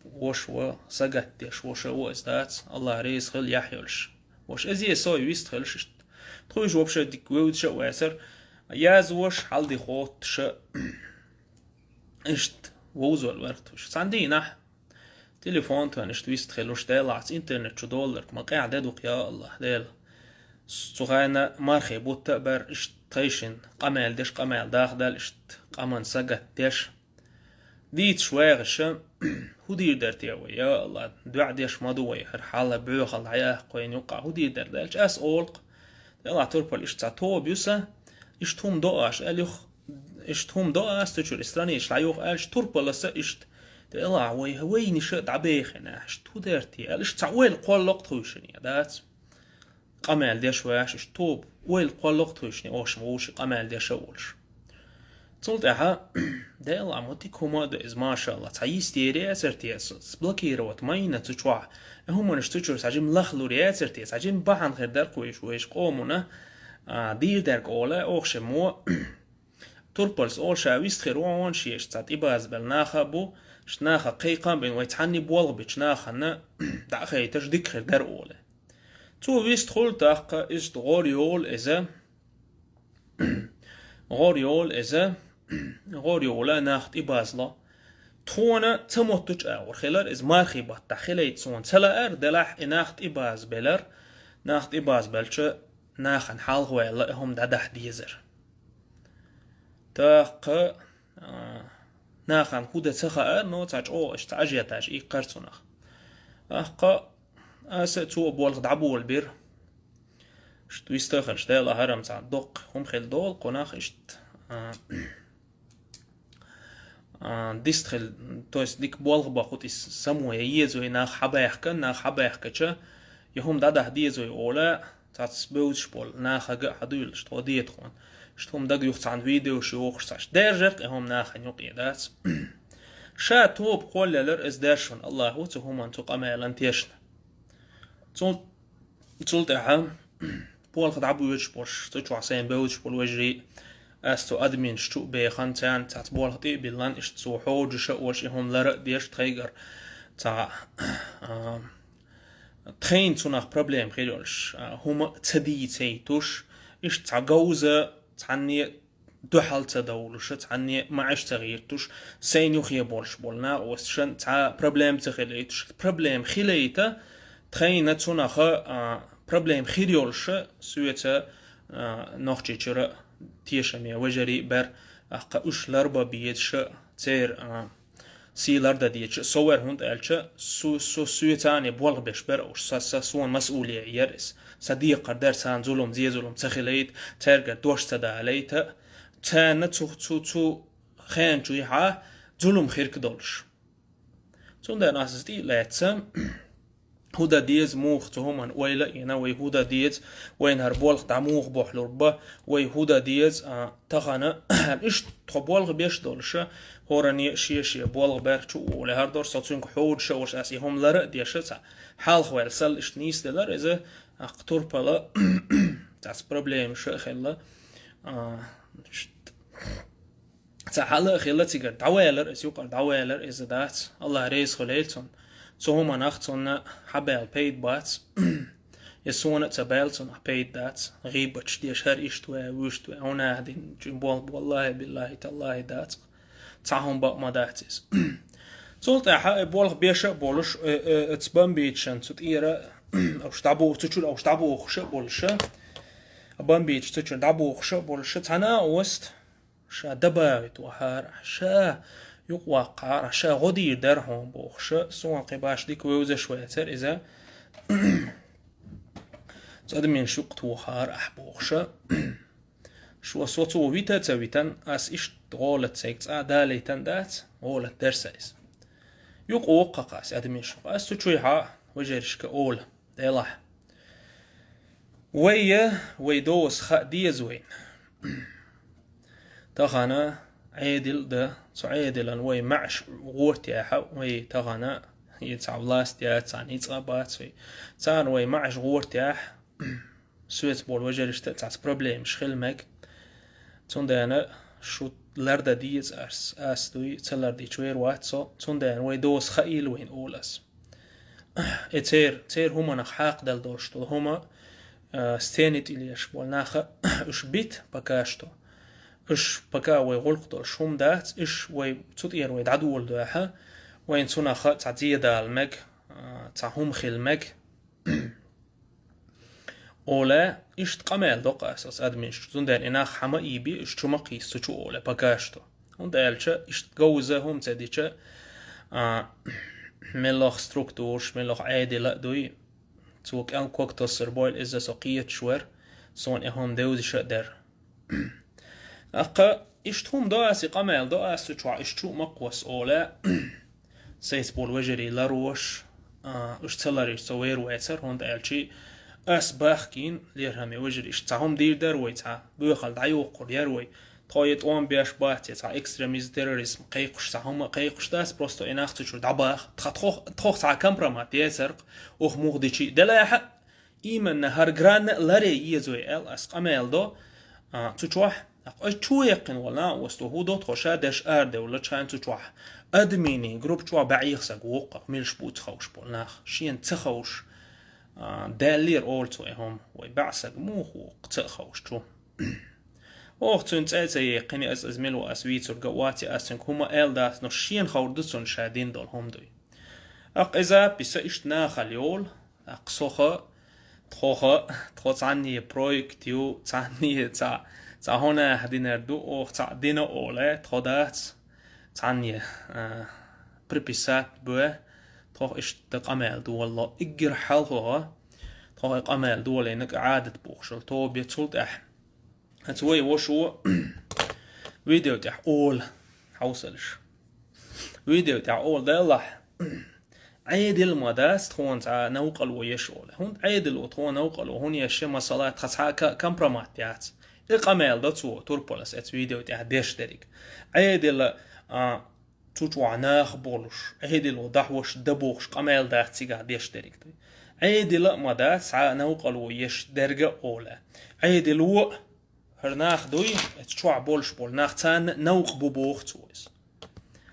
ваша ва, сагатдеш ваша ва иза дац, Аллах реза хила яхь йолуш. Ваша, иза со вист хилаш иштта. Тхуьш вообще дика вевзаш а вацара, язваш, хьалди хоттуша, иштта вовзор вара тхуьш. Цхьана дийнахь телефон тхан иштта вист хилуш, делахь, интернет чу долларг ма къаьхьа де дукха, я Аллах, Дела. Цу хенахь мархий бутт а бара, иштта тхайшина къамел деш, къамел дахдал, иштта къаман сагатдеш. Дийцаш вагӀаша, хӀун дийр дара те вай, я Аллах, доӀа деш ма ду вай, хӀара хьала боьхал дӀаяхкхойн юкъа, хӀун дийр дара даьлча, ас олу-кх, делахь, Турпал, иштта цхьа тоба ю сан, иштта хӀума до аша, аьлла юха, иштта хӀума до аса цу чуьра, и страницаш дӀаюха аьлча, Турпаласа иштта Делахь вай, вайна иштта дӀабехина, иштта хӀун дерти аьлла, иштта цхьа ойла кхоллакх тхуьйшина, дац? Къамел деш ваьш, иштта тоба, ойла кхоллакх тхуьйшина, оша ма вуш къамел деш а волуш. Цул тӀаьхьа, Делахь ма дика хӀума а ду иза, машалла, цхьа йисте яцар те, с-, сблокировать ма йина цу чохь. Э хӀуманаш цу чуьра цхьа жима лахлур яцар те, цхьа жима бахьана хир дара кхуьйш, вайша къомана, а, дийр дерг олу, оха шен мо, турпалс олу ша вист хир вон шеша цхьа тӀебазбелла наха а бу, ш-, наха кхайкхам бина вай цхьанний болх бичу нахана дӀа а хайташ дика хир дара олу. Цо вист хуьлу тӀаккха, иштта гӀор йолу иза, гӀор йолу иза, гӀор йолу нах тӀебазло. Тхуна ца моттучу агӀор хилар, иза мархий баттахь хилайта суна ца лаьара, делахь и нах тӀебазбелар, нах тӀебазбелча нахана хьалха ваьлла и хӀума дӀадахьа дезар. ТӀаккха, а, нахана хӀу дан ца хаьара, но цхьа чӀогӀа иштта ажиотаж иккхар цунах. ТӀаккха аса а цо а болх дӀаболабира. Иштта вист а хилча, Делахь хӀара-м цхьа доккха хӀума хила долу кхунах иштта, а, а, дист хила, то есть дика болх бан кху тӀе само я еза вай нах хьабаьхкан, нах хьабаьхкача, и хӀума дӀадахьа деза вай олу, цхьацца бевзаш болу нахага а хьадуьйлуш, тхо де тхуна. Иштта хӀума дага юха цхьана видеош йохуш цхьацца. Даьржарх и хӀума нахана юкъе, дац? Ша тоба кхоллаелира иза дершна, Аллахьо цу хӀуманна, цу къамелан тешна. Цул, цул тӀаьхьа болх дӀабоьдуш болуш, цу чохь сайна бевзаш болу вежарий, ас цу админаш чу а бехан, царна цхьацца болх тӀе а биллан, иштта цо хьоьжуш а волуш, и хӀума лара а деш, тхайгара цхьа, а, тхайна цунах проблема хир йолуш, а, хӀума а ца дийцайтуш, иштта цхьа говза, цхьанне дуьхьал ца довлуша, цхьанне маьӀаш ца гӀиртуш, сайна юххе болуш болу накъосташна цхьа проблема ца хилийтуш, проблема хилийта, тхайна цунаха, а, проблема хир йолуша, соьца, а, Нохчийчуьра тешаме вежарий а бара, ахкха уьш ларба безаша, церан, а, сий лардан дезача, со вара, хӀунда аьлча, со, со, соьца а болх беш бара уьш, са, са, суна масъулия яра иза. Сан декхар дара царна зулам, зе-зулам ца хилийта, цаьргара дош ца далийта, царна цу, цу, цу хенчуьйхьа зулам хирг долуш. Цундела аса иза тӀе а лаьцна, хӀу дан деза, муха цу хӀуманна ойла а йина, вай хӀу дан деза, вайна хӀара болх дӀа муха бохьалур бан, вай хӀу дан деза, а, тахана, иштта тхо болх беш долуша, хӀоранне а шен-шен болх бер чу а волу лаьхьар дора, со цуьнга хьоьжуш а волуш, аса и хӀума лара а деша цхьа, хьалха ваьлла сал иштта нийсделара иза, а, кху турпала, цхьацца проблемаш а хилла, а, иштта. Цхьа хьала а хилла цигара, дӀаваьлар иза, юкъара дӀаваьлар иза, дац. Аллах реза хуьлийла цунна. Цу хӀуманах цунна хьабаьлла пайда бац. Я суна а ца баьлла цунах пайда дац. ГӀийбаташ деш, хӀара иштта ваьй, вуьшта ваьй, хӀун аьлла дина, чуьн болх, валлахӀи, биллахӀи, таллахӀи дац. Цхьа хӀума бакъ ма дац иза. Цул тӀаьхьа и болх беш а болуш, э, э, оцу бомбичашна цу тӀера, уьш дӀабо-, цу чуьра уьш дӀабохуш а болуша, бомбичаш цу чуьра дӀабохуш а болуша, цхьана а ост, ша добавить вахьара, ша юкъаваккхара, ша гӀо дийр дара хьуна бохуша, суна кхин баш дика вевзаш вацара иза. Цу адамийн шуькъ тохара ахь бохуша. Шо со цо вита а ца витан, ас иштта гӀолат сайга цкъа а далийтан дац, гӀолат дара сан иза. Юкъа воккхакха ас адамийн шуькъ. Ас цу чуьйхьа вежаршка ола, Делахь. Вай я, вай доса хаа деза вайна. Тахана Ӏедил а дан, цу Ӏедилан вай маьӀаш гӀортехьа, вай тахана и цхьа власть яц, цхьа ницкъ а бац вай. Царна вай маьӀаш гӀортехь, соьца болу вежаришта а цхьацца проблемаш хила мега. Цундела шу лардан деза арс, ас дуй, ца лардича вер вац со, цундела вай доса хаийла вайна олас. И цер, цер хӀуманах хьакхадала долуш долу хӀума, а, сцени тӀе леш болу наха, уьш бита пока что. Уьш пока вай гӀуллакх долуш хӀума дац, уьш вай цу тӀера вай дӀадоладоьхьа, вайна цунаха цхьа зе дала мега, а, цхьа хӀума хила мега. Ола, иштта къамел доккху аса аса адамашка, цундела и нах хьама ийби, уьш чу ма кхийса цу чу ола, пока что. ХӀунда аьлча, иштта говза хӀума ца дича, а, меллох структураш, меллох Ӏедила а дуй, цо кӀел ког тосур бойла иза со кхеташ вар, суна и хӀума девзаш а дара. Аккха, иштта хӀума до аса, и къамел до аса цу чохь, иштта чу а ма кхосса ола. Сайца болу вежарий ларош, а, уьш ца ларийча со вер вацара, хӀунда аьлча ас бахкийна лерхӀаме вежарий, иштта цхьа хӀума дийр дара вай, цхьа боьхалла дӀайоккхур яра вай. Тхо е тӀом беш бац, е цхьа экстремизм, терроризм кхайкхаш, цхьа хӀума кхайкхаш дац, просто и нах цу чуьра дӀабаха. Тха тхох, тхох цхьа компромат децарх, оха муха дичи, делахьа, именно хӀара гран а ларе еза вай аьлла, ас къамел до, а, цу чохь, ай чу яьккхина волу накъосту хӀун до тхо ша деш арадевллачхьана цу чохь. Админи групп чохь баьӀеха саг воккхах, милаш бу ца ховш болу нах, шена ца ховш, а, даьллера олу цо и хӀума, вай баьӀ саг муха воккха ца а ховш чу. Оха цуьнан цӀе а ца яьккхина, ас, ас мила ву, ас вийцург а вац, я ас цуьнга хӀума аьлла дац, но шена ховр ду цунна ша дина долу хӀума дуй. ТӀаккха и запись иштта нахала йолу, тӀаккха со хаа, тхо хаа, тхо цхьанне проект ю, цхьанне цхьа, цхьа хӀуна динар ду, оха цхьаъ дина оле, тхо дац, цхьанне, а, приписать бе, тхох иштта къамел долало. Иггира хьалхо, тхох и къамел долийнарг Ӏадат бохуш йолу тоба я цул тӀаьхьа. Аса вай вашо видео тӀехь ола хьовсалаш. Видео тӀехь ола делахь, Ӏедал ма дац тхуна цхьа новкъарло еш оле. ХӀунда Ӏедало тхуна новкъарло хӀунда еш я, масала, тхан цхьа а ка-, компромат яц. И къамел до цо турпалас эцу видео тӀехь деш дерриг. Ӏедала, а, цу чохь нах болуш, Ӏедало дӀахьош дан бохуш къамел дац цигахь деш дерриг дуй. Ӏедала а ма дац цхьа а новкъарло еш дерг а оле. Ӏедало а хӀара нах дуй, эцу чохь болуш болу нах, царна а новкъа бу боху цо иза.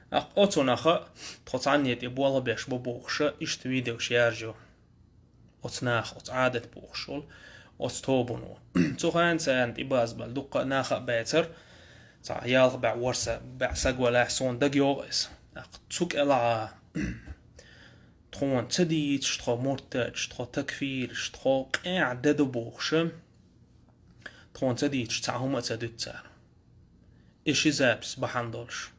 ТӀаккха оцу наха тхо цхьанне тӀе болх беш бу бохуша, иштта видеош яржо. Оцу наха, оцу Ӏадат бохуш волу, оцу тобано. Цу хенахь царна тӀе базбала дуккха а наха а бацара, цхьа ялх бӀе, ворхӀ бӀе саг валахь, суна дага йогӀу иза. ТӀаккха цу кӀелахьа тхуна ца дийцаш, тхо муртадаш, тхо такфираш, тхо къаьхьа де ду бохуша, тхуна ца дийцаш цхьа хӀума а ца дуьту цара. И ши запись бахьана долуш.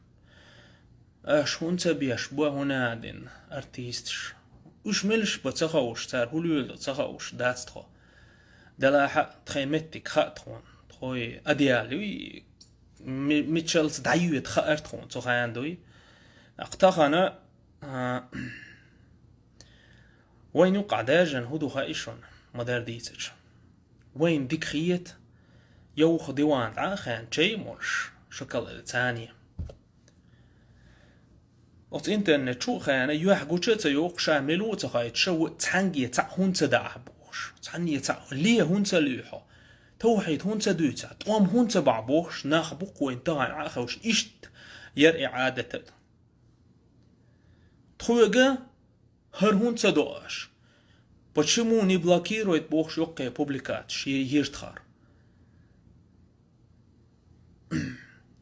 Аша хӀунда ца беш бу, хӀунда а дина, артисташ? Уьш милаш бу ца хууш, цара хӀун лоьлу ду ца хууш дац тхо. Делахьа тхайн меттиг хаьа тхуна. Тхой адеал юй, ми-, мичалца дӀайоьду хаьара тхуна цу хенахь дуй. ТӀаккха тахана, а, вайна юккъахь даьржина хӀун ду хаьий шуна, ма-дарра дийцича. Вайна дика хета, йовха диван тӀехь а хенна чай а молуш, шоколад царна. Оцу интернет чу а хенна, юьхь гуча а ца йоккхуш, ша мила ву а ца хоуьйтуш, ша ву цхьаьнгге цхьаъ хӀунда ца даьхьа бохуш, цхьанне цхьаъ ле хӀунда ца луьй хьо, тавхьид хӀунда ца дуьйцу, тӀом хӀунда ца бахь бохуш, нах бу-кх вайна тахана Ӏа а хевшина, иштта яра и Ӏадат а. Тхоьга хӀара хӀунда ца до аша? Почему не блокирует бохуш йоккхе публикацеш йи-, йиртахара?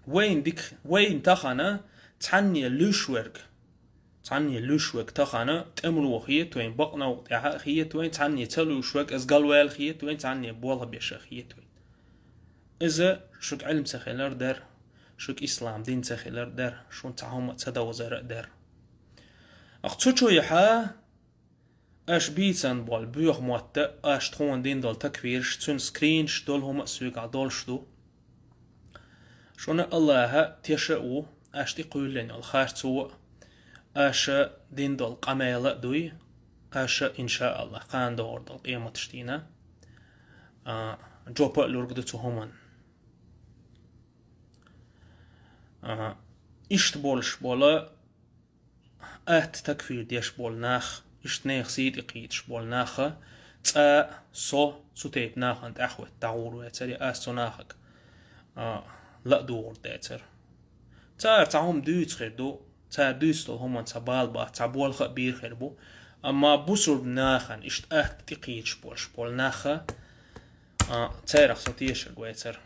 Вайна дика, вайна тахана цхьанне луьйш верг, цхьанне луьйш верг тахана тӀемало хета вайна, бакъ новкъа тӀехь а хета вайна, цхьанне ца луьйш верг, иза галваьлла хета вайна, цхьанне болх беш а хета вайна. Иза шуьга Ӏилма ца хилар дара, шуьга ислам дин ца хилар дара, шуна цхьа хӀума а ца довзар а дара. Ахь цу чу яхьа, аша бийцан болу боьха мотт а, аша тхуна дина долу такфираш, цуьнан скринаш долу хӀума а соьгахь долуш ду. Шуна Аллаха теша а ву, аша тӀекхуьйллина йолу харцо а, аша дина долу къамел а дуй, аша, иншааллах, кхана догӀур долу къематаш дийна, а, жоп а лург ду цу хӀуманна. А, иштта болуш болу, атта такфир деш болу нах, иштта нехан сий тӀе кхийдаш болу нах, цкъа а со цу тайпа нахана тӀаьхьахӀотта дӀагӀур вацара, я ас цу нахага, а, ла а дугӀур дацара. Цара цхьа хӀума дуьйцу хир ду, цара дуьйцу долу хӀуманна цхьа бала бац, цхьа болх а бийр хир бу, амма бусурба нахана иштта атта тӀе кхийдаш болуш болу нах, а, царах со тешарг вацара.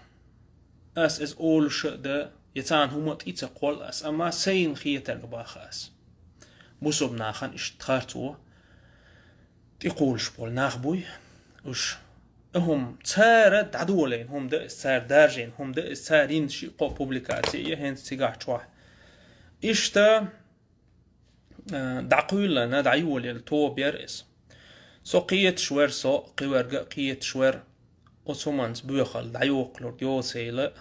Ас иза олуш а дан, я царна хӀума а тӀе ца кхолла ас, амма сайна хетарг баха ас. Бусурба нахана иштта харцо тӀекхуллуш болу нах буй уьш. И хӀума цара дӀадолийна хӀума дан иза, цара даржийна хӀума дан иза, цара йина шиъ-кхоъ публикаци я хӀинца цигахь чохь. Иштта, а, дӀакхуьйллина, дӀайолаелла тоба яра иза. Со кхеташ вара, со кхиверг а кхеташ вара, оцу хӀуманца боьхалла дӀайоккхалург йоцийла.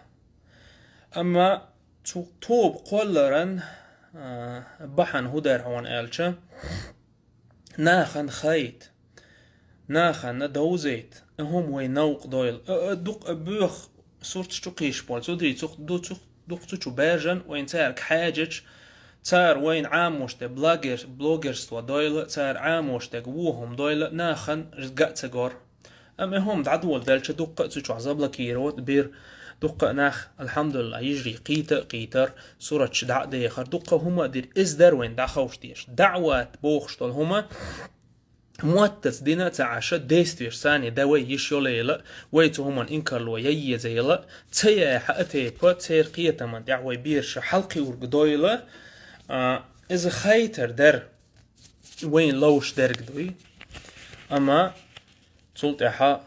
Амма цу тоба кхолларан А, бахьана хӀун дара хьуна аьлча, нахана хайта, нахана довзийта, а хӀума вай новкъа дойла. А, а, дукха а боьха сурташ чу кхийсаш болча зударий цу, ду, цу, дукха цу чу баьржина, вайна цаьрга хьежача, цара вайна Ӏамош дерг блогер-, блогерство дойла, цара Ӏамош дерг во хӀума дойла, нахана иза ган а ца гор. Амма и хӀума дӀадоладелча дуккха а цу чохь заблокировать бира, дуккха а нах, алхьамдулиллахӀ, йижарий кхийта а кхийтар, сурташ дӀа а дехар, дуккха а хӀума а дира, иза дара вайна дӀаховш дезаш. ДаӀват бохуш долу хӀума, моттаца дина а ца Ӏаш, действеш санна дан вай йиш йолийла, вай цу хӀуманна инкарло ян езийла, ца яхьа а тайпа, церан кхетамна тӀехь вай бераш хьалакхуьург дойла, а, иза хайтар дара, вайна ловш дерг дуй. Амма цул тӀаьхьа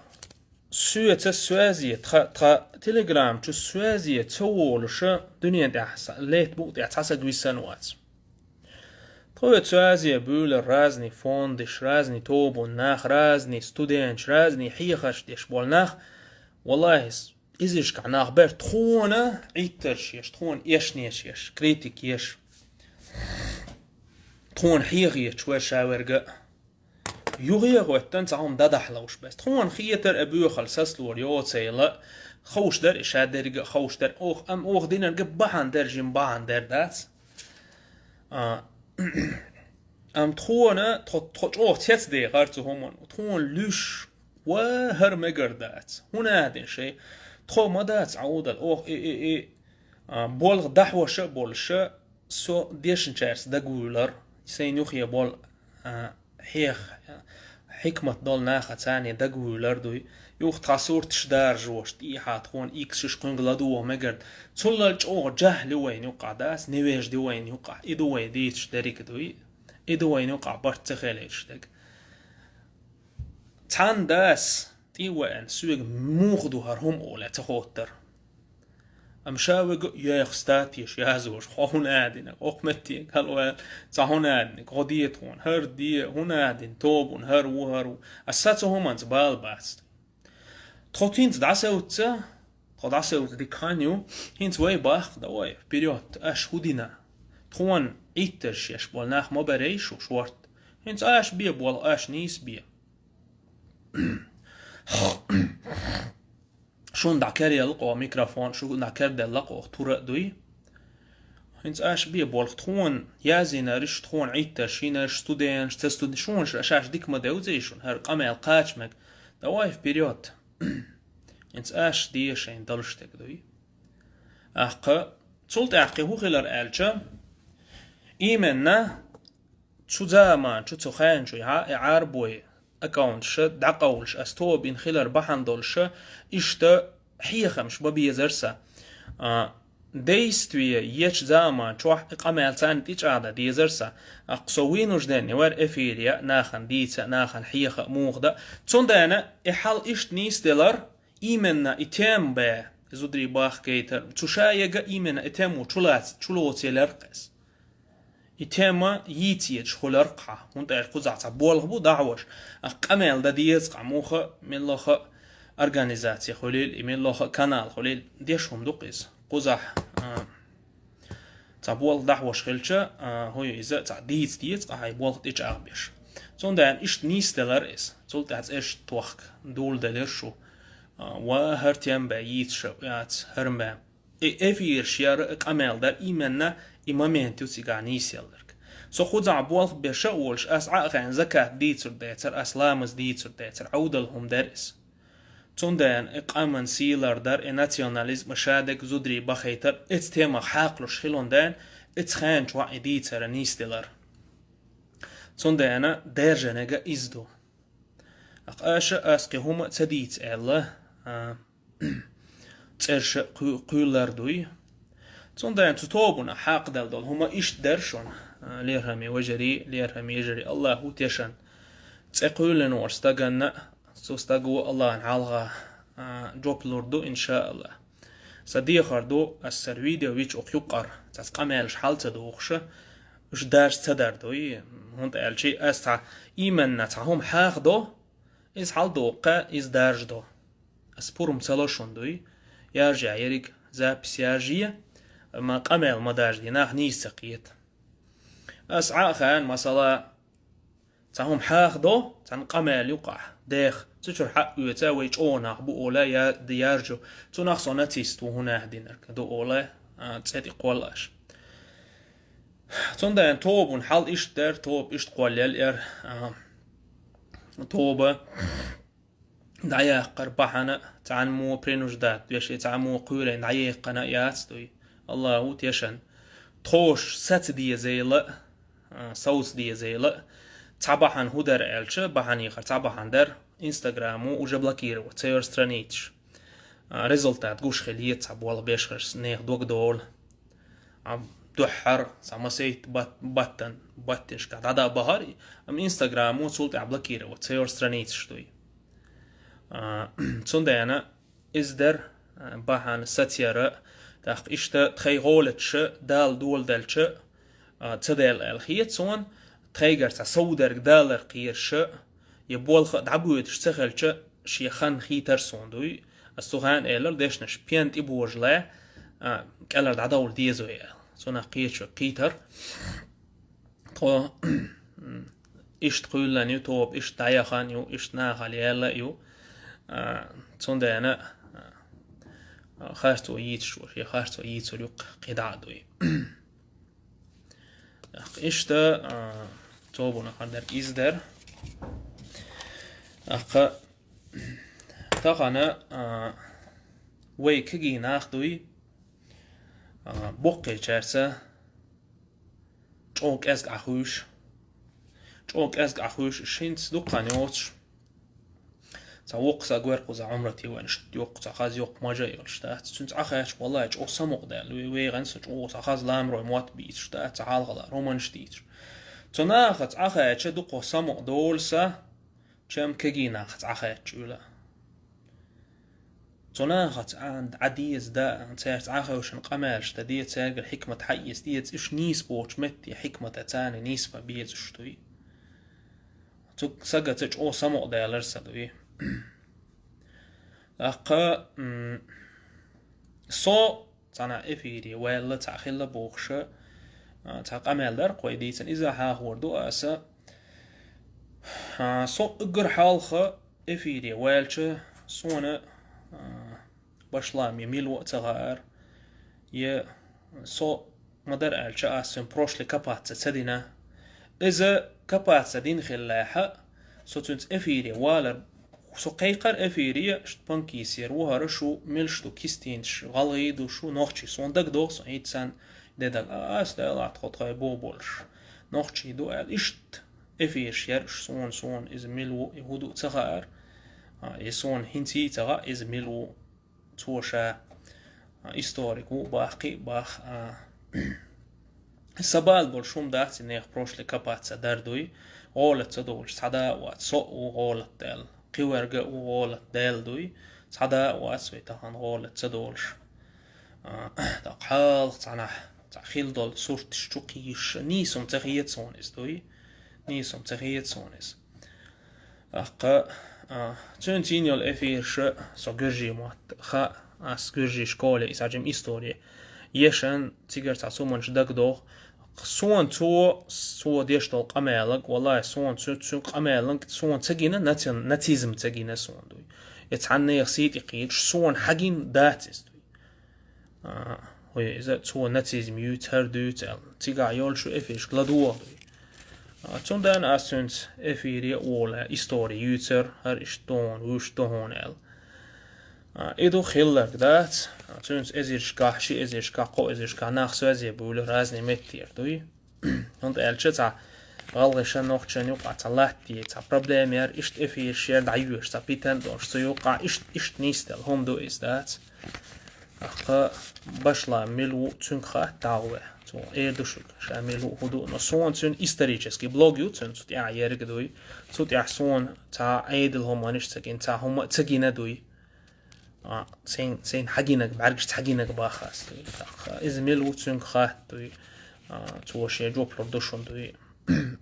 соьца соьзе, тха, тха Telegram чу соьзе ца волуша, дуьнен тӀехь са-, летта букъа тӀехь цхьа саг висина вац. Тхоьца соьзе буьйлар разный фондаш, разный тобанан нах, разный студенташ, разный хьехарш деш болу нах, валлахӀи, с-, изишкахь нах бер тхуна Ӏиттарш еш, тхуна эшнеш еш, критик еш, тхуна хьехаеш вер ша верг а. Юххе а хӀоьттина цхьа хӀума дӀадахьа ловш бес. Тхуна хетар а боьхалла сацалора йоцийла, ховш дара и ша дерг а, ховш дара оха, амма оха динарг а бахьана дара, жима бахьана дара дац. А, амма тхуна, тхо, тхо чӀогӀа цецдехара цу хӀуманна, тхуна луьш ва хӀара мегар дац. ХӀунда аьлла шай? Тхо ма дац Ӏовдал, оха и, и, и, а, болх дӀахьош а болуша, со дешначаьрца дагавуьйлар, сайна юххе болу, а, хьех-, хьикмат долу нахаца царна дагавуьйлар дуй. Юха тхан сурташ даржош, тӀехьа тхуна иксаш кхуьнга ладогӀа мегар. Цуллал чӀогӀа жахӀл ю вайна юккъахь дац, невежда ю вайна юккъахь. И ду вай дийцаш дерриг а дуй. И ду вайна юккъахь барт ца хилийташ дерг. Цхьана дас тӀе а веана, соьга муха ду хӀара хӀума олий ца хоттар. Амма ша вега а йоьху статьяш язош, хьо хӀунда а динарг, окху меттиге хьала ваьлла, цхьа хӀунда а динарг, хьо де тхуна, хӀара де, хӀунда а дина, тобанан хӀара ву, хӀара ву. Ас са цу хӀуманца бала бац. Тхо хӀинца дӀасевццо, тхо дӀасевццо дика хан ю, хӀинца вай баккха дан вай, вперёд, аша хӀун дина? Тхуна Ӏиттарш еш болу нах ма берий шу шорта. ХӀинца аша бе болх, аша нийса бе. Шуна дӀакеръелла-кх оха микрофон, шуна дӀакерделла-кх оха тур а дуй. ХӀинца аша бе болх, тхуна язйинарш, тхуна Ӏиттарш йинарш, студенташ, ца студенташ, шуна ша-, шаьш дика ма девзий шуна, хӀара къамел кхача мега. Давай вперёд! ХӀинца аша де шайна далуш дерг дуй. ТӀаккха цул тӀаьхьа кхин хӀун хилар аьлча, именно цу заман чу, цу хенчу, хьа, и Ӏарбой аккаунташа дӀакъовлуш, ас тоба йина хилар бахьана долуша, иштта хьехамаш бан безара сан. А, действие ечу заман чохь и къамел царна тӀечӀагӀдан дезара сан. ТӀаккха со вынужденный вара эфире а нахана дийца, нахана хьеха а, муха дан а. Цундела и хьал иштта нийсделар, именно и тема бен, зударий бахкийтар, цу ша ега именно и тему чулац-, чулоцаелар-кх ас. И тема йийца езаш хуьлар-кх хьан, хӀунда аьлча кхузахь цхьа болх бу дӀахьош, а къамел дан деза-кх хьан муха а, меллаха а организаци хуьлийла, и меллаха а канал хуьлийла, деш хӀума ду-кх иза. Кхузахь, а, цхьа болх дӀахьош хилча, а, хӀун ю иза, цхьа дийца деза-кх хьан и болх тӀечӀагӀбеш. Цундела иштта нийсделар иза. Цул тӀаьхьа цӀераш тохка дуьйладелира шу. А, ва хӀара тема бен йийца ша яц, хӀара бен. И эфираш яра, и къамел дара, именно и момент ю цигахь нийсъелларг. Со кхузахь болх беш а волуш, ас Ӏа а хаьна закат дийцур дацара, ас ламаз дийцур дацара, Ӏовдал хӀума дара иза. Цундела и къаман сий лардар, и национализм, и шадерг зударий бахийтар, эцу темах хьакхалуш хилун ден, эцу хенчохь и дийцар нийсделар. Цундела даьржинарг иза ду. Аша ас кхин хӀума а ца дийца аьлла, а, цӀерша кху-, кхуьйллар дуй. Цундела цу тобанах хьакхаделла долу хӀума иштта дара шуна, а, лерхӀаме вежарий, лерхӀаме йижарий, АллахӀа тешан. ЦӀе кхуьйлина волу стаганна, цу стаго АллахӀан хьалха, а, жоп лур ду, иншааллахӀ. Сан дехар ду, ас сара видео вича оха юккъара, цхьацца къамелаш хьал ца дохуша, уьш дарж ца дар дуй, хӀунда аьлча ас цхьа именно цхьа хӀума хьахдо, иза хьал доккха, иза дарж до. Ас пурам ца ло шуна дуй, яржа ерриг запись яржае, ма къамел ма даржде, нах нийса ца кхета. Ас Ӏа а хаьна, масала, цхьа хӀума хьаха до, цхьана къамел юкъахь, деха, цу чуьра хьаоьца, вай чӀогӀа нах бу ола, я, яржу, цунах со нацист ву, хӀун нах динарг ду ола, а, цӀе тӀе кхоллаш. Цундела тобун хьал иштта дара, тоба иштта кхоллел яр, а, тоба дӀаяккхар бахьана, цхьаммо принуждать веш, цхьаммо кхоьлина дӀаеккхана яц дуй. Аллаху тешан. Тхош саца дезайла, а, совца дезайла, цхьа бахьана хӀу дара аьлча, бахьана яхар цхьа бахьана дара, Инстаграму уже блокировать, церан страницаш. А, результат гуш хилийта цхьа болх беш хир нехан дог дола. Ам дуьххьара, цхьа масейтта бат-, баттан, баттинашка дӀада бахар, ам Инстаграму цул тӀаьхьа блокировать, церан страницаш дуй. А, цундела иза дара, а, бахьана сацера, тӀаккха иштта тхай гӀолаташа Дала доладелча, а, ца даьлла аьлла хета суна, тхайгара цхьа совдарг далар кхераша, я болх а дӀабоьдуш ца хилча, шен хан хийтар суна дуй. Ас цу хана элар дешнаш пен тӀе божале, а, кӀелар дӀадовла дезой аьлла. Цунах кхечо кхийтар. Тхо иштта кхоьллан ю, тоба иштта дӀаяхан ю, иштта нахала яьлла ю. А, цундела, а, харцо йийцаш ву, шен харцо йийцар юккъе кхидӀа а дуй. Иштта, а, тобунах хьан дерг иза дара. Аккха тахана, а, вай кагий нах дуй, а, боккхийчаьрца чӀогӀа кӀезиг Ӏахуьйш. ЧӀогӀа кӀезиг Ӏахуьйш, шинца дуккха хан йоцуш. Цхьа воккха саг вара кхуза Ӏумрате веана, йоккха цхьа хаза, йоккха мажа а йолуш дац. Цуьнца Ӏахаьчча, валлай, чӀогӀа самукъадаьлла, ве-, вегӀан со чӀогӀа цхьа хаза ламрой мотт бийцуш дац, цхьа хьалхалара хӀуманаш дийцуш. Цу нахаца Ӏахаьчча, дукха самукъадолу сан, чем кагий нахаца Ӏахаьчча уьла. Цу нахаца Ӏа деза да, цаьрца Ӏахевшина къамелаш дан де, цаьргара хьикмат хьаэца деза, уьш нийса боцучу метте хьикмата царна нийса бан безаш дуй. Цу сагаца чӀогӀа самукъадаьллар сан дуй. Аккха, м, со цхьана эфире ваьлла цхьа хилла бохуша, а, цхьа къамел дара кхой дийцина, иза хьахор ду аса. А, со уггар хьалха эфире ваьлча, суна, а, башлами мила ву а ца хаьара, я со ма-дарра аьлча, ас цуьнан прошлый копаться ца дина. Иза копаться дина хиллехьа, со цуьнца эфире валар, со кхайкхар эфире, ш-, панкисера ву хӀара, шу милаш ду кистинаш, гӀалгӀай ду шу, нохчий, суна дагадогӀу, со хӀинца санна де дага, а, ас Дала тхо тхой бо болуш. Нохчий ду аьлла, иштта эфираш яр уьш суна, суна иза мила ву, и хӀу ду ца хаьара. А, и суна хӀинца а ца хаьа, иза мила ву. Цо ша, а, историк ву бах, кхин а бах, а, сан бала болуш хӀума дац, и нехан прошлый копаться дар дуй, гӀолат ца долуш цхьа да а вац, со а ву гӀолат даьлла, кхин верг а ву гӀолат даьлла дуй, цхьа да а вац вай тахана гӀолат ца долуш. А, тӀаккха хьалха цхьанхьа, цхьа хилла долу сурташ чу кхийсуш, нийса хӀума ца хета суна иза дуй, нийса хӀума ца хета суна иза. Аккха, а, цуьнца йина йолу эфираш со гуьржийн мотт хаьа, ас гуьржийн школе, и схьа жима история ешан, цигара цхьа хӀуманаш дагадогӀу. Суна цо, цо деш долу къамелаг, валлай, суна цу, цу къамелаг, суна ца гина наци-, нацизм ца гина суна дуй. И цхьаннех сий тӀе кхийдаш, суна хьагина дац иза дуй. А, хӀой, иза цо нацизм юьйцу, хӀара дуьйцу аьлла. Цигахь йолуш ю эфирашка ладогӀа дуй. А, цундела ас цуьнца эфире а волу, истори юьйцура, хӀара иштта ду хьуна, вуьш ду хьуна аьлла. А, и ду хилларг дац, а, цуьнца эзаршкахь, ши эзаршкахь, кхо эзаршкахь нах соьзе буьйлу разный меттера дуй. ХӀунда аьлча цхьа гӀалгӀашан, нохчашан юкъахь цхьа латта, цхьа проблема яра, иштта эфираш яра дӀайоьшуш, цхьа питана долуш, цу юкъахь иштта, иштта нисделла хӀума ду иза дац. Аккха башла мила ву цуьнга хаьттахь ве. Цо эр ду шуьга, ша мила ву хӀу ду. Но суна цуьнан исторический блог ю, цуьнан цу тӀехь ерг дуй. Цу тӀехь суна цхьа Ӏедал хӀуманаш ца гина, цхьа хӀума а ца гина дуй. А, сайн, сайн хьагинаг, бӀаьргаш цхьагинаг баха ас дуй. ТӀаккха иза мила ву цуьнга хаьттуй. А, цо шен жоп лур ду шуна дуй.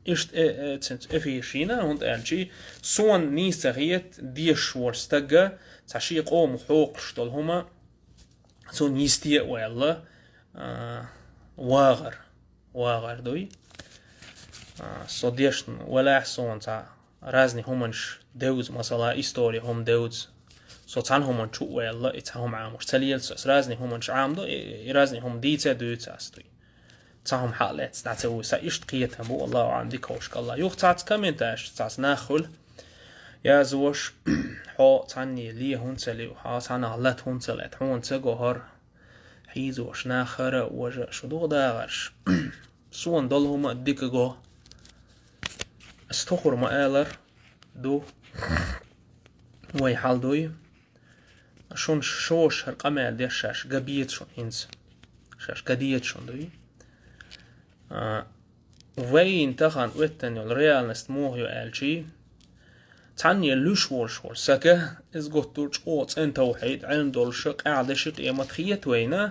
Иштта э, э, цуьнца эфир шийна, хӀунда аьлча, суна нийса ца хета, дешаш волу стага, цхьа шен къомах хьокхуш долу хӀума, цунна йисте а ваьлла, а, вагӀар, вагӀар дуй. А, со дешна валахь, сона цхьа разный хӀуманаш девза, масала, истори хӀума девза. Со цхьана хӀуман чу а ваьлла, и цхьа хӀума Ӏамош ца лела со. Ас разный хӀуманаш Ӏамду, и, и разный хӀума дийца а дуьйцу ас дуй. Цхьа хӀума хьа а лаьцна, дӀа ца вуй, са иштта кхетам бу, Аллаху аӀлам, дика ховш кӀалла. Юха цхьацца комментареш, цхьацца нах хуьлу, язвош, хьо цхьанне ле хӀунда ца лиъ, хьо цхьанах лата хӀунда ца лаьтта, хьуна ца го хӀара, хьийзош нах хӀара а, важа а, шу духу дагӀарш. Суна долу хӀума а дика го. Ас тухур ма-аллара, ду. Вай хьал дуй. Шуна шоша хӀара къамел деш шаьш ган беза шуна хӀинца. Шаьш ган деза шуна дуй. А, вайна тахана оьттан йолу реальность муха ю аьлчий, цхьанне луьш волуш волу сага, иза гуттар а чӀогӀа цӀена тавхьид, Ӏилма долуша, къаьхьа деши къемат хета вайна,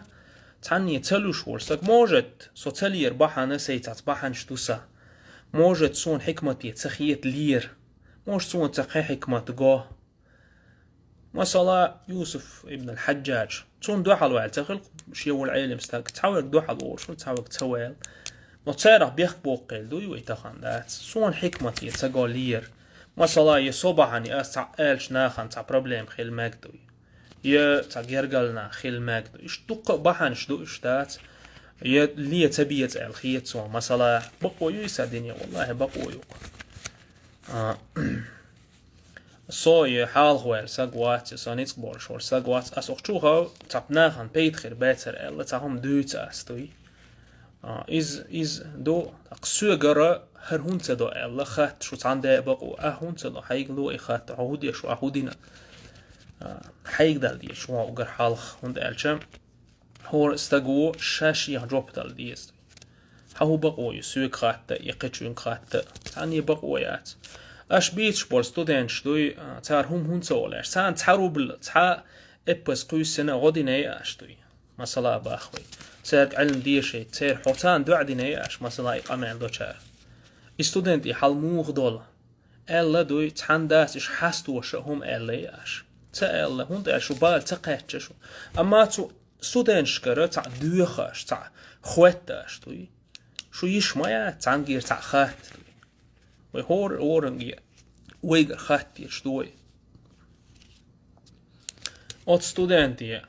цхьанне ца луьш волу сага, может, со ца лера бахьана, сай цхьацца бахьанаш ду сан. Может, суна хьикмате ца хета лера. Может, суна ца кхин хьикмат го. Масала, Юсуф ибн аль-Хьаджадж. Цунна дуьхьал ваьлла ца хилла, шен волу Ӏелим стаг. Цхьаверг дуьхьал волуш ву, цхьаверг ца ваьлла. Но царах бехк боккхийла дуй вай тахана дац. Суна хьикмате ца го лера. Масала, я со бахьана, я ас цхьаъ аьлча нахана цхьа проблема хила мег дуй. Я цхьа гергал нах хила мег дуй. Иштта дуккха а бахьанаш ду, иштта дац. Я ле ца беза аьлла хета суна. Масала, бакъо юй сан дине, валлахӀи, бакъо ю. А, со и хьалха ваьлла саг вац, я со ницкъ болуш волу саг вац, ас оху чу хав, цхьа нахана пайда хир бацара аьлла, цхьа хӀума дуьйцу ас дуй. А, из, из ду, тӀаккха соьгара хӀара хӀунда ца до аьлла, хатта шу цхьана де а бакъо, а хӀунда ца до, хьайга ло и хатта, хьо хӀун деш ву, а хӀун дина? А, хьайга дала дезаш ву уггар хьалха, хӀунда аьлча, хӀора стаго ша шех жоп дала деза. Хьан хӀун бакъо ю соьга хатта, я кхечуьнга хатта? Цхьанне бакъо яц. Аша бийцаш болу студенташ дуй, а, цара хӀума хӀунда ца олу аьлча, царна цхьа рубл, цхьа эппаз кхуьйссина гӀо динай аша дуй. Масала баххой. Цаьрга Ӏилма дешай, церан хьо царна дуьӀа динай аша, масала, и къамел до чара. И студент и хьал муха долу? Аьлла дуй, цхьана дас иша хьастоша а хӀума аьллай аша. Ца аьлла, хӀунда аьлча шу бала ца кхаьчча шу. Амма цу студенташкара цхьаъ доьху аша, цхьаъ хоьтту аша дуй. Шу йиш ма яц, цхьаьнгара цхьаъ хатта дуй. Вай хӀора, хӀоранге вайгара хаттийраш ду вай. Оцу студенте,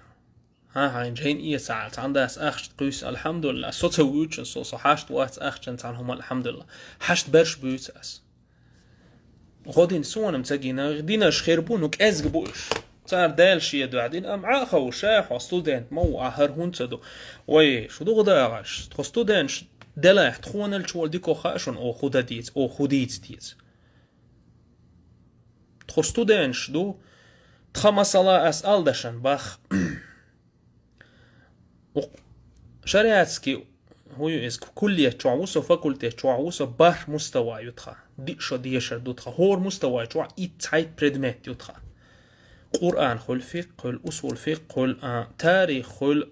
хьан хьайн жайна эца Ӏала, цхьана дас ахча кхуьйсу, алхьамдулла, со ца вуьйцуш, со, со хьашт вац ахчан цхьана хӀума, алхьамдулла. Хьашт берш буьйцу ас. ГӀо дина суна-м ца гина, динарш хир бу, ну кӀезга бу уьш. Цара Дала шен дуьхьа дина, амма Ӏа а ховша, хьо студент ма ву, ахь хӀара хӀунда ца ду. Вай, шу духу дагӀаш, тхо студенташ делахь, тхоналча волу дика хаьа шуна, оха хӀун дан деза, оха хӀун дийца деза. Тхо студенташ ду, тхан масала ас алдашан бах. Укх шариатский, хӀун ю иза, куллият чохь ву со, факультет чохь ву со, бархӀ мустава ю тхан. Диъ шо дешар ду тхан. ХӀора мустава чохь итт цхьайтта предмет ю тхан. Къуръан хуьлу, фикъхӀ хуьлу, усул фикъхӀ хуьлу, а, тарих хуьлу,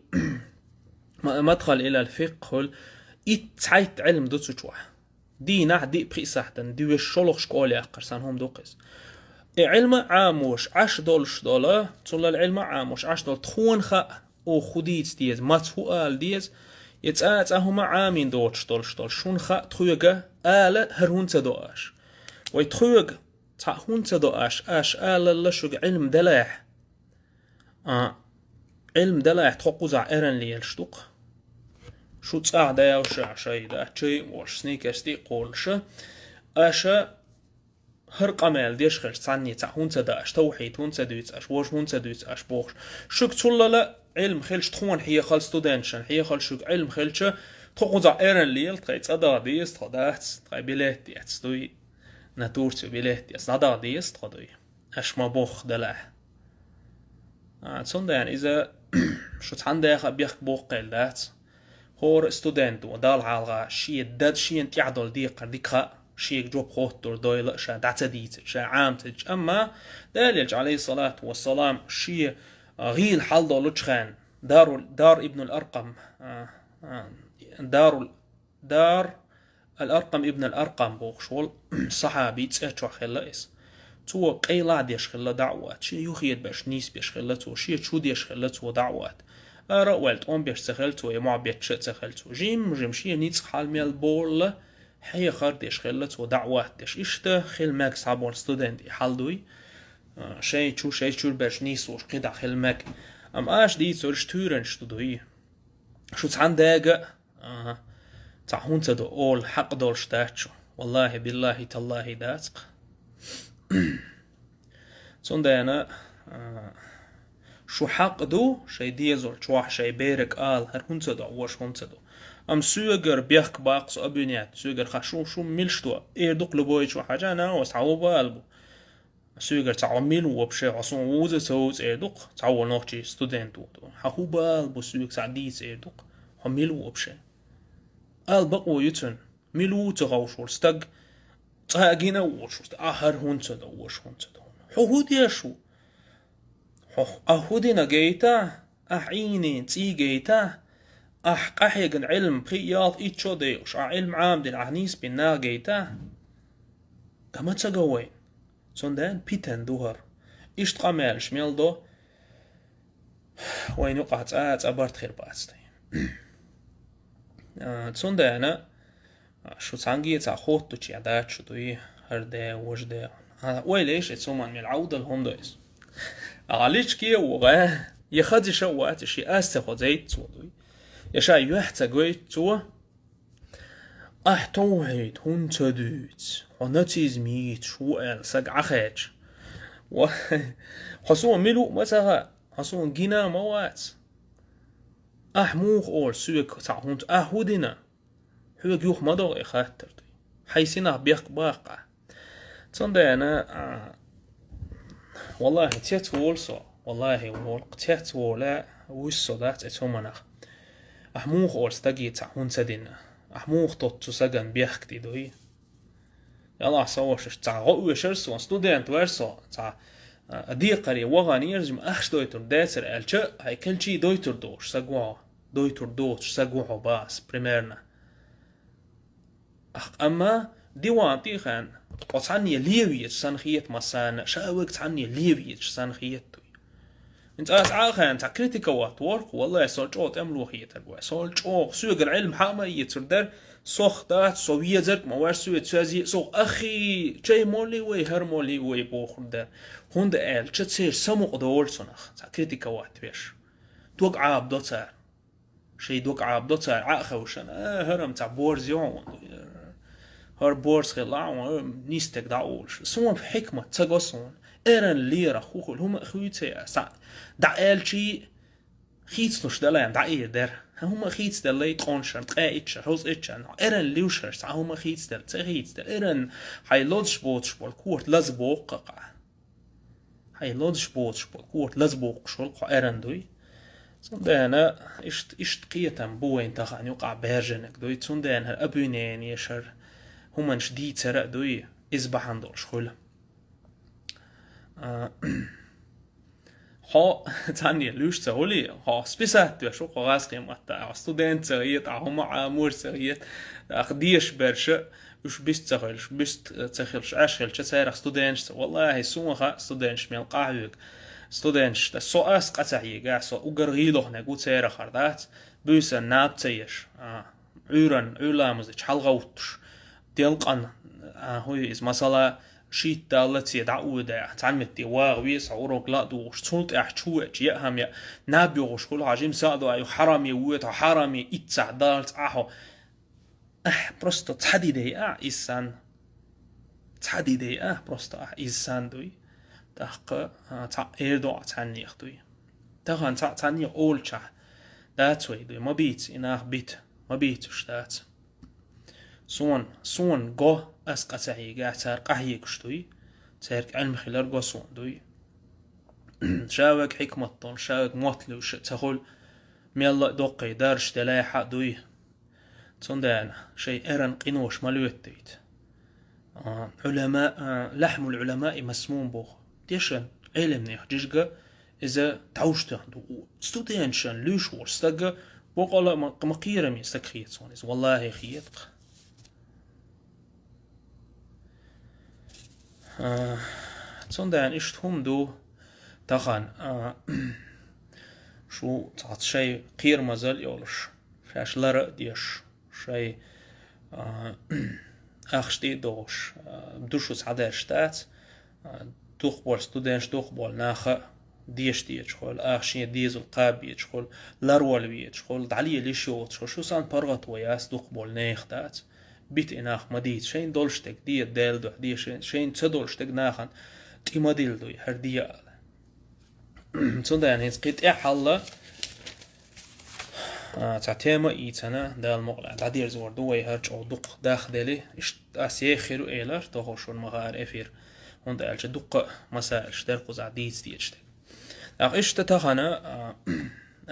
ма-, мадхал илал фикъхӀ хуьлу, итт цхьайтта Ӏилма ду цу чохь. Дийнахь диъ-пхи сахьтана, дуьйш шолгӀа школа яккхар сан хӀума ду-кх иза. И Ӏилма Ӏамош Ӏаш долуш дола, цулал Ӏилма Ӏамош Ӏаш дола тхона хаьа, оха хӀун дийца деза, маца хӀун ала деза, и цкъа а цкъа хӀума Ӏамийна доцуш долуш дола, шуна хаьа тхоьга ала хӀара хӀунда ца до аша. Вай тхоьга цхьаъ хӀунда ца до аша, аша алалла шуьга Ӏилма делахь. А, Ӏилма делахь тхо кхузахь эрна лелаш ду-кх. Шу цӀахь даьлла ша шай дац, чай а волуш, сникерс тӀе а кхоллуш. Аша хӀара къамел деш хилча, цхьанне цхьаъ хӀунда ца до аша, тавхьид хӀунда ца дуьйцу аша, вожа хӀунда ца дуьйцу аша бохуш. Шуьга цуллала Ӏилма хилча тхуна хьехал, студенташна хьехал, шуьга Ӏилма хилча, тхо кхузахь эрна лела, тхайн цӀа даха деза тхо дац, тхайн билет эцна дуй, на Турцию билет эцна, дӀадаха деза тхо дуй. Аша ма бохху делахь. А, цундела иза шу цхьана даха а бехк боккхийла дац. ХӀора студенто Далла хьалха шен дада шена тӀехь долу декхар дика хаьа, шега жоп хоттур дойла а ша дӀа ца дийцича, ша Ӏама ца дича. Амма Дала Элча, алейхиссалату вассалам, шен, а, гӀийла хьал долучу хенна, Дару-, Дар ибн ал-Аркъам, а, а, Дарул Дар ал-Аркъам ибн ал-Аркъам бохуш волу сахьаби цӀе чохь хилла иза. Цо къайлахь деш хилла даӀват, шен юххе берш нийсбеш хилла цо, шен чу деш хилла цо даӀват. Ара а ваьлла, тӀом беш ца хилла цо, я мохь бетташ а ца хилла цо. Жим-жим шен ницкъ хьал мел болла, хьехар деш хилла цо, даӀват деш. Иштта хила мега цхьаболчу студентийн хьал дуй. А, шайн чу, шайн чуьра берш нийсош кхидӀа хила мега. Амма аша дийцурш туьйранаш ду дуй. Шу цхьана дага а, цхьа хӀунца ду олу хьакъ долуш дац шу. Валлахи, биллахи, таллахи дац-кх. Цундела, а, шу хьакъ ду, шайн дезал чохь шайн бераг ала, хӀара хӀунца ду, ваша хӀунца ду. Амма соьгара бехк баккха со обвинять, соьгара ха шу, шу милш ду, эр ду-кх любой чохь, хьажа, на, аса хьан ву бала бу. Соьгара цхьа хьо мила ву вообще, хьо суна вуза ца вуьйцу эр ду-кх, цхьа ву нохчий студент ву. Хьан хӀу бала бу соьга цхьа дийца эр ду-кх, хьо мила ву вообще. Ала бакъо ю цуьнан, мила ву ца ховшур стаг, цкъа а гина а воцуш, а хӀара хӀунца ду, ваша хӀунца ду. Хьо хӀу деш ву? Хьо, ахь хӀу дина гайта? Ахь Ӏийна цӀий гайта? Ахь къахьегна Ӏилма пхи а ялх итт шо дайуш, ахь Ӏилма Ӏамадина, ахь нийса бина нах гайта? Ка ма ца го вайн. Цундела питана ду хӀара. Иштта къамелаш мел до, вайна юкъахь цкъа а цкъа барт хир бац тхайн. А, цундела, а, шу цхьаьнгге цхьа хоттучехь дац шу дуй, хӀара де, важа де. А, ойла еш, и цу ман мел Ӏовдал хӀума ду иза. А, личке а вогӀа, я хазиша а вац, я ши ас ца хозийта цо дуй. Я ша юьхь ца гойту цо, ахь тавхьид хӀунца дуьйцу, хьо нацизм йийцуш ву аьлла саг Ӏахаьчча. Ва-, хьо суна мила ву а ма ца хаьа, хьо суна гина а ма вац. Ахь муха олу соьга цхьа хӀунца, ахь хӀу дина? Хьоьга юха ма догӀу и хаттар дуй. Хьайн синах бехк баккха. Цундела, а, валлахи, цец волу со, валлахи, волу, цец волу, вуьсу со дац и цу манах. Ахь муха олу стаге цхьа хӀунца дина? Ахь муха тотту цу сагана бехк тӀе дуй? Ялахь со вашаш, цхьа гӀо оьшура суна, студент вара со, цхьа, а, декхаре вахана ерза, ахча дойтур дацара аьлча, хьайн кхелчий дойтур доцуш саг ву хьо, дойтур доцуш саг ву хьо бац, примерно. Ах, амма диван тӀехь хьан, кхо цхьанне левиечу сан хета массарна, ша вайга цхьанне левиечу сан хета дуй. ХӀинца аса Ӏа а хьан цхьа критиковать ворху, валлай, со чӀогӀа тӀемало хетар вай. Со чӀогӀа, соьгара Ӏилма хьа а ма эцур дара, сох дац, со везарг а ма ваьш, соьца соьзе а сох, ахи, чай молли вай, хӀара молли вай бохур дара. ХӀунда аьлча церан самукъа долу цунах, цхьа критиковать веш. Дог Ӏабадо цара. Шайн дог Ӏабадо цара Ӏа а хевшина, а, хӀара-м цхьа борз ю хьуна. ХӀара борз хилла хьуна, нисдерг дӀа а олуш. Суна хьикмат ца го суна. Эран лера хӀу хуьлу, хӀума а хуьйцу я, схьа дӀа аьлчий, хийцалуш далайна дӀа а эр дара. ХӀума а хийцаделлай ткъоншарна, ткъе итт шарна, хӀовзткъе итт шарна. Эран луьйш хӀара, схьа хӀума а хийцаделла, ца хийцаделла. Эран хьайн лозуш боцуш болу корта лаза боккху-кх. Хьайн лозуш боцуш болу корта лаза боккхуш волу кхо эран дуй. Цундела иштта, иштта кхетам бу вайн тахана юкъахь баьржинарг дуй. Цундела хӀара обвинение, хӀара хӀуманаш дийцар а дуй, иза бахьана долуш хуьлу. А, хьо цхьанне луьйш ца хуьлий, хьо списать веш ву кху гӀазкхийн маттахь, хьо студент ца хета, хьо хӀума Ӏамор ца хета, тӀаккха дешаш берш а, уьш бист ца хилча, бист ца хилча, Ӏаш хилча, церах студенташ ца. Валлахи, суна хаьа студенташ мел къахьоьгу. Студенташ, со ас къа ца хьегахь, со угар гӀийлахниг ву церах хӀара дац, буьйсан наб ца еш, а, Ӏуьйранна, Ӏуьйра ламаз дича хьалагӀовттуш, делкъан, а, хӀуй иза, масала, шийтта далла цӀе дӀа а уьдехь, цхьана метте вагӀа веза хьо, урок ла а духуш, цул тӀаьхьа чу веача, яа хӀама яа, наб йохуш хуьлу хьажа, имса а дуай, хьарам е вуьйта хьо, хьарам е иццахь даллалц Ӏа хьо. Ахь просто цхьа ди дайа ахь иза санна. Цхьа ди дайа ахь просто ахь иза санна дуй. ТӀаккха, а, цхьаъ эр ду ахь цхьаннех дуй. Тахана цхьаъ цхьаннех олучохь дац вай дуй. Ма бийца, и нах бита. Ма бийца уьш дац. Суна, суна го, ас къа ца хьийгахь, цара къахьоьгуш дуй. Цаьрга Ӏилма хилар го суна дуй. Ша вега хьикмат долуш, ша вега мотт луьйш ца хуьлу, мелла а доккхий даржаш делахь а дуй. Цундела шайн эран къинош ма лоьттийта. А, Ӏулама, а, лахьмул Ӏуламаи масмум боху. Дешан Ӏелимнех жижига иза товш тоьхна ду. Студенташан луьйш волу стага бокъала а ма, ма кхераме стаг хета суна иза. Валлахи, хета-кх. А, цундела иштта хӀума ду тахана, а, шу цхьацца шайн кхерамазалла а йолуш, шаьш лара а деш, шайн, а, ахча тӀе а дохуш, а, ду шу схьадаьржаш дац, а, дукхахболу студенташ, дукхахболу наха деша дезаш хуьлу, ахча шен дезал кхаба безаш хуьлу, ларвала везаш хуьлу, дӀалела йиш йоцуш хуьлу, шу санна паргӀато яц дукхахболу нехан дац. Бита и нах ма дийца, шайна долуш дерг де, Делан дуьхьа де, шайна, шайна ца долуш дерг нахана тӀе ма дилла дуй, хӀара де ала. Цундела хӀинца кхин тӀаьхьалла, а, цхьа тема а ийцина, Дала мукъалахь дӀадерзор ду вай хӀара чӀогӀа дукха дахделла, иштта ас еххира элира, тохуш ван ма хаара эфир, хӀунда аьлча дуккха а масаилаш дара кхузахь дийца дезаш дерг. ТӀаккха иштта тахана, а,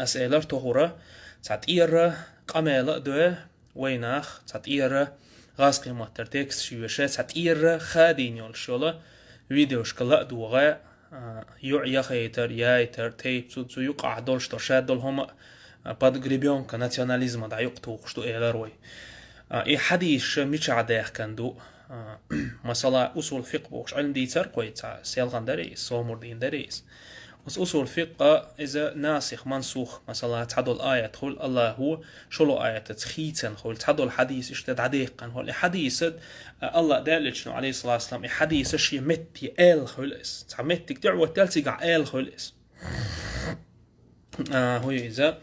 ас элира тохура, цхьа тӀера къамел а доь, вай нах цхьа тӀера гӀазкхийн маттара тексташ йоьший, цхьа тӀера хадийна йолуш йолу видеошка ла а догӀий, а, юкъа яхайтар, яйтар, тайпа цу, цу юкъахь долуш долу, шадолу хӀума, а, подгребёнка национализма дӀа юкъа тухуш ду элира вай. А, и хьадисаш мичахь даьхкина ду? А, масала, усул фикъ бохуш Ӏилма дийцира кхуьнца, селхана дара иза, сомурдина дара иза. Оцу усул фикъа иза насих, мансух, масала, цхьадолу аят хуьлу Аллахо шолгӀа аятаца хийцина хуьлу, цхьадолу хьадис иштта дӀадаьккхина хуьлу. И хьадиса, а, Аллах Делан Элчано, алейхиссалату вассалам, и хьадиса шен метте аьлла хуьлу иза. Цхьа меттиг тӀе а оттаьлла, цигахь аьлла хуьлу иза. А, хӀу иза.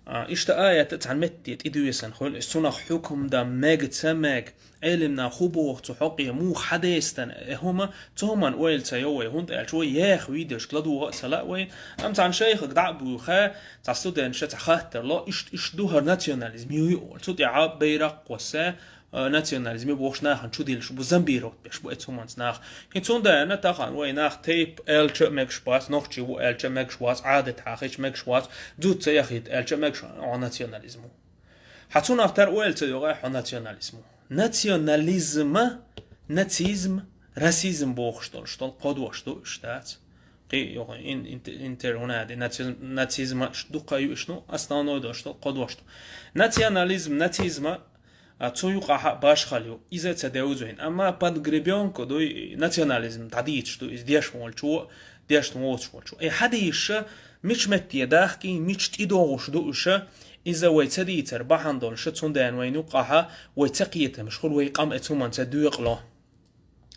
А, иштта аят цхьана метте тӀедоьссина хуьлу иза. Цунах хьукам дан мега, ца мега, Ӏелимнаха хӀун боху цу хьокъе, муха хьадестана, э, хӀума цу хӀуманна ойла ца йо вай, хӀунда аьлча вай еха видеошка ладогӀа а ца лаьа вайна. Амма цхьана шайхага дӀа а буьйхий, цхьа студенташа цхьа хаттар ло, иштта, иштта ду хӀара национализм, ю, ю, олу. Цу тӀехь байракх кхоссий, э, национализм ю бохуш нахана чу диллаш бу, зомбировать беш бу оцу хӀуманца нах. ХӀинца хӀунда аьлча тахана вай нах тайпа аьлча а мегаш бац, нохчи ву аьлча а мегаш вац, Ӏадат хьахийча мегаш вац, зуда ца яхийта аьлча а мегаш, хьо национализм ву. Хьан цунах тера ойла ца йогӀий хьо национализм ву. Национализм, нацизм, расизм бохуш долуш долу кхо дош ду уьш, дац? Кхин а йогӀу ин-, ин-, интер-, хӀунда аьлла, наци-, нацизм а дуккха а ю уьш, ну, основной долуш долу кхо дош ду. Национализм, нацизм а, а, цу юкъахь а башхалла ю, иза а ца девза вайна. Амма подгребёнка дуй, национализм дӀадийцаш ду, иза деш волчо, деш воцуш волчо. И хьадисаш мича метте дахкий, мича тӀедогӀуш ду уьш, иза вай ца дийцар бахьана долуш, цундела вайна юккъахь вай ца кхетамаш хуьлу, вай къам оцу хӀуманца доькъало.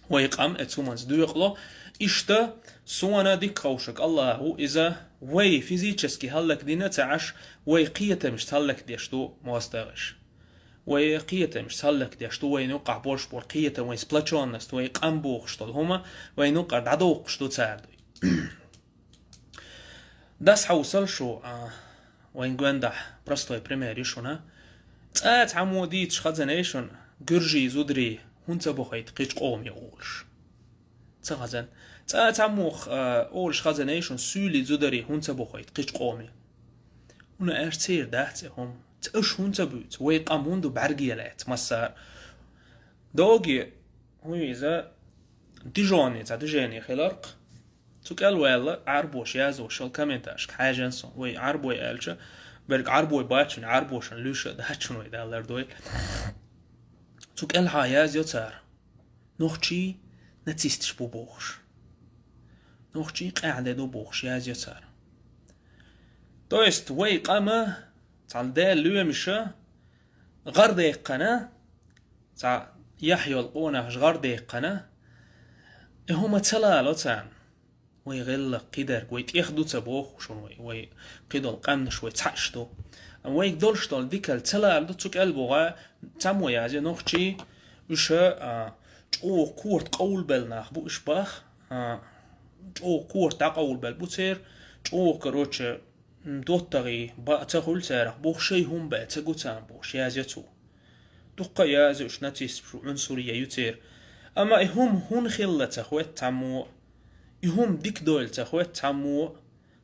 Вай къам оцу хӀуманца доькъало. Иштта, суна дика ховшург Аллах ву, иза вай физически хӀаллакдина а ца Ӏаш, вай кхетамашца хӀаллакдеш ду мостагӀаша. Вай кхетамашца хӀаллакдеш ду, вайна юккъахь болуш болу кхетам, вайн сплочённость, вай къам бохуш долу хӀума вайна юккъара дӀадоккхуш ду цара дуй. Дас хьовсал шу, а, вайн гондахь простой пример ю шуна. Цкъа цхьаммо дийцаш хазанай шуна, гуьржий зударий хӀунда ца бохуьйту кхечу къоме олуш. Ца хазан. Цкъа цхьаммо, а, олуш хазанай шуна, суьйлий зударий хӀунда ца бохуьйту кхечу къоме. ХӀунда аьлча церан дац и хӀума. Ца аша хӀунда ца буьйцу? Вай къам хӀунда бӀаьрге лаьцна массара? Доге, хӀун иза, Дижоне цхьа движение хиларх. Цу кӀел ваьлла Ӏарбоша язъеш йолу комментаршка хьаьжна сан. Вай Ӏарбой аьлча, берг Ӏарбой бац шуна, Ӏарбошна луьйш а дац шуна, вай Дала лардойла. Цу кӀелхьа язйо цара: нохчий нацисташ бу бохуш. Нохчий къаьхьа де ду бохуш язйо цара. То есть вай къама цхьана Делан лоьмаша гӀар даьккхина, цхьа яхь йолу къонахаша гӀар даьккхина, и хӀума ца лало царна. Вай гӀиллакх кхидерг, вай тӀех ду ца боху шуна вай, вай кхидолу къаьмнаш вай цхьаъш ду. Вайга долуш долу дикалла ца лала ду, цу кӀел богӀа цхьаммо язйо нохчий, уьш, а, чӀогӀа корта къовлабелла нах бу уьш бах, а, чӀогӀа корта дӀакъовлабелла бу церан, чӀогӀа, короче, м, доттагӀий баа ца хуьлу царах боху, шайн хӀума бен ца гу царна бохуш язйо цо. Дуккха а язйо уьш нацисташ бу, Ӏунсурий ю церан. Амма и хӀума хӀунда хилла ца хоьтту цхьаммо а, и хӀума дика дойла ца хоьтту цхьаммо а,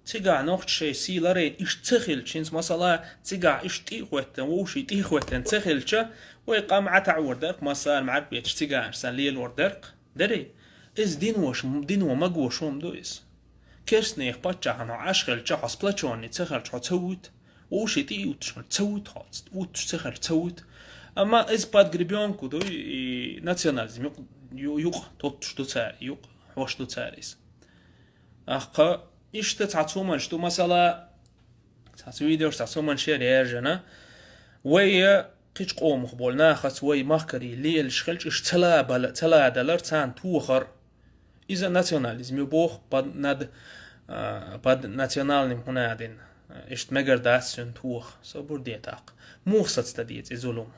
цигахь нохчаша шайн сий ларайна иштта ца хилча, хӀинца масала, цигахь иштта тӀе а хӀоьттина, вовшийн тӀе а хӀоьттина ца хилча, вай къам Ӏа таӀор дара-кх массара маьрбеташ циганаш санна лелор дара-кх. Дарий? Иза динош, дино магош хӀума ду иза. Керстанех паччахьна хьо Ӏаш хилча, хьо сплочённый ца хилча, хьо ца вуьту. Вовшийн тӀе а уьттуш хилча, ца вуьту хьо, уьттуш ца хилча, ца вуьту. Амма иза подгребёнка ду, и национализм юкъ-, ю-, юкъа тоттуш ду цара, юкъа хьош ду цара иза. Ахкха, иштта цхьа цуманаш ду, масала, цхьа видеош, цхьа цуманаш яра яьржина. Вай, э, кхыча къомах болу нахаца вай махкарий лелаш хилча, уьш ца лабала-, ца ладалар, царна тохар. Иза национализм ю боху под над-, а, под национальным хӀунадин. Иштта мегар дац цуьнан тоха. Собар де тӀаккха. Муха сацдан деза и зулам?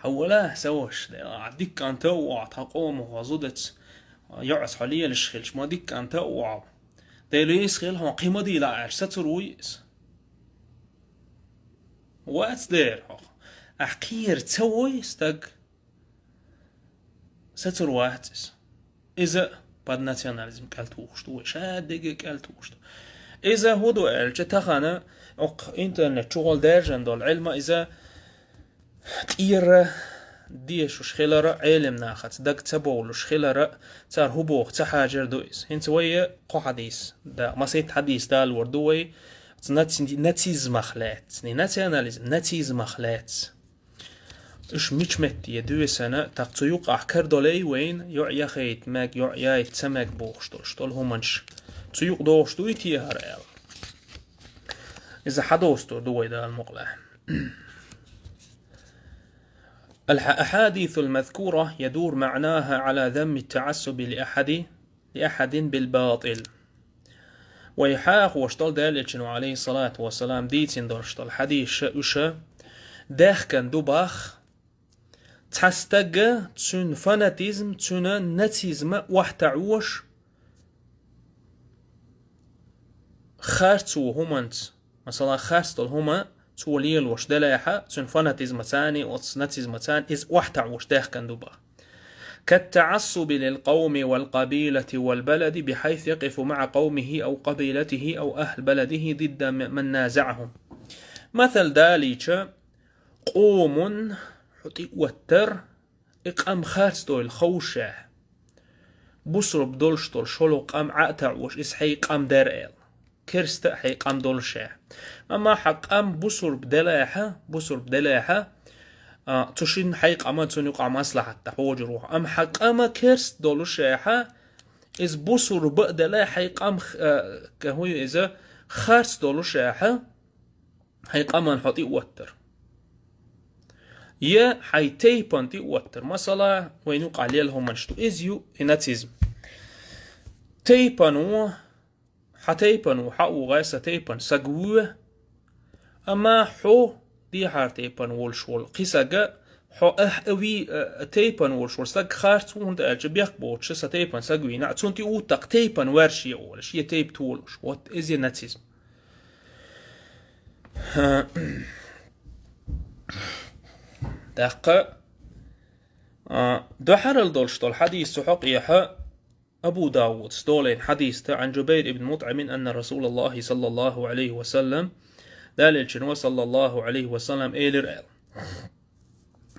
Хьан вала, сан ваша, де, а, дика кӀант а ву хьо, тхан къомах хьо зудац, йоӀца хьо лелаш хилча, ма дика кӀант а ву хьо. Дела веза хила хьо, кхин ма дийла аьлча, сацур вуй иза? Вац дера хьо. Ахь кхера ца вой стаг, сацур вац иза. Иза под национализм кӀел тухуш ду вай, ша дега кӀел тухуш ду. Иза хӀун ду аьлча, тахана окху интернет чухула даьржина долу Ӏилма иза тӀера дешуш хилара, Ӏелам нахаца даг ца бовлуш хилара, цара хӀун боху ца хьажар ду иза. ХӀинца вай кхо хьадис, да, масийтта хьадис далор ду вай, наци-, нацизмах лаьцна, не национализм, нацизмах лаьцна. Уьш мича метте доьсана, тӀаккха цу юкъахь кара долий вайна, йоӀ яхийта мег, йоӀ яйта ца мег бохуш долуш долу хӀуманаш. Цу юкъа дохуш дуй те хӀара аьлла? Иза хьадостур ду вай Дала мукъалахь. الأحاديث المذكورة يدور معناها على ذم التعصب لأحد لأحد بالباطل. Вай хьахош долу Делан Элчано, алейхиссалату вассалам, дийцина долуш долу хьадисша уьша даьхкан ду бах, цхьа стага цуьнан фанатизм, цуьнан нацизма охьатаӀош, харцо хӀуманца, масала, харц долу хӀума цо лелош делахьа, цуьнан фанатизма царний, оцу нацизма царний, иза охьатаӀош даьхкан ду бах. كالتعصب للقوم والقبيلة والبلد بحيث يقف مع قومه أو قبيلته أو أهل بلده ضد من نازعهم. Масал далийча, къоман хьо тӀеоттар, и къам харц дойла ховшехь, бусурба долуш долу шолгӀа къам Ӏа а таӀош, иза хьайн къам дара аьлла. Керста а хьайн къам долушехь. Амма хьан къам бусурба делахьа, бусурба делахьа, а, цу шина хьайн къаман цунна юкъахь маслахьат дан хьожур ву хьо. Амма хьан къама керста долушехьа, иза бусурба а делахь, хьайн къам, а, ка хӀун ю иза, харц долушехьа, хьайн къаман хьо тӀеоттар. Я хьайн тайпан тӀеоттар. Масала, вайн юкъахь лела хӀуманаш ду. Иза ю и нацизм. Тайпано, хьан тайпано хьан ву гӀай сан тайпан саг вуьйа, амма хьо дехьара тайпан волуш волу кхин сага, хьо ахь а вий, а, тайпан волуш волу саг харц ву, хӀунда аьлча бехк боцуша сан тайпан саг вийна, цунна тӀеуттакх тайпан ваьрша е олуш, е тайпа толуш. Вот, иза я нацизм. ТӀаккха, а, дуьхьарал долуш долу хьадис цу хьокъехьа Абу Давудс долийна хьадис ду, عن جبير بن مطعم أن رسول الله صلى الله عليه وسلم, Далелчано, саллаллаху алейхи ва саллям, элира аьлла: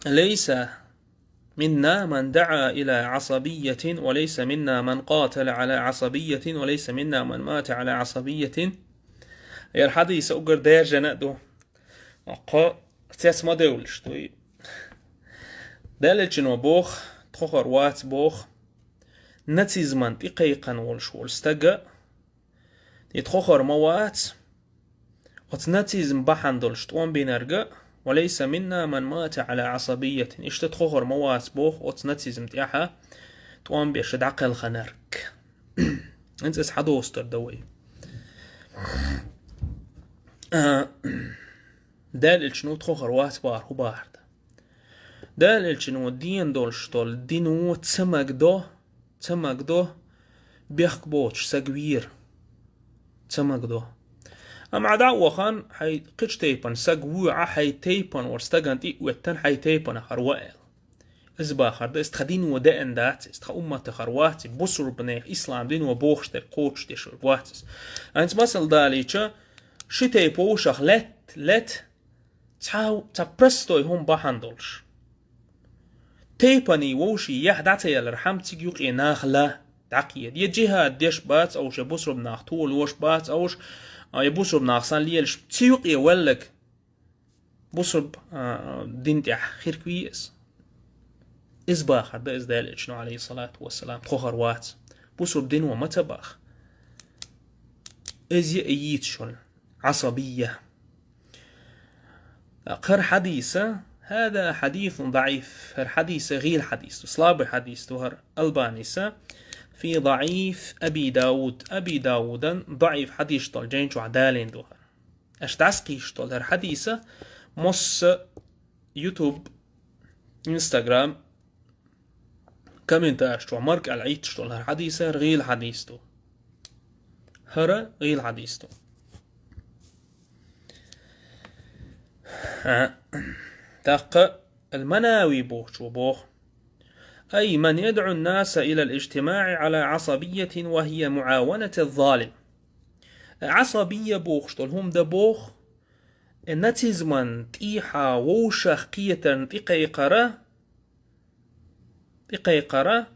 ليس منا من دعا إلى عصبية، وليس منا من قاتل على عصبية، وليس منا من مات على عصبية. Яр хьадиса угар даьржина а ду. Кхо цец ма девлаш дуй. Далелчано боху, тхо хӀара вац боху, нацизман тӀекхайкхина волуш волу стага, и тхо хӀара ма вац, оцу нацизм бахьана долуш тӀом бинарга, وليس منا من مات على عصبية. Иштта тхо хӀара ма вац боху, оцу нацизм тӀехьа тӀом беш дӀакхелхинарг. ХӀинца иза хьадостур дан вай. А, Далелчано тхо хӀара вац бахар хӀун бахар дан? Далелчано дийна долуш долу дино ца магадо, ца магадо, бехк боцуш саг вийра. Ца магадо. Амма Ӏа дӀа а вахана, хьайн кхечу тайпана саг вуьйа, Ӏа хьайн тайпана вара стагана тӀеоьттана, хьайн тайпана хӀара ва аьлла. Иза бахар дан, иза тхан дино деана дац, иза тхан уммата хӀара вац, и бусурбанех ислам дино бохуш дерг кхочушдеш вац иза. ХӀинца масал далийча, ши тайпа вовшах лет, лет, цхьа, цхьа простой хӀума бахьана долуш. Тайпанийн вовшийн яхь дӀа ца ялар хьама цига юкъе наха ла дӀакхеда. Я джихад деш бац овш, я бусурба нах толош бац овш, а, я бусурба нах санна лелаш цу юкъе валлаг бусурба, а, дин тӀехь хирк вий иза. Иза бахар дан иза Далелчано, алейхиссалату вассалам, тхо хӀара вац. Бусурба дино ма ца баха. Иза я и йийца шуна. Ӏасабия. ХӀара хьадис, هذا حديث ضعيف, хӀара хьадис гӀийла хьадис ду, слабый хьадис ду хӀара Албанис, في ضعيف أبي داود, Аби Даудан даӀиф хьадисаш долчу жайна чохь далийна ду хӀара. Аша дӀасакхийсуш долу хӀара хьадис, масса YouTube, Instagram, комментарий чохь марка аьлла Ӏитташ долу хӀара хьадис, хӀара гӀийла хьадис ду. ХӀара гӀийла хьадис ду. А, тӀаккха Ал-Манави бохучо боху: أي من يدعو الناس إلى الاجتماع على عصبية وهي معاونة الظالم. Ӏасабия бохуш долу хӀума дан боху, э, нацизман тӀехьа вовшах кхетарна тӀекхайкхара, тӀекхайкхара,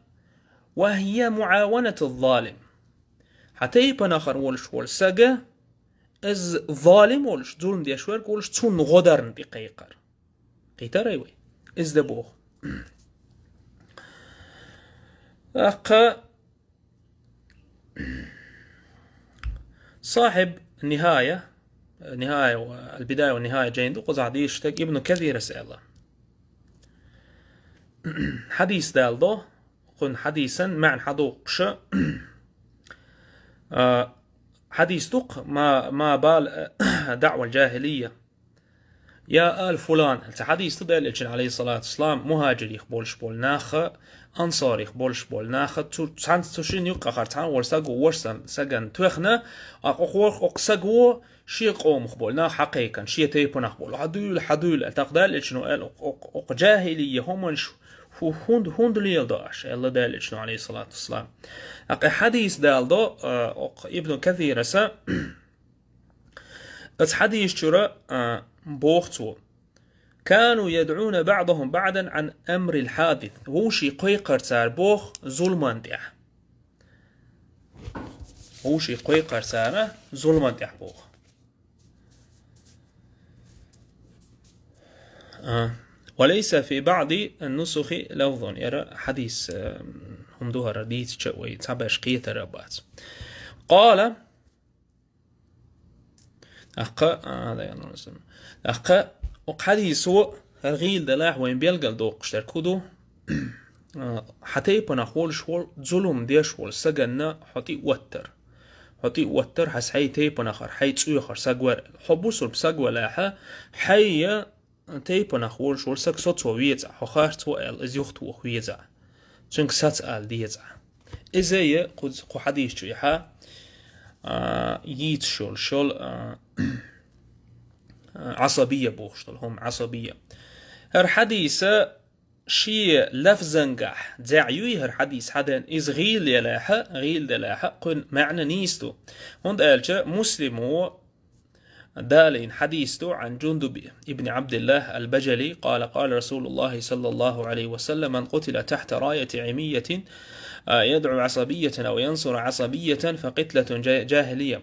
وهي معاونة الظالم. Хьан тайпанахара волуш волу сага, иза залим волуш, зулам деш верг волуш, цунна гӀо дарна тӀекхайкхара. Кхийтарий вай? Иза дан боху. ТӀаккха сахьиб Нихая, Нихая ва Ал-Бидая ва Нихая жайна ду, кхузахь дийшуш стаг Ибн Касирас аьлла. Хьадис далдо, кхуьнан хьадисан маьӀна хьадоккхуш, а, хьадис ду-кх, ма, ма бал даъвал жахилия. Я ала фулан, цхьа хьадис ду Делан Элчан, алейхиссалату вассалам, мухаджирих болуш болу наха, ансарих болуш болу наха, цу, цхьаьна цу шина юккъахара цхьаьна волу саго, ворсан сагана тоьхна, а, окху, окху саго шен къомах болу нах хьакхайкхина, шен тайпанах болу, хьадуьйла, хьадуьйла, тӀаккха Делан Элчано аьлла, окху, окху, окху жахилия хӀуманаш хӀу-, хӀунда, хӀунда леладо аша, аьлла Делан Элчано, алейхиссалату вассалам. ТӀаккха и хьадис далдо, а, окху Ибн Касираса, Оцу хьадис чуьра, а, боху цо: كانوا يدعون بعضهم بعضا عن أمر الحادث. Вовшийн кхойкхар цара боху зуламан тӀехь. Вовшийн кхойкхар цара зуламан тӀехь боху. А, وليس في بعض النسخ لفظ. Яра хьадис, а, хӀума ду хӀара дийцича вай, цхьаберш кхетар а бац. قال, ТӀаккха, а, да, я, ну, тӀаккха, окху хьадисо, хӀара гӀийла делахь, вайн белгал доккхуш дерг хӀун ду? А, хьан тайпанах волуш волу, зулам деш волу саганна хьо тӀе а оттар. Хьо тӀе а оттар, хьан хьайн тайпанахара, хьайн цӀоьхара саг вара. Хьо бусурба саг валахьа, хьайн тайпанах волуш волу саг соцо веза, хьо харц ву аьлла, иза юхатоха веза. Цуьнга саца ала деза. Иза я кху, кху хьадис чу яхьа, а, йийцуш йолу шол, а, а, Ӏасабия бохуш долу хӀума, Ӏасабия. ХӀара хьадиса шен лафзангахь дзаьӀ юй хӀара хьадис хьаден, иза гӀийла елахьа, гӀийла делахьа, кхуьнан маьӀна нийса ду. ХӀунда аьлча Муслимо далийна хьадис ду, عن جندب بن عبد الله البجلي قال: قال رسول الله صلى الله عليه وسلم: من قتل تحت راية عمية، آه، يدعو عصبية أو ينصر عصبية فقتلة جا-، جاهلية.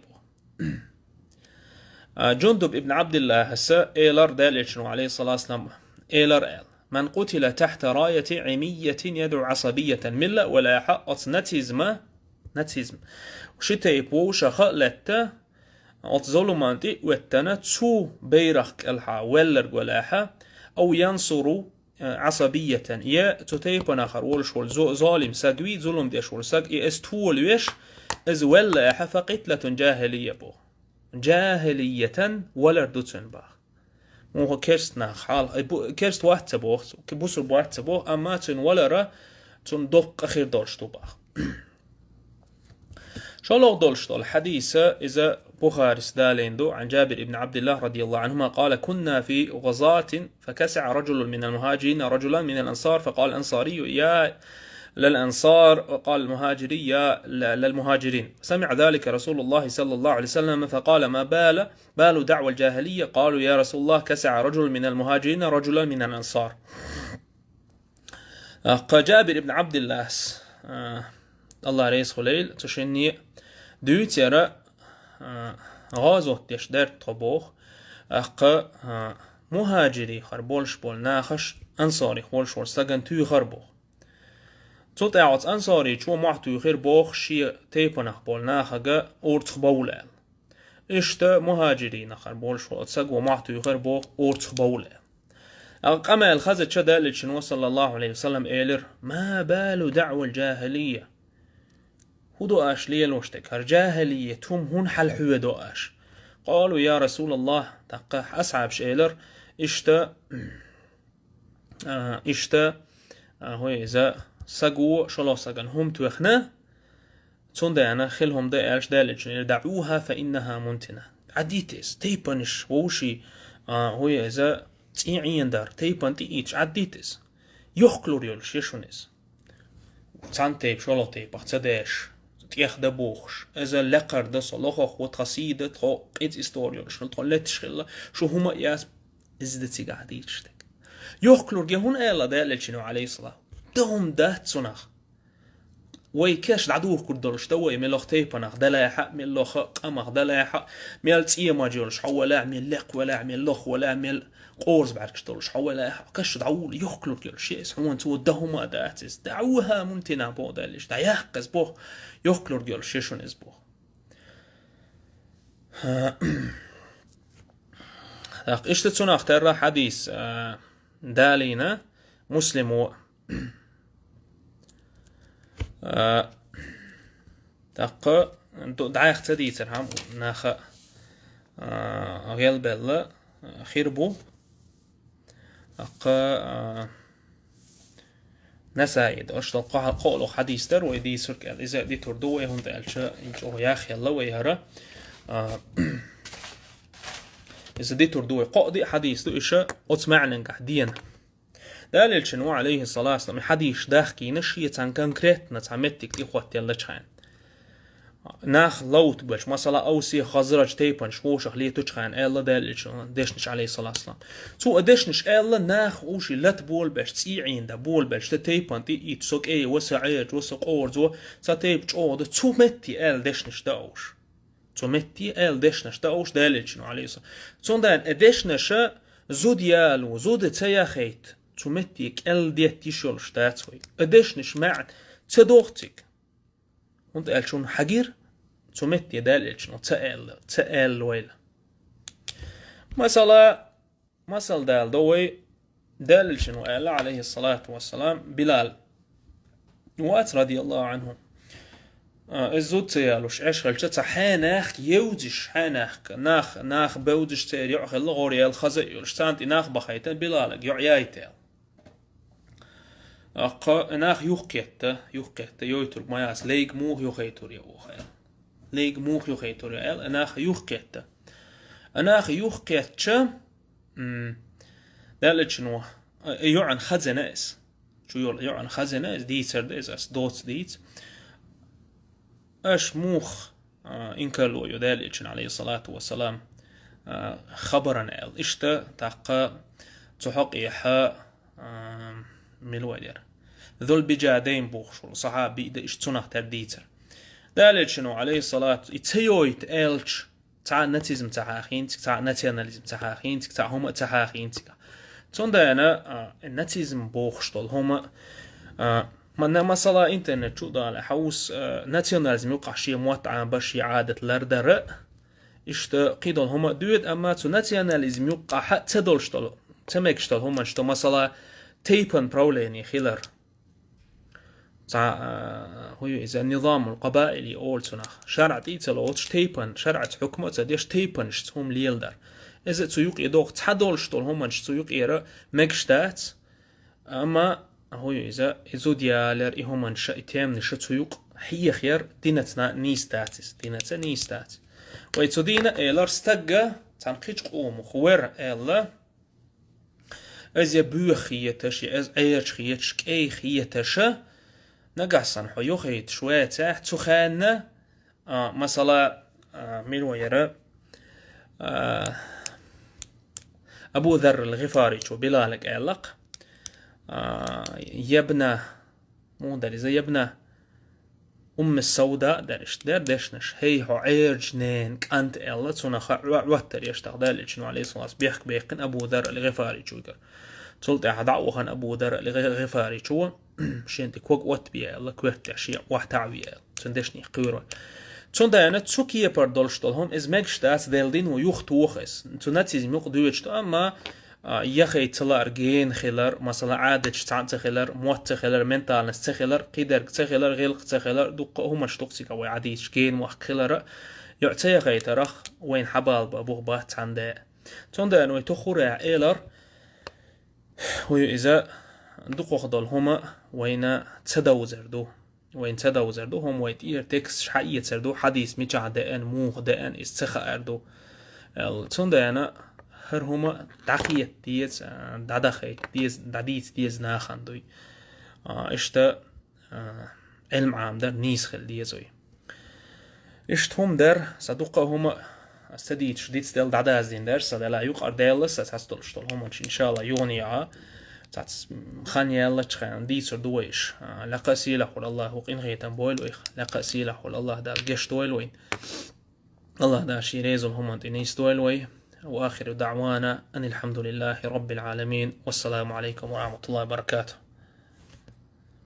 А, Джундуб ибн Абдиллахьас элар Делан Элчано, алейхиссалату вассалам, элар аьлла: من قتل تحت راية عمية يدعو عصبية. Милла а валахьа оцу нацизма, нацизм, ши тайпа вовшаха а летта, оцу зуламан тӀе а оьттана, цу байрах кӀелхьа велларг валахьа, أو ينصر, э, عصبية, я цу тайпанахара волуш волу зо-, золим саг вий, зулам деш волу саг, и эс тола веш, иза веллахьа, فقتلة جاهلية боху. Джахилиятан валар ду цуьнан баха. Муха керст нах хьал, ай, бу-, керст вац ца боху, ки бусурба вац ца боху, амма цуьнан валара цунна доккха хир долуш ду баха. ШолгӀа долуш долу хьадиса, иза Бухарис далийна ду, عن جابر بن عبد الله رضي الله عنهما قال: كنا في غزاة فكسع رجل من المهاجرين رجلا من الأنصار فقال الأنصاري: يا للأنصار، قال المهاجري: يا ل-، للمهاجرين. سمع ذلك رسول الله صلى الله عليه وسلم فقال: ما بال، بال دعوى الجاهلية؟ قالوا: يا رسول الله، كسع رجل من المهاجرين رجلا من الأنصار. ТӀаккха Джабир ибн Абдиллахьас, а, Аллах реза хуьлийла, цу шинне дуьйцура, а, гӀазот деш даьрра тхо боху, тӀаккха, а, мухаджирехара болуш болу нахаш ансарих волуш волу сагана туьйхира боху. Цул тӀаьхьа оцу ансаричо мохь туьйхира боху шен тайпанах болу нахага орцах бовла аьлла. Иштта мухӀажиринахара болуш волу саго мохь туьйхира боху орцах бовла. Къамел хазача Деллачун ва, саллаллаху Ӏалайхи ва саллам, элира: «Ма балу даъвал джахилия?» ХӀун до аша лелош дерг? ХӀара джахилият хӀума хӀунда хьалхьоьдо аша? Къалу: «Я Расулаллах», тӀаккха асхьабаш элира: «Иштта, а, иштта, а, хӀу иза, саго шолгӀа сагана хӀума тоьхна, цундела хила хӀума дан аьлча Деллачун даъуха фа иннаха мунтина». Ӏаддийта иза, тайпанаш вовший, а, хӀу иза, цӀий Ӏенадар, тайпана тӀеийцуш Ӏаддийта иза. Йохкалур йолуш я шуна иза. Цхьана тайпа шолгӀа тайпах ца деш, тӀех дан бохуш, иза лекхар дан со, лохох ву тхан сий дан, тхо къиза истори йолуш хилла, тхо леташ хилла, шу хӀума а яц, иза дан цигахь дийцуш дерг. Йохкалург я хӀунда аьлла Деллачун, Ӏалайхиссалам? Дан хӀума дац цунах. Вай кеш дӀадухкур долуш дан вай, мелох тайпанах далахьа, мелох къамах далахьа, мел цӀемаш йолуш хьо валахь, мел лекха валахь, мел лоха валахь, мел къорза бӀаьргаш долуш хьо валахь, каш дӀавула йохкалург йолуш я иза, хьуна цо дан хӀума а дац иза. Даъуха мунтина боху Деллачун, дӀаяккха иза боху, йохкалург йолуш я шуна иза боху. ТӀаккха иштта цунах терра хьадис, а, далийна Муслимо. А, тӀаккха ду-, дӀайха ца дийцар хьан наха, а, гӀелбелла, а, хир бу. ТӀаккха, а, Насаида, аша долу кхо-, кхоалгӀа хьадис дара вай дийцург аьлла. Иза дитур ду вай, хӀунда аьлча, ин чӀогӀа яхъелла вай хӀара. А, иза дитур ду вай. Кхоъ-диъ хьадис ду иша оцу маьӀненгахь дена. Далилчун ву, Ӏалайхиссалату вассалам, и хьадисаш дахкийна шен цхьана конкретно цхьа меттиг тӀехӀоттаеллачхьана. Нах ловта беш, масала, Авси, Хазраж тайпанаш вовшах летучхьана аьлла Далилчун дешнаш, Ӏалайхиссалату вассалам. Цо а дешнаш аьлла, нах вовший лата болабеш, цӀий Ӏийна да болабеш, тхан тайпана тӀеийцу, со кӀей ва, со Ӏераш ва, со къорзо, цхьа тайпа чӀогӀа да, цу метте аьлла дешнаш да уьш. Цу метте аьлла дешнаш да уьш Далилчун ву, Ӏалайхиссалам. Цундела а дешнаша зуда яло, зуда ца яхийта, цу метте кӀел детта йиш йолуш дац вай. А дешнаш маьӀна ца дохциг. ХӀунда аьлча хьуна хьагира, цу метте Далилчун ца аьлла, ца аьлла вайла. Масала, масал дала до вай, Далилчун ву аьлла, Ӏалайхиссалату вассалам, Билал вац, радияллаху Ӏанху. А, иза зуда ца ялуш, Ӏеш хилча, цхьа хьенах евзаш, хьенах, нах, нах бевзаш церан йоӀ хилла, гӀор яьлла хаза а йолуш, царна тӀе нах бахийта, Билалаг йоӀ яйта аьлла. Аккха, нах юхкхетта, юхкхетта, йойтург ма яц, лейга муха юхайтур я оха аьлла. Лейга муха юхайтур я аьлла, нах юхкхетта. Нах юхкхетча, м, Далилчун ву, а, йоӀан хазина иза. Чу йолу йоӀан хазина иза, дийцар да иза, ас доца дийца. Аш муха, а, инкарло йо Далилчун, Ӏалайхиссалату вассалам, а, хабаран аьлла. Иштта, тӀаккха, цу хьокъехьа, а, мила вай дера. Зулбижадайн бохуш волу сахьаби да иштта цунах тера дийцар. Далилчун ву, Ӏалайхиссалату, и ца йойта аьлча, цхьа нацизм ца хьахийнциг, цхьа национализм ца хьахийнциг, цхьа хӀума ца хьахийнциг. Цундела, а, нацизм бохуш долу хӀума, а, ма-, на-, масала, интернет чу а дала, хьовс, а, национализм юкъахь шен мотт Ӏамабар, шен Ӏадат лардара, иштта кхидолу хӀума а доьду, амма цу национализм юкъахь ца долуш долу, ца мегаш долу хӀуманаш ду, масала, тайпан правление хилар. Цхьа, а, хӀу ю иза, низамул къабаили олу цунах. ШарӀа тӀе а ца лоцуш, тайпан, шарӀаца хьукма а ца деш, тайпанашца хӀума леладар. Иза цу юкъе доху цхьа долуш долу хӀуманаш цу юкъера мегаш дац. Амма, хӀу ю иза, и зуда ялар, и хӀуманаш, и теманаш цу юкъа хьехаяр динаца на-, нийса дац иза, динаца нийса дац. Вай цу дийна элар стагга, цхьана кхечу къомах вер аьлла, иза я боьха хеташ, я иза Ӏераш хеташ, кӀей хеташа, нагахь санна хьо юхайташ вацахь, цу хенна, а, масала, а, мила вай яра, а, Абу Зарр ал-ГӀифаричо Билалаг аьллакх, а, ябна, муха дара иза, ябна Умми Сауда дара иштта дара дешнаш. ХӀей, хьо Ӏержа ненан кӀант аьлла, цунах Ӏо-, Ӏоттар еш тӀаккха Далилчун ву, Ӏалайхиссалату, бехк баьккхина Абу Дарр ал-ГӀифаричуьнгара. Цул тӀаьхьа дӀа а вахана Абу Дарр ал-ГӀи-, ГӀифаричо, шен тӀе ког оттабе аьлла, коьрта тӀехь шен охьатаӀаве аьлла, цуьнан дешнех кхоьруш. Цундела цу кепара долуш долу хӀума иза мегаш дац, Делан дин ву юха тоха иза. Цу нацизм юкъа доьдуш ду, амма а, яхай ца лаар гена хилар, масала, Ӏадаташ цхьаъ ца хилар, мотт ца хилар, ментальность ца хилар, кхидерг ца хилар, гӀиллакх ца хилар, дуккха а хӀумаш дукха цига вай Ӏадийцаш гена ваккха хилара, йоӀ ца яхайтарах, вайна хьабалба бух бац цхьанна де. Цундела вай тухура элар, вай иза дукхах долу хӀума вайна ца довзар ду. Вайн ца довзар ду, хӀума вай тӀера тексташ хьаэцар ду, хьадис мичахь деана, муха деана, иза ца хаар ду. Аьлла, цундела хӀара хӀума дӀахета деза, а, дӀадахайта деза, дӀадийца деза нахана дуй. А, иштта, а, Ӏилма Ӏамадар нийса хила деза вай. Иштта хӀума дара, сан дуккха а хӀума ас ца дийцуш дицделла дӀадаздина дара, сан дела юкъара даьлла, сан цхьацца долуш долу хӀуманаш, иншалла, юханехьа. Цхьацца хан яьллачу хенахь дийцур ду вай иша. А, лекха а сийлахь волу Аллах ву къинхетам бойла вайх. Лекха а сийлахь волу Аллах Дала гечдойла вайна. Аллах Дала шен реза волу хӀуманна тӀе нисдойла вай. وآخر دعوانا أن الحمد لله رب العالمين. والسلام عليكم ورحمة الله وبركاته.